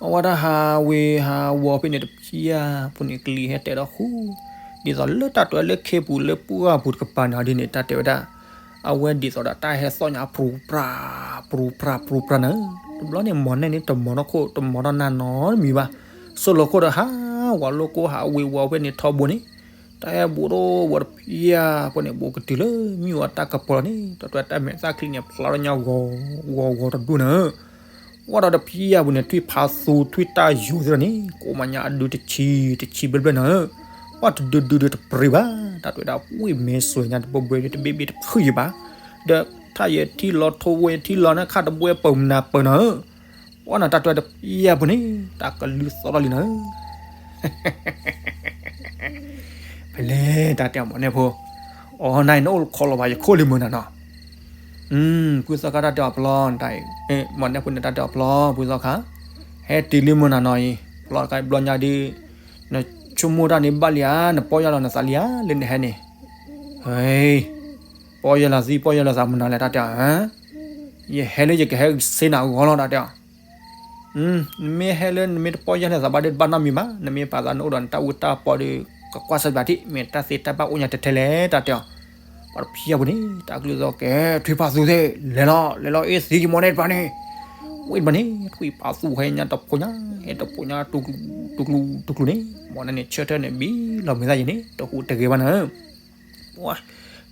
အဝဲဒၣ်ဟးဝ့ၤဟးဝီၤဖဲန့ၣ်တဖျၢၣ်ပူၤန့ၣ် ကလံၤဟဲတဲဒီးဃူ, ဒ်သိးလၢတၢ်တဲဝဲလၢခ့ပူၤလၢပှၢ်ပူၤတကပၤန့ၣ် အဒ်န့ၣ် တၢ်တဲဝဲဒၣ် အဝဲဒ်သိးဒီးတၢ်ဟဲသီၣ်ညါ ပြူပြၢ ပြူပြၢ ပြူပြၢနၤ, တဘျီန့ၣ် မိၢ်နဲၣ်န့ၣ် တမၤထီၣ်ခိၣ် တမၤထီၣ်နၢ်နီတမံၤဘၣ်, စိၤလီၤခိၣ်ဒီးဟးဝးလိကိ ဟးဝ့ၤဝီၤဖဲန့ၣ်ထီဘိန့ၣ်, တၢ်ဟဲဘူးဒီးဝီၤတဖျၢၣ်ပူၤန့ၣ် ဘူးကတုၤလၢမ့ၣ်အူအတၢ်ကပီၤလီၤန့ၣ် တၢ်တဲဝဲတၢ်မဲာ်သၣ်ချံန့ၣ် ဖျါထီၣ်ညါဂီၤဂီၤဂီၤတဒူၣ်နၤ ဝဲဒီးတဖျၢၣ်ပူၤန့ၣ် ထွံၣ်ဖးသူထွံၣ်တၢ်ယိၤသ့ၣ်ဒီးန့ၣ် ကိးမးညါအဒုတဆံတဆံဘျဲၣ်ဘျဲၣ်နၤ, ပှၤတဒုဒုဒီးတပြံၤဘၣ်, တၢ်တဲဝဲဒၣ်ဝံၣ်မဲာ်စွဲညါတဘိဘှဲဒီးတဘ့ၣ်ဘ့ၣ်တဖုယံၤဘၣ်, ဒီးထၣ်ယဲထံလီၤထိဝဲထံလီၤန့ၣ် ခါတဘှဲပၢၢ်မနၤပၢၢ်နၤ, ပှၤနၤတၢ်တဲဝဲတဖျၢၣ်ပူၤန့ၣ် တၢ်ကလုၢ်သီထီၣ်လံနၤ ဖဲလဲၣ်တၢ်တဲအီၤမိၢ်နဲၣ်ဖိ, အီၤနၤအံၤနအိၣ်ခီလီၤဘၣ်ယခိၣ်လံမုၢ်နၤနီၤ, ဖုသီခါတၢ်တဲအီၤပျီ, မိၢ်နဲၣ်ဖိန့ၣ်တၢ်တဲအီၤပျီ ဖုသီခါ, ဟဲတုၤလံမုၢ်နၤနီၤအံၤ, ပျီတခါဘျီညါဒုး, နဆိကမိၣ်တၢ်န့ၣ်ဘၣ်လံဧါ, နပီၢ်ယၢ်လီၤနသးလံဧါ, လၢနဟဲန့ၣ်, ဟဲ, ပီၢ်ယၢ်လီၤသံ ပီၢ်ယၢ်လီၤသးမနုၤလဲၣ် တၢ်တဲအီၤ, ယဟဲလၢယကဟဲစ့နၤအဂီၢ်လီၤ တၢ်တဲအီၤ. နမ့ၢ်ဟဲလၢနမ့ၢ်တပီၢ်ယၢ်န့ၣ်သးဘၣ်ဒီးတဘၣ်နီတမံၤဘၣ်, နမ့ၢ်ပာ်သးနအိၣ်ဒီးနတၢ်အူတၢ်ပီဒီး ကကွၢ်ဆၢပၠးထံၣ် မ့ၢ်တၢ်သ့တၢ်ဘၣ်အိၣ်ညါထဲထဲလဲၣ် တၢ်တဲအီၤ. ပှၤတဖံးအပူၤန့ၣ် တၢ်ကလုၢ်သီၣ်ကဲ ထွံၣ်ဖးသူသ့ၣ် လဲၤလီၤ လဲၤလီၤ အ့ၣ်သံက့ၤမီၢ်န့ၢ်တပၤန့ၣ်. ဝံၤတဘျီန့ၣ် ထွံၣ်ဖးသူဟဲညါတဖိညါ ဟဲတဖိညါ တူၢ်ကျူၤတူၢ်ကျူၤန့ၣ် မီၢ်န့ၢ်န့ၣ် ဆၢထၢၣ်န့ၣ် ဘံလီၤမ့ၢ်သၣ်ယံၤန့ၣ် တဟူးတဂ့ၤဘၣ်နၤ.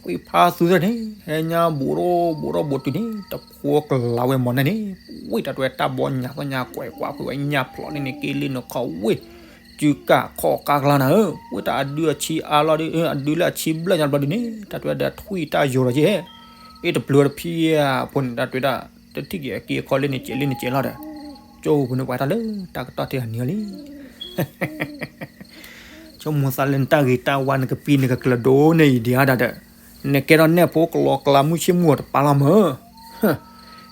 ထွံၣ်ဖးသူသ့ၣ်န့ၣ် ဟဲညါဘူးထီၣ်ဘူးထီၣ်ဘူးတုၤန့ၣ် တဖိကလၤဝဲမီၢ်န့ၢ်န့ၣ်. ဝံၤတၢ်တဝဲတၢ်ဘီညါသီၣ်ညါကွဲးကွၢ်ကွံာ်ဝဲညၣ်ဖျိးန့ၣ်န့ၣ် က့လ့ၣ်နခီဝ့ၢ် စုကၣ်ခီၣ်ကါကလါနၤဧၢ. ဝံၤတၢ်အဒုအဆံးအါလီၤဒီး အဒုလၢအဆံးဘျၢၣ်ညါတဘျီဒုန့ၣ် တၢ်တဝဲဒီးထွံၣ်တၢ်ယိာ်လီၤက့ၤ အ့ၣ်တပျုၤတဖံးအပူၤန့ၣ် တၢ်တဝဲဒၣ် တထံၣ်က့ၤအက့အခီလ့ၣ်န့ၣ်ကဲးလ့ၣ်န့ၣ်ကဲးလီၤဒီး ကၠိပူၤန့ၣ်ပှၤတၢ်လၢတၢ်ကတီၢ်တ့ၢ်အနံၤလံ ဆိကမိၣ်သးလၢနတၢ်ဂ့ၤတၢ်ဝါနကပံနကကျၢၤဒိၣ်န့ၢ်အံၤဒံးဧါဒၣ်ဒီး နကဲထီၣ်နဲၣ်ဖိကလီကလါမုၢ်ဆ့ၣ်မုၢ်ဂီၤတပၤလီၤမၢ်.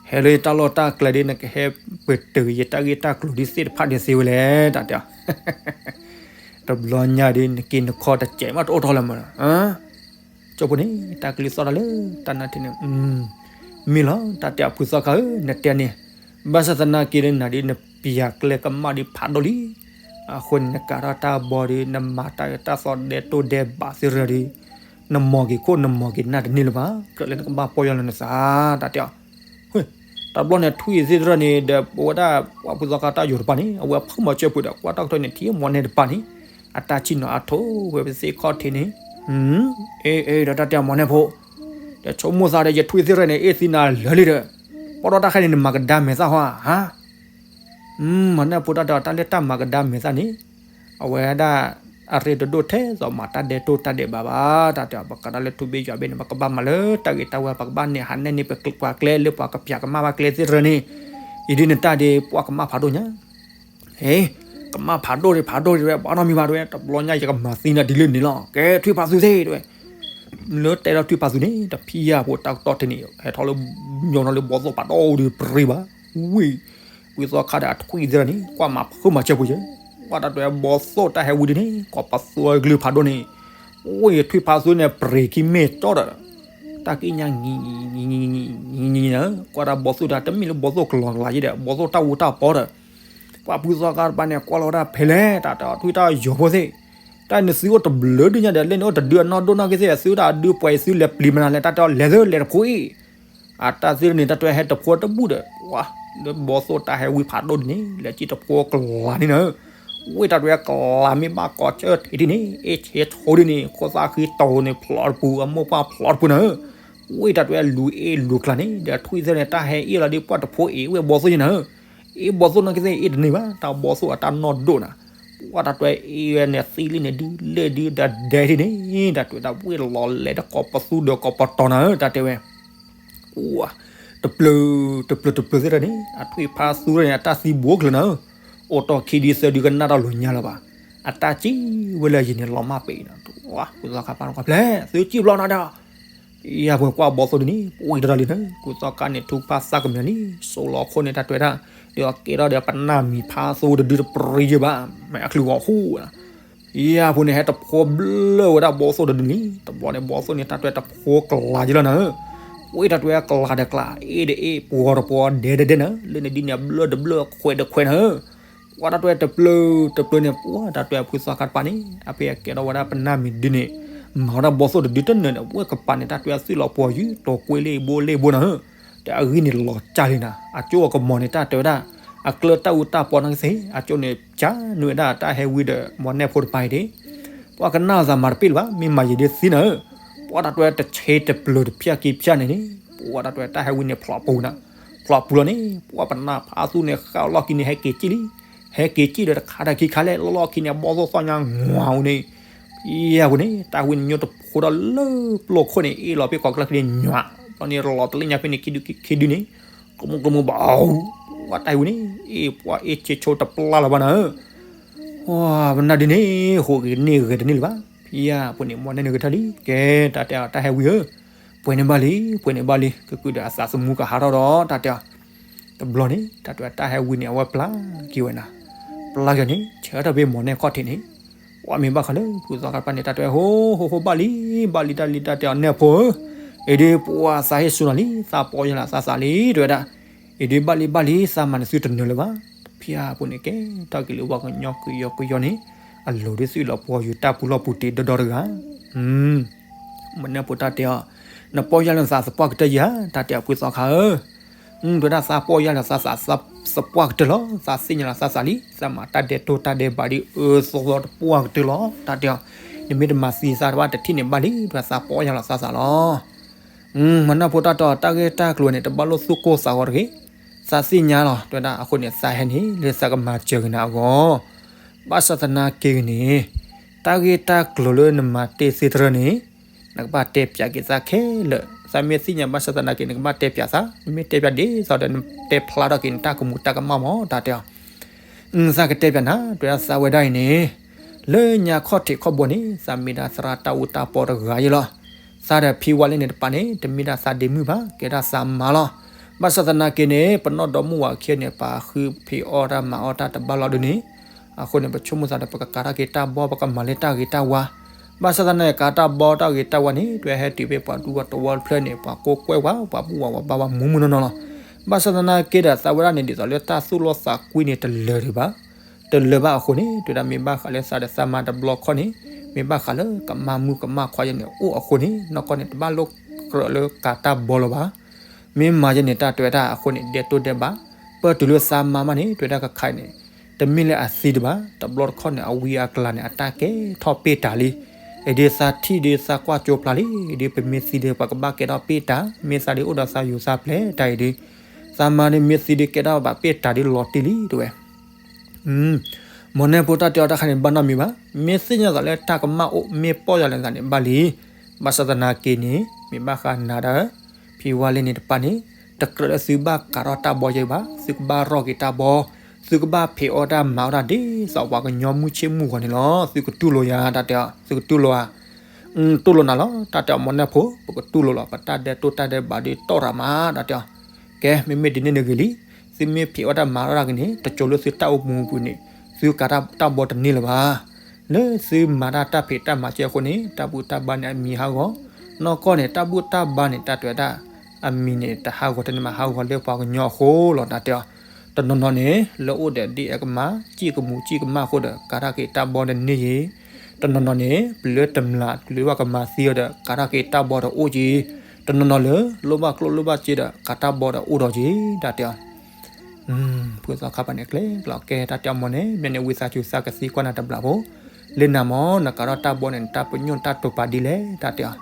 ဟဲလၢယတၢ်လီၢ်တၢ်ကျဲဒ် နကဟဲပတုာ်ယတၢ်ဂ့ၢ်တၢ်ကျိၤဒ်သ့ၣ်တဖၣ်ဒ်သ့ဝဲလဲၣ် တၢ်တဲအီၤ. တဘျီညါဒ် နက့နခီတစဲးမးတအိၣ်ထီၣ်လၢၤမၢ်. ကၠိဖိန့ၣ် တၢ်ကလုၢ်သီၣ်တၢ်လၢတၢ်နါထံန့ၣ် မ့ၢ်လီၤ တၢ်တဲအီၤဖုသီခါဧၢ နတဲန့ၣ် ဘၣ်ဆၣ်သနာ်က့လၢနၤဒ် နပျၢ်ကျဲကမၣ်ဒ်ဖးဒိၣ်လံ. အဃိန့ၣ် နကးထီၣ်တၢ်ဘီဒီး နမၤတၢ်တၢ်သီဒဲးတိၢ်ဒဲးဘးသ့ၣ်ရၢဒီး နမီၢ်က့ၤခိၣ်နမီၢ်က့ၤနၢ်တန့ၢ်လၢၤဘၣ် ကြၢးလၢနကဘၣ်ပီၢ်ယၢ်လီၤနသး တၢ်တဲအီၤ. တဘျီန့ၣ် ထွံၣ်သ့ၣ်တဖၣ်န့ၣ်ဒီး ပဝဲဒၣ်ပှၤဖုသီခါတၢ်ယိာ်တပၤန့ၣ် အဝဲဖုမၤစၢၤပှၤဒီး ကွၢ်တၢ်ကထီၣ်န့ၣ် ထံၣ်မီၢ်န့ၢ်တပၤန့ၣ် အတၢ်ဆံၣ်နီၤအါထီၣ်ဝဲပသ့ၣ်ခီၣ်ထံးန့ၣ် အ့ အ့ ဒီးတၢ်တဲအီၤမီၢ်န့ၢ်ဖိ ဒီးဆိကမိၣ်သးဒီး ယထွံၣ်သ့ၣ်တဖၣ်န့ၣ် အ့ၣ်သံနၤလၢာ်လံဒီး ပီၢ်ဒီးတၢ်ခဲအံၤန့ၣ် နမၤကဒါမဲာ်သၣ်ဟီဧါ. မီၢ်န့ၢ်ဖိ တၢ်တဲအီၤ တၢ်လၢတၢ်မၤကဒါမဲာ်သၣ်န့ၣ် အဝဲဒၣ် အရ့တဒိၣ်ထဲသိးမၤတၢ်ဒဲးတိၢ်တၢ်ဒဲးဘးဘၣ် တၢ်တဲအီၤ. ပကးတၢ်လၢထူဘ့ယွၤဘ့ၣ်န့ၣ် ပကဘၣ်မၤလၢတၢ်ဂ့ၤတၢ်ဝါ ပကဘၣ်နဲၣ်ဟးနဲၣ်န့ၢ်ပှၤကျဲလၢပှၤကပျၢ်ကမၣ်ဘၣ်ကျဲသ့ၣ်တဖၣ်န့ၣ် အံၤဒ်နတၢ်ဒ် ပှၤကမၣ်ဖးဒိၣ်ညါ ဟ့ ကမၣ်ဖးဒိၣ်ဒံးဖးဒိၣ်ဒံးဝဲ ဘၣ်နီတမံၤဘၣ်တဝဲ တဘျီညါယကမၤသံနၤဒ်လဲၣ်န့ၣ်လီၤ ကဲ ထွံၣ်ဖးသူသ့ၣ်တဝဲ လၢတဲထီၣ်ထွံၣ်ဖးသူန့ၣ် တဖံးယၢ်ဖိတၢ်ကတီၢ်ထဲန့ၣ် ဟဲထီၣ်လၢ ညီထီၣ်လၢဘီသိၣ်ဖးဒိၣ်ဒီးပြံဘၣ် ဝံၤ ဝံသီခါဒီးအထွံၣ်သ့ၣ်တဖၣ်န့ၣ် ကွၢ်မၤဖုမၤစၢၤပူၤယဲ ကွၢ်တၢ်တဝဲဘီသိၣ်တၢ်ဟဲဝံၤဒ်န့ၣ် ကိးပသူအကလုၢ်ဖးဒိၣ်န့ၣ် ဝံၤထွံၣ်ဖးသူန့ၣ် ပြံခံမ့ၢ်တီဒီး တၢ်ကံၣ်ညါ န ကွၢ်တၢ်ဘီသိၣ်တၢ် တမ့ၢ်လၢဘီသိၣ်ကလီကလီယဲဒီး ဘီသိၣ်တၢ်အူတၢ်ပီဒီး ပှၤဖုသီခါတပၤန့ၣ် ကွၢ်လီၤဝဲဒၣ်ဖဲလဲၣ် တၢ်တဲအီၤထွံၣ်တၢ်ယိာ်ဖိသ့ၣ် တၢ်နသုအိၣ်တဘျုးဒုညါဒီး လၢန့ၣ်အိၣ်တဒုအနီၢ်ဒိၣ်နီၢ်က့သ့ၣ် သုတၢ်ဒုပှဲၤသုလဲၤပျံၤမနုၤလဲၣ် တၢ်တဲအီၤလဲၤသုလဲၤတဖိအံၤ အတၢ်သ့ၣ်တဖၣ်န့ၣ် တၢ်တဝဲဟဲတဖိတဘူၣ်ဒီး ပှၤ လၢဘီသိၣ်တၢ်ဟဲဝံဖးဒိၣ်ဒ်န့ၣ် လဲၤစံၣ်တဖိကလၤန့ၣ်နၤ ဝံတၢ်တဝဲကလၤမ့ၢ်ဘၣ်ကိးဆၢထံးဒ်န့ၣ် အ့ၣ်ဆ့ထိဒ်န့ၣ် ခိၣ်သၣ်ဃံတီၤန့ၣ် ဖျိးတပူၤ အမိၢ်ပှၢ်ဖျိးတပူၤနၤဧၢ ဝံတၢ်တဝဲလူၤအ့ၣ်လူၤကျါန့ၣ် ဒီးထွံၣ်သ့ၣ်န့ၣ် တၢ်ဟဲအ့ၣ်လီၤဒ်ပှၤတဖိအ့ၣ်ဝဲဘီသိၣ်ယဲနၤဧၢ အ့ၣ်ဘီသိၣ်နီၢ်က့သ့ၣ်အ့ၣ်တန့ၢ်ဘၣ် တၢ်ဘီသိၣ်အတၢ်နီၢ်ဒိၣ်နၤ ပှၤတၢ်တဝဲအ့ၣ်ဝဲန့ၣ်သံလံန့ၣ်ဒ်လဲၣ်ဒ်ဒီးဒဲဒ်န့ၣ် တၢ်တဝဲဒၣ်ဝံလီၤလဲၤဒီးကိးပသူဒီးကိးပတီၤနၤဧၢ တၢ်တဲဝဲ တပျၢၤ တပျၢၤတပျၢၤသ့ၣ်တဖၣ်န့ၣ် အထွံၣ်ဖးသူန့ၣ် အတၢ်သံဘူးကျၢၤနၤဧၢ အိၣ်တီၢ်ခံဒုသၢဒုကနၣ်တၢ်လိၤညါလၢၤဘၣ် အတၢ်စံၣ်ဝဲလၢယံၤန့ၣ်လီၤမၢ်ပ့ၤနၤ ဝါ ဖုသီခါပာ်နီၣ်ကွၢ်ဖျဲး သုစံၣ်ဘျီနၤဒီး ယၤပှဲၤကွၢ်ဘီသိၣ်ဒ်န့ၣ် ပဝံတရၢလံနၤ ဖုသီခါန့ၣ် ထူဖးသးကမျၢၢ်လံ စိလီၤခိၣ်န့ၣ် တၢ်တဝဲဒၣ် ဒီးကဲထီၣ်ဒီးပနၢ်မံၤဖးသိတဒုတပြံယဲဘၣ် မ့ၢ်အချုးဂီၤဟူ ယၤဖိန့ၣ် ဟဲတဖိဘျၢဝဲဒၣ်ဘီသိၣ်တဒုန့ၣ် တဘျီန့ၣ် ဘီသိၣ်န့ၣ် တၢ်တဝဲတဖိကလၤယဲလီၤနၤဧၢ ဝံတၢ်တဝဲကလၤဒီးကျါ အ့ၣ်ဒီးအ့ၣ် ပှီၤဒီးပှီၤ ဒဲဒီးဒဲနၤဧၢ လၢန့ၣ်ဒ်န့ၣ် အဘျၢတဘျၢခွဲးဒီးခွဲးနၤဧၢ ပှၤတၢ်တဝဲတပျၢၤတပျၢၤန့ၣ် ပှၤတၢ်တဝဲဖုသီခါတပၤန့ၣ် အဖဲအကဲထီၣ်ဝဲဒၣ်ပနၢ်မံၤဒုန့ၣ် မၤဝဲဒၣ်ဘီသိၣ်တဒုတနၢၤန့ၣ် ဝဲကပၤန့ၣ် တၢ်တဝဲသုးလီၤပှီၤယုၢ် တိာ်ကွ့လ့ၣ်ဘိလ့ၣ်ဘိနၤဧၢ တၢ်အဂံၢ်န့ၣ်လီၤကၢ်လံနၤ အကၠိအကမီၤန့ၣ် တၢ်တဝဲဒၣ် အကျၢတၢ်အူတၢ်ပီနီၢ်က့သ့ၣ် အကၠိန့ၣ် ကၠၢနုာ်ဝဲဒၣ်တၢ်ဟဲဝံဒီး မီၢ်နဲၣ်ဖိတပၤအံၤဒၣ် ပှၤကနၣ်သးမၤတပ့ၢ်လၢၤဘၣ် မ့ၢ်မၤယံၤဒ်သံနၤဧၢ ပှၤတၢ်တဝဲတဆ့တပျၢၤတဖၠၣ်က့ဖၠၣ်န့ၣ်န့ၣ် ပှၤတၢ်တဝဲတၢ်ဟဲဝံန့ၣ်ဖျိးပူၤနၤ ဖျိးပူၤလီၤန့ၣ် ပှၤပနၢ်ဖးသူန့ၣ် ဃၣ်လီၢ်ခံန့ၣ် ဟဲက့ၤကံၣ်လံ ဟဲက့ၤကံၣ်ဒီးတခါတၢ်ခံခါလဲၣ် လီၢ်လီၢ်ခံန့ၣ် အဘီသိၣ်သီၣ်ညါငွၤအူန့ၣ် ယဲၢ်ပူၤန့ၣ် တၢ်ဝံန့ၣ်ညိတဖိဒီးလၢပျိၢ်ခိၣ်န့ၣ် အ့ၣ်လီၤဖဲကီၢ်ကျၢၢ်ခံန့ၣ် ညွၤ ဘျီန့ၣ်လီၤတလ့ၣ်ညါဖဲန့ၣ် ခံဒုခံဒုန့ၣ် ကျိမုၢ်ကျိမုၢ်ဘၣ် ပှၤတၢ်ဝံန့ၣ် အ့ၣ်ပှၤအ့ၣ်ဆ့ဆိတပျၢ်လၢၤဘၣ်နၤဧၢ ပှၤပနၢ်ဒ်န့ၣ် ဟိးဂ့ၤန့ၢ်ဂ့ၤတန့ၢ်လၢၤဘၣ် ဖံယဲၢ်ပူၤန့ၣ် မီၢ်နဲၣ်နုာ်ကထီၣ်လံ ကဲ တၢ်တဲအီၤ တၢ်ဟဲဝံဧၢ ပှဲၤန့ၢ်ဘၣ်လံ ပှဲၤန့ၢ်ဘၣ်လံ ကကုာ်ဒီးအသးသမူကဟးထီၣ်ဒီး တၢ်တဲအီၤ တဘျီန့ၣ် တၢ်တဲအီၤ တၢ်ဟဲဝံန့ၣ် အဝဲပျၢ်က့ၤဝဲနၤ ပျၢ်က့ၤန့ၣ် ဆၢထၢၣ်ဖဲမီၢ်နဲၣ်ခီၣ်ထံးန့ၣ် ပှၤမ့ၢ်ဘၣ်ဃးလၢ ဖုသီခါတပၤန့ၣ် တၢ်တဲအီၤ ဟိဟိဟိ ဘၣ်လံ ဘၣ်လံ တၢ်လံ တၢ်တဲအီၤ နဲၣ်ဖိဧၢ အံၤဒုးပှၤသးဟ့ၣ်ဆူၣ်နီၤလံ သးပီၢ်ယၢ်လီၤသးစးလံ တဲဝဲဒၣ်, အံၤဒုးဘၣ်လံဘၣ်လံ သးမၤနသုတနၢၤလၢၤဘၣ်, တဖၣ်အပူၤန့ၣ်ကဲထီၣ်က့ၤလၢပှၤကညီကယီကယီန့ၣ်, အလိၤဒ်သိးလီၤပှီၢ်ယူၤတၢ်ပူၤလီၢ်ပူၤတ့ၤဒီဒီတဂၤ မိၢ်နဲၣ်ဖိတၢ်တဲအီၤ, နပီၢ်ယၢ်လီၤသးသပှၢ်ကတၢၢ်ဧါ, တၢ်တဲအီၤဖုသီခါဧၢ, တဲဝဲဒၣ်သးပီၢ်ယၢ်လီၤသးသးသပှၢ်ကတၢၢ်လီၤ, သးသ့ၣ်ညါလီၤသးစးလံ, သးမၤတၢ်ဒဲးတိၢ်တၢ်ဒဲးဘးဒ်အၢသီသီတပှၢ်ကတၢၢ်လီၤ, တၢ်တဲအီၤ, နမ့ၢ်တမၤသံသးတဘၣ်တထံၣ်န့ၣ်ဘၣ်လံ, တဲဝဲသးပီၢ်ယၢ်လီၤသးစးလီၤ. မိၢ်နဲၣ်ဖိတၢ်တဲအီၤ တၢ်ဂ့ၢ်တၢ်ကျိၤန့ၣ် တဘၣ်လိၣ်သူၣ်ကိၢ်သးဂီၤတဂ့ၤ, သးသ့ၣ်ညါလီၤ, တဲဝဲဒၣ်အဃိန့ၣ် သးဟဲန့ၣ်လၢသးကမၤစၢၤက့ၤနၤအဂီၢ်, ဘၣ်ဆၣ်သနာ်က့န့ၣ်, တၢ်ဂ့ၢ်တၢ်ကျိၤလၢနမၤတ့ၢ်သ့တရၢန့ၣ်, နကဘၣ်တဲပၠးက့ၤသးခဲလၢာ်, သးမ့ၢ်သ့ၣ်ညါဘၣ်ဆၣ်သနာ်က့ နကဘၣ်တဲပၠးသး, နမ့ၢ်တဲပၠးဒ်သိးဒီး နတဲဖျါထီၣ်က့ၤနတၢ်ကမူးတၢ်ကမၣ်မး တၢ်တဲအီၤ သးကတဲပၠးနၤ, တဲဝဲဒၣ်သးဝဲဒၣ်အံၤန့ၣ်, လၢညါခီၣ်ထံးခီၣ်ဘိန့ၣ် သးမ့ၢ်ဒၣ်သရၣ်တၢ်အူတၢ်ပီတဂၤယဲလီၤ. သးဒီးဖံဝါလ့န့ၣ်တပၤန့ၣ် တမ့ၢ်ဒၣ်သးဒ့မုၣ်ဘၣ်, ကဲဒၣ်သးမါလီၤ. ဘၣ်ဆၣ်သနာ်က့န့ၣ် ပနီၢ်ဒီမုၣ်ဝၤခံဂၤန့ၣ် ပာ်ဃုဖံးအီၣ်တၢ်မၤအီၣ်တၢ်တဘၣ်လီၤဒုန့ၣ်, အဃိန့ၣ် ပဆိကမိၣ်သးဒီး ပကကၤထီၣ်က့ၤတၢ်ဘီ ပကမၤလၢတၢ်ဂ့ၤတၢ်ဝါ ဘၣ်ဆၣ်သနာ်က့ ကၤတၢ်ဘီတၢ်ဂ့ၤတၢ်ဝါန့ၣ် တွဲဟဲတုၤဖဲပှၤဒူပှၤတဝီတဖျၢၣ်န့ၣ် ပှၤကိးကွဲၢ်ဝဲ ပှၤဘူၣ်ဝဲ ပှၤဘါဝဲမူးမူးနီၢ်နီၢ်လီၤ. ဘၣ်ဆၣ်သနာ်က့ဒီး သးဝဲဒၣ်န့ၣ် ဒ်သိးလၢတၢ်သူၣ်လီသးကွံန့ၣ် တလၢၤဒံးဘၣ်, တလၢၤဘၣ်အဃိန့ၣ် တဲဝဲဒၣ်မ့ၢ်ဘၣ်ဃးလၢသးဒီးသးမါတဘျီခီၣ်န့ၣ် မ့ၢ်ဘၣ်ဃးလၢကမၣ်မုၣ်ကမၣ်ခွါယဲန့ၣ် အိၣ်အဃိန့ၣ် နီၢ်ကီၢ်န့ၣ် တဘၣ်လိၣ်ကြၢးလၢကၤတၢ်ဘီလၢၤဘၣ်. မ့ၢ်မၤယဲန့ၣ် တၢ်တဲဝဲဒၣ်အဃိန့ၣ် ဒဲးတိၢ်ဒဲးဘး, ပၢၢ်တုၤလၢသးမါမးန့ၣ် တဲဝဲဒၣ်ကခါအံၤန့ၣ် တမ့ၢ်လၢအသံတဘၣ်, တဘျီတခီၣ်န့ၣ် အဝံအကျါန့ၣ် အတၢ်ကဲထီၣ်ပ့ၢ်တၢ်လံ. အံၤဒုးသးထံၣ်ဒုးသးကွၢ်ကၠိဖျါလံ, အံၤဒုးပမ့ၢ်သံဒုး ပှၤကဘၣ်ကဲထီၣ်ပ့ၢ်တၢ်, မ့ၢ်သးဒုးအိၣ်ဒီးသးယူၤသးပျဲၢ်တၢ်အံၤဒုး, သးမါဒုးမ့ၢ်သံဒုး ကဲထီၣ်ဘၣ်ပ့ၢ်တၢ်ဒုးလီၤတံၢ်လံ တဲဝဲ မိၢ်နဲၣ်ဖိတၢ်တဲအီၤတၢ်ခါန့ၣ် ဘၣ်နီတမံၤဘၣ်, မ့ၢ်သ့ၣ်ညါသးလၢတၢ်ကမၣ်အိၣ် မ့ၢ်ပီၢ်ယၢ်လီၤသးန့ၣ်ဘၣ်လံ. ဘၣ်ဆၣ်သနာ်က့န့ၣ် မ့ၢ်ဘၣ်ဃးနၤဒီး ဖံဝါလ့န့ၣ်တပၤန့ၣ် တကြၢးလၢသုဘၣ်ကၤထီၣ်တၢ်ဘီယဲဘၣ်, သုကဘၣ်ရီၣ်က့ၤတၢ်ဘီ, သုကဘၣ်ဖံးအီၣ်တၢ်မၤအီၣ်တၢ်ဒ်သိးပှၤကညီမုၢ်ဆ့ၣ်မုၢ်ဂီၤန့ၣ်လီၤ. သုကတူၢ်လိာ်ယၤ တၢ်တဲအီၤ, သုကတူၢ်လိာ်ဧါ, တူၢ်လိာ်နၤလီၤ, တၢ်တဲအီၤမိၢ်နဲၣ်ဖိ ပကတူၢ်လိာ်လီၤ, ပတၢ်ဒဲးတိၢ်တၢ်ဒဲးဘးဒုးတီၢ်ရၤမး တၢ်တဲအီၤ. ကဲ မ့မ့ၢ်ဒ်န့ၣ်နဂ့ၤလံ, သုမ့ၢ်ဖံးအီၣ်တၢ်မၤအီၣ်တၢ်က့ၤန့ၣ် တကၠိလၢသုတၢ်အိၣ်မူပူၤန့ၣ် သုကၤတၢ်ဘီတန့ၢ်လၢၤဘၣ်. လၢသုမၤတၢ်တၢ်ဖံးတၢ်မၤကဲအဃိန့ၣ် တၢ်ဘူၣ်တၢ်ဘါန့ၣ်အမံၤဟးဂီၤ, နီၢ်ကီၢ်န့ၣ် တၢ်ဘူၣ်တၢ်ဘါန့ၣ် တၢ်တဲဝဲဒၣ် အမံၤန့ၣ် တဟးဂီၤတန့ၢ်မး ဟးဂီၤလၢပှၤကညီအဃိလီၤ တၢ်တဲအီၤ. တနီၤနီၤန့ၣ် လၢအိၣ်ဒီးဒ်အကမၢ် စံၣ်ကမူးစံၣ်ကမၣ်အဃိဒီး ကၤတၢ်က့ၤတၢ်ဘီတန့ၢ်ယ့ၤ, တနီၤနီၤန့ၣ် ပျၢၤတမျၢ် ပျၢၤဘၣ်ကမၤသံအီၤဒီး ကၤတၢ်က့ၤတၢ်ဘီဒီးအိၣ်က့ၤ, တနီၤနီၤလၢ လိၣ်ဘၣ်ကျိၣ်လိၣ်ဘၣ်စ့ဒီး ကၤတၢ်ဘီဒီးအိၣ်ဒီးက့ၤ တၢ်တဲအီၤ. ဖုသီခါပၤန့ၣ် ကျဲကျီးကဲ တၢ်တဲအီၤမိၢ်န့ၣ် မ့ၢ်န့ၣ်ဝံသးစူၤသးကသံကွၢ်နၤတဘျီဖိ, လၢနၤမ့ၢ် နကၤထီၣ်တၢ်ဘီန့ၣ် နတၢ်ပညိၣ်တၢ်တိာ်ပာ်ဒ်လဲၣ် တၢ်တဲအီၤ.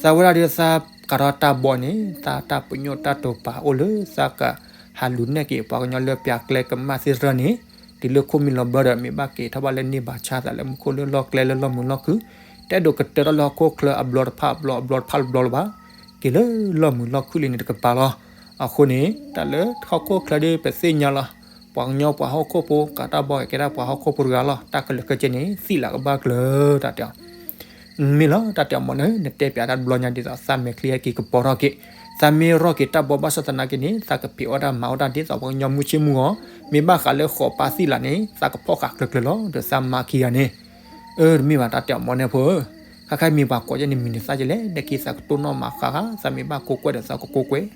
သးဝဲဒၣ်ဒီးသးကၤထီၣ်တၢ်ဘီန့ၣ် သးတၢ်ပညိၣ်တၢ်တိာ်ပာ်အိၣ်လၢ သးကဟးလူၤနဲၣ်က့ၤပှၤကညီလၢပျၢၤကျဲကမၣ်သ့ၣ်တဖၣ်န့ၣ် တုၤလၢခိၣ်မံၤလီၤဘၢဒီး မ့ၢ်ဘၣ်က့ၤထီၣ်ဘၣ်လၢန့ၢ်ဘၣ်ဆါသးလၢမူခိၣ်လၢလီၢ်ကျဲလၢလီၢ်မုာ်လီၢ်ခုၣ်, တအဲၣ်ဒိးကတၢၢ်ထီၣ်လၢဟီၣ်ခိၣ်ချၢအဘျီတဖၣ်အဘျီအဘျီတဖၣ်တဘျီလၢၤဘၣ်, က့ၤလၢလီၢ်မုာ်လီၢ်ခုၣ်လံန့ၣ်တကပၤလီၤ. အဃိန့ၣ် တၢ်လၢဟီၣ်ခိၣ်ချၢဒ်ပသ့ၣ်ညါလီၤ. ပှၤကညီပှၤဟီၣ်ခိၣ်ဖိ ကၤတၢ်ဘီကဲဒၣ်ပှၤဟီၣ်ခိၣ်ဖိတဂၤလီၤ. တၢ်ခဲလၢာ်ခဲဆ့န့ၣ် သံၣ်လၢကဘၣ်ကျၢၤ တၢ်တဲအီၤ. မ့ၢ်လီၤ တၢ်တဲအီၤမိၢ်န့ၣ် နတဲပၠးတၢ်တဘျီညါဒ်သိးသးမဲာ်ချံဟဲက့ၤကပီၤထီၣ်က့ၤ, သးမ့ၢ်ရီၣ်က့ၤတၢ်ဘီဘၣ်ဆၣ်သနာ်က့န့ၣ် သးကဖံးအီၣ်တၢ်မၤအီၣ်တၢ်ဒ်သိးပှၤကညီမုၢ်ဆ့ၣ်မုၢ်ဂီၤ, မ့ၢ်ဘၣ်ဃးလၢဃိးပၢ်သံၣ်လၢ်န့ၣ် သးကဖီၣ်ဃာ်ကျၢၤကျၢၤလီၤ ဒီးသးမါခံဂၤန့ၣ်. အၢ တမ့ၢ်ဘၣ် တၢ်တဲအီၤမိၢ်နဲၣ်ဖိဧၢ, ခါခါမ့ၢ်ပှၤကိးယဲန့ၣ်မံၤန့ၣ်သၣ်ယလဲၣ်, နက့သးကတိၢ်နီၣ်မၤဃးဃာ်, သးမ့ၢ်ဘၣ်ကိးကွဲၢ်ဒီးသးကကိးကွဲၢ်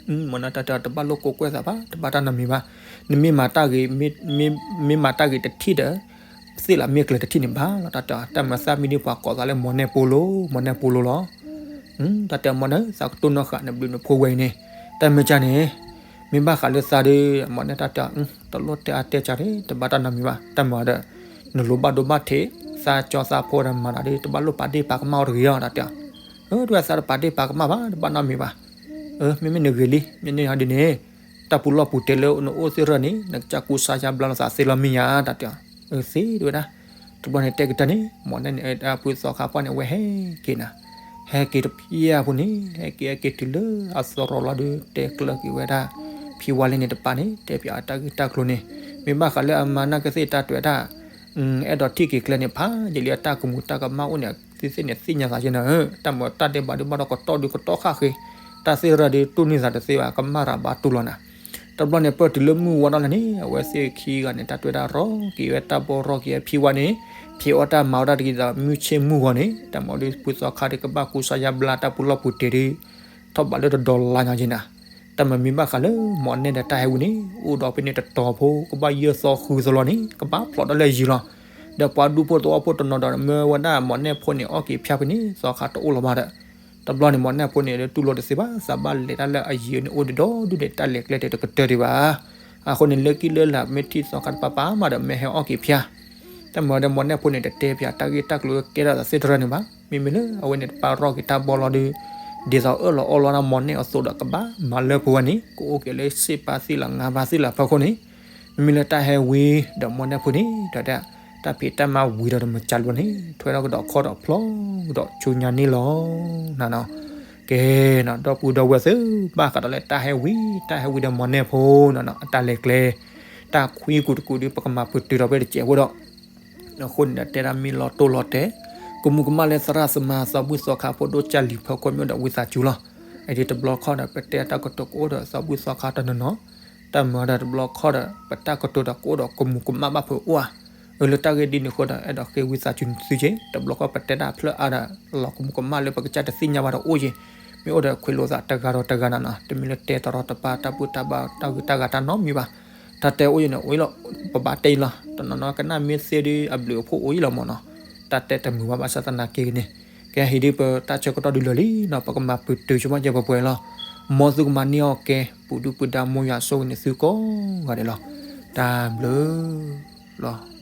မိၢ်နဲၣ် တၢ်တဲအီၤတဘၣ်လိၣ်ကိးကွဲၢ်သးဘၣ်, တဘၣ်တၢ်နီတမံၤဘၣ်. နမ့ၢ်မၤတၢ်ဂ့ၤ, မ့ၢ်မၤတၢ်ဂ့ၤတထံၣ်ဒီး သ့ၣ်လၢမ့ၢ်ကျၢၤတထံၣ်န့ၣ်ဘၣ်လီၤ တၢ်တဲအီၤ. တၢ်မၤသးမံၤဒ်ပှၤကိးသးလၢမိၢ်နဲၣ်ပိလိၤ, မိၢ်နဲၣ်ပိလိၤလီၤ. တၢ်တဲအီၤမိၢ်န့ၣ် သးကတိၢ်နီၣ်ဃာ်နဘျုးနဖှိၣ်ဝဲအံၤန့ၣ်, တၢ်မ့ၢ်ကၢ်န့ၣ် မ့ၢ်ဘၣ်ဃးလၢသးဒီး မိၢ်နဲၣ် တၢ်တဲအီၤ တလိၣ်တဲအါတဲကၢ်န့ၣ် တဘၣ်တၢ်နီတမံၤဘၣ်. တၢ်မၤဒီး နလိၤဘၣ်ဒိဘၣ်ထံး, သးကၠီသးဖိဒီးမၤတၢ်ဒီး တဘၣ်လိၣ်ပာ်ဒ့ၣ်ပာ်ကမၣ်အီၤတဂ့ၤအီၤ တၢ်တဲအီၤ. အၢ တဝဲသးတပာ်ဒ့ၣ်ပာ်ကမၣ်ဘၣ် တဘၣ်နီတမံၤဘၣ်. အၢ မ့မ့ၢ်နဂ့ၤလံ မ့ၢ်န့ၣ်ဟီဒ်န့ၣ် တၢ်ပူၤလီၢ်ပူၤတဲလၢနအိၣ်သ့ၣ်ရၢၣ်န့ၣ် နကစၢ်ကူစါယါဘျါလီၤသးသ့လီၤမ့ၢ်ဧါ တၢ်တဲအီၤ. အၢ သ့တဝဲဒၣ်. တဘျီန့ၣ်တဲကတၢၢ်န့ၣ် မိၢ်နဲၣ်န့ၣ် အဖုသီခါပှၢ်န့ၣ် အဝဲဟဲက့ၤနၤ, ဟဲက့ၤတဖျၢၣ်အပူၤန့ၣ် ဟဲက့ၤဟဲက့ၤတုၤလၢအသရိာ်လီၤဒီး တဲကျၢၤက့ၤဝဲဒၣ် ဖံဝါလ့န့ၣ်တပၤန့ၣ် တဲပၠးအတၢ်ဂ့ၢ်တၢ်ကျိၤန့ၣ် မ့ၢ်ဘၣ်ဃးလၢအမါနာ်ကသ့ၣ်တၢ်တဲဝဲဒၣ် အဲၣ်ဒိးထံၣ်က့ၤကျဲန့ၣ် ဖးယံာ်လံအတၢ်ကမူးတၢ်ကမၣ်အိၣ်န့ၣ် သ့ၣ်သ့ၣ်န့ၣ်သ့ၣ်ညါသးယဲနၤဧၢ, တၢ်မၤတၢ်ဒဲးဘးဒုးဘၣ်ဒီးကတီၢ်ဒုးကတီၢ်ဃၣ်ဃ့, တၢ်သ့ၣ်ရၢၣ်ဒုးတူၢ်န့ၢ်သးတသ့ဘၣ် ကမၣ်ရၤဘၣ်တူၢ်လီၤနၤ. တဘျီန့ၣ် ပၢၢ်တုၤလၢမုၢ်ဝါထီၣ်လံန့ၣ် အဝဲသ့ၣ်ခံဂၤန့ၣ် တၢ်တွဲတၢ်ရီက့ၤဝဲ တၢ်ဘီရီက့ၤဝဲဖံဝါန့ၣ် ဖံးအီၣ်တၢ်မၤအီၣ်တၢ်တဂ့ၤဒီး မုၢ်ဆ့ၣ်မုၢ်ဂီၤန့ၣ် တၢ်မၤဒုး ဖုသီခါဒီးကဘၣ်ကူစါယါဘျါတၢ်ပူၤလီၢ်ပူၤတ့ၢ်ဒီး ထီၣ်ဘးလၢတဒီလါညါက့ၤနၤ. တၢ်မၤမံဘၣ်ဃးလၢ မီၢ်နဲၣ်ဒီးတၢ်ဟဲဝံၤန့ၣ် အိၣ်ဒီးဖဲန့ၣ်တတီၤဖိ ကဘၣ်ယဲၢ်သီဃုသီလီၤန့ၣ် ကဘၣ်ဖျိးတၢ်လၢယံၤလီၤ. ဒီးပှၤဒူဖိသဝီဖိတနီၤဒီး မၢဝဲဒၣ်မီၢ်နဲၣ်ဖိန့ၣ် အီၣ်က့ၤဖၠါဖဲန့ၣ် သီခါတအိၣ်လီၤဘၣ်ဒီး တဘျီန့ၣ် မီၢ်နဲၣ်ဖိန့ၣ် တူၢ်လိာ်တသ့ဘၣ် သးဘၣ်လဲၤတၢ်လၢအယံၤန့ၣ် အိၣ်ဒံးဒီဒူၣ်ဒီး တၢ်လဲၤကျဲတကတၢၢ်ဒံးဘၣ်. အဃိန့ၣ် လၢကံၣ်လၢလာ် မ့ၢ်ထံၣ်သီခါတပၤပၤမးဒီး မ့ၢ်ဟဲအီၣ်က့ၤဖၠါ တၢ်မၤဒီး မီၢ်နဲၣ်ဖိန့ၣ် တတဲဖၠါ တၢ်ဂ့ၢ်တၢ်ကျိၤကဲထီၣ်သးသ့တရၢန့ၣ်ဘၣ်. မ့မ့ၢ်လၢအဝဲန့ၣ် တပာ်ရီက့ၤတၢ်ဘီလီၤဒီး ဒ်သိးအၢၣ်လီၤအီလီၤဒၣ်မီၢ်နဲၣ်အသိးဒီး ကဘၣ်မၤလၢပှဲၤဝဲန့ၣ် ကအိၣ်က့ၤလၢစ့ပာ်သံလၢ်ငါးပာ်သံလၢ်ဖီခိၣ်န့ၣ် မ့မ့ၢ်လၢတၢ်ဟဲဝံၤဒီးမီၢ်နဲၣ်ဖိန့ၣ် ဒီး တၢ်ဖံးတၢ်မၤဝံၤဒီးတမုၢ်ကၢ်လံန့ၣ် ထွဲထီၣ်ကဒီးခီဒီးဖျီကဒီးဆူညါန့ၣ်လီၤ. ကဲ ဒီပုၢ်ဒီဝဲၢ်သ့ၣ် ဘၣ်ဃးဒီးလၢတၢ်ဟဲဝံၤ တၢ်ဟဲဝံၤဒီးမီၢ်နဲၣ်ဖိန့ၣ် အတၢ်လဲၤကျဲ တၢ်ခွံကူတကူဒီး ပကမၤပတုာ်ဒီးဖဲတစဲးဖိဒီး အဃိန့ၣ်ဒီး တဲဒၣ်မ့ၢ်လီၤတိၢ်လီၤတဲာ် ကမူၤကမၣ်လၢသရၣ်သမါ သီဘူၣ်သီခါဖိဒိၣ်ကၢ်လံၤဖီခိၣ်မ့ၢ်အိၣ်ဒီးဝံသးစူၤလီၤ. အဒ်တဘျီခီဒီး ပတဲတၢ်ကတိၤကအိၣ်ဒီးသီဘူၣ်သီခါတနီၤနီၤ တၢ်မၤဒီးတဘျီခီဒီး ပတၢ်ကတိၤဒီးကအိၣ်ဒီးကမူၤကမၣ်ဘၣ်ဖုးအိၣ်ဧါ. အလၢတၢ်ဂ့ၢ်ဒ်န့ၣ်အဃိဒီး အဲၣ်ဒိးဃ့ဝံသးစူၤသုက့ၤ တဘျီခီပတဲတၢ်ဖျၢၣ်အါဒီး လီၤကမူၤကမၣ်လၢပကစၢ်တသ့ၣ်ညါဘၣ်ဒီးအိၣ်က့ၤ မ့ၢ်အိၣ်ဒီးခွဲးလိာ်သးတဂၤဒီးတဂၤနၤနီၤ တမ့ၢ်လၢတဲတရီတပါတၢ်ဘူၣ်တၢ်ဘါတၢ်ဂ့ၢ်တၢ်ဂၤတၢ်နီတမံၤဘၣ်. တၢ်တဲအိၣ်အံၤန့ၣ် အိၣ်အံၤလီၤ ပဘၣ်တဲအံၤလီၤ တနီၤနီၤကနၣ်မ့ၢ်သ့ဒီးအဘျုးအဖှိၣ်အိၣ်အံၤလီၤမ့ၢ်နီၤ. တၢ်တဲတမုာ်ဘၣ်ဘၣ်ဆၣ်သနာ်က့န့ၣ် ကဟံးဒ်ပတၢ်ဆၢကတီၢ်ဒုးလၢာ်လံနီၤ ပကမၤပတုာ်ဆိကမိၣ်ကဲပှဲၤပှဲၤလီၤ. မ်သုကမၤန့ၢ်အီၣ်ကဲ ပူၤဒုၣ်ပူၤဒါမိၢ်ယွၤဆိၣ်ဂ့ၤန့ၢ်သုကိးဂၤဒဲးလီၤ. တၢ်ဘျုးလီၤ.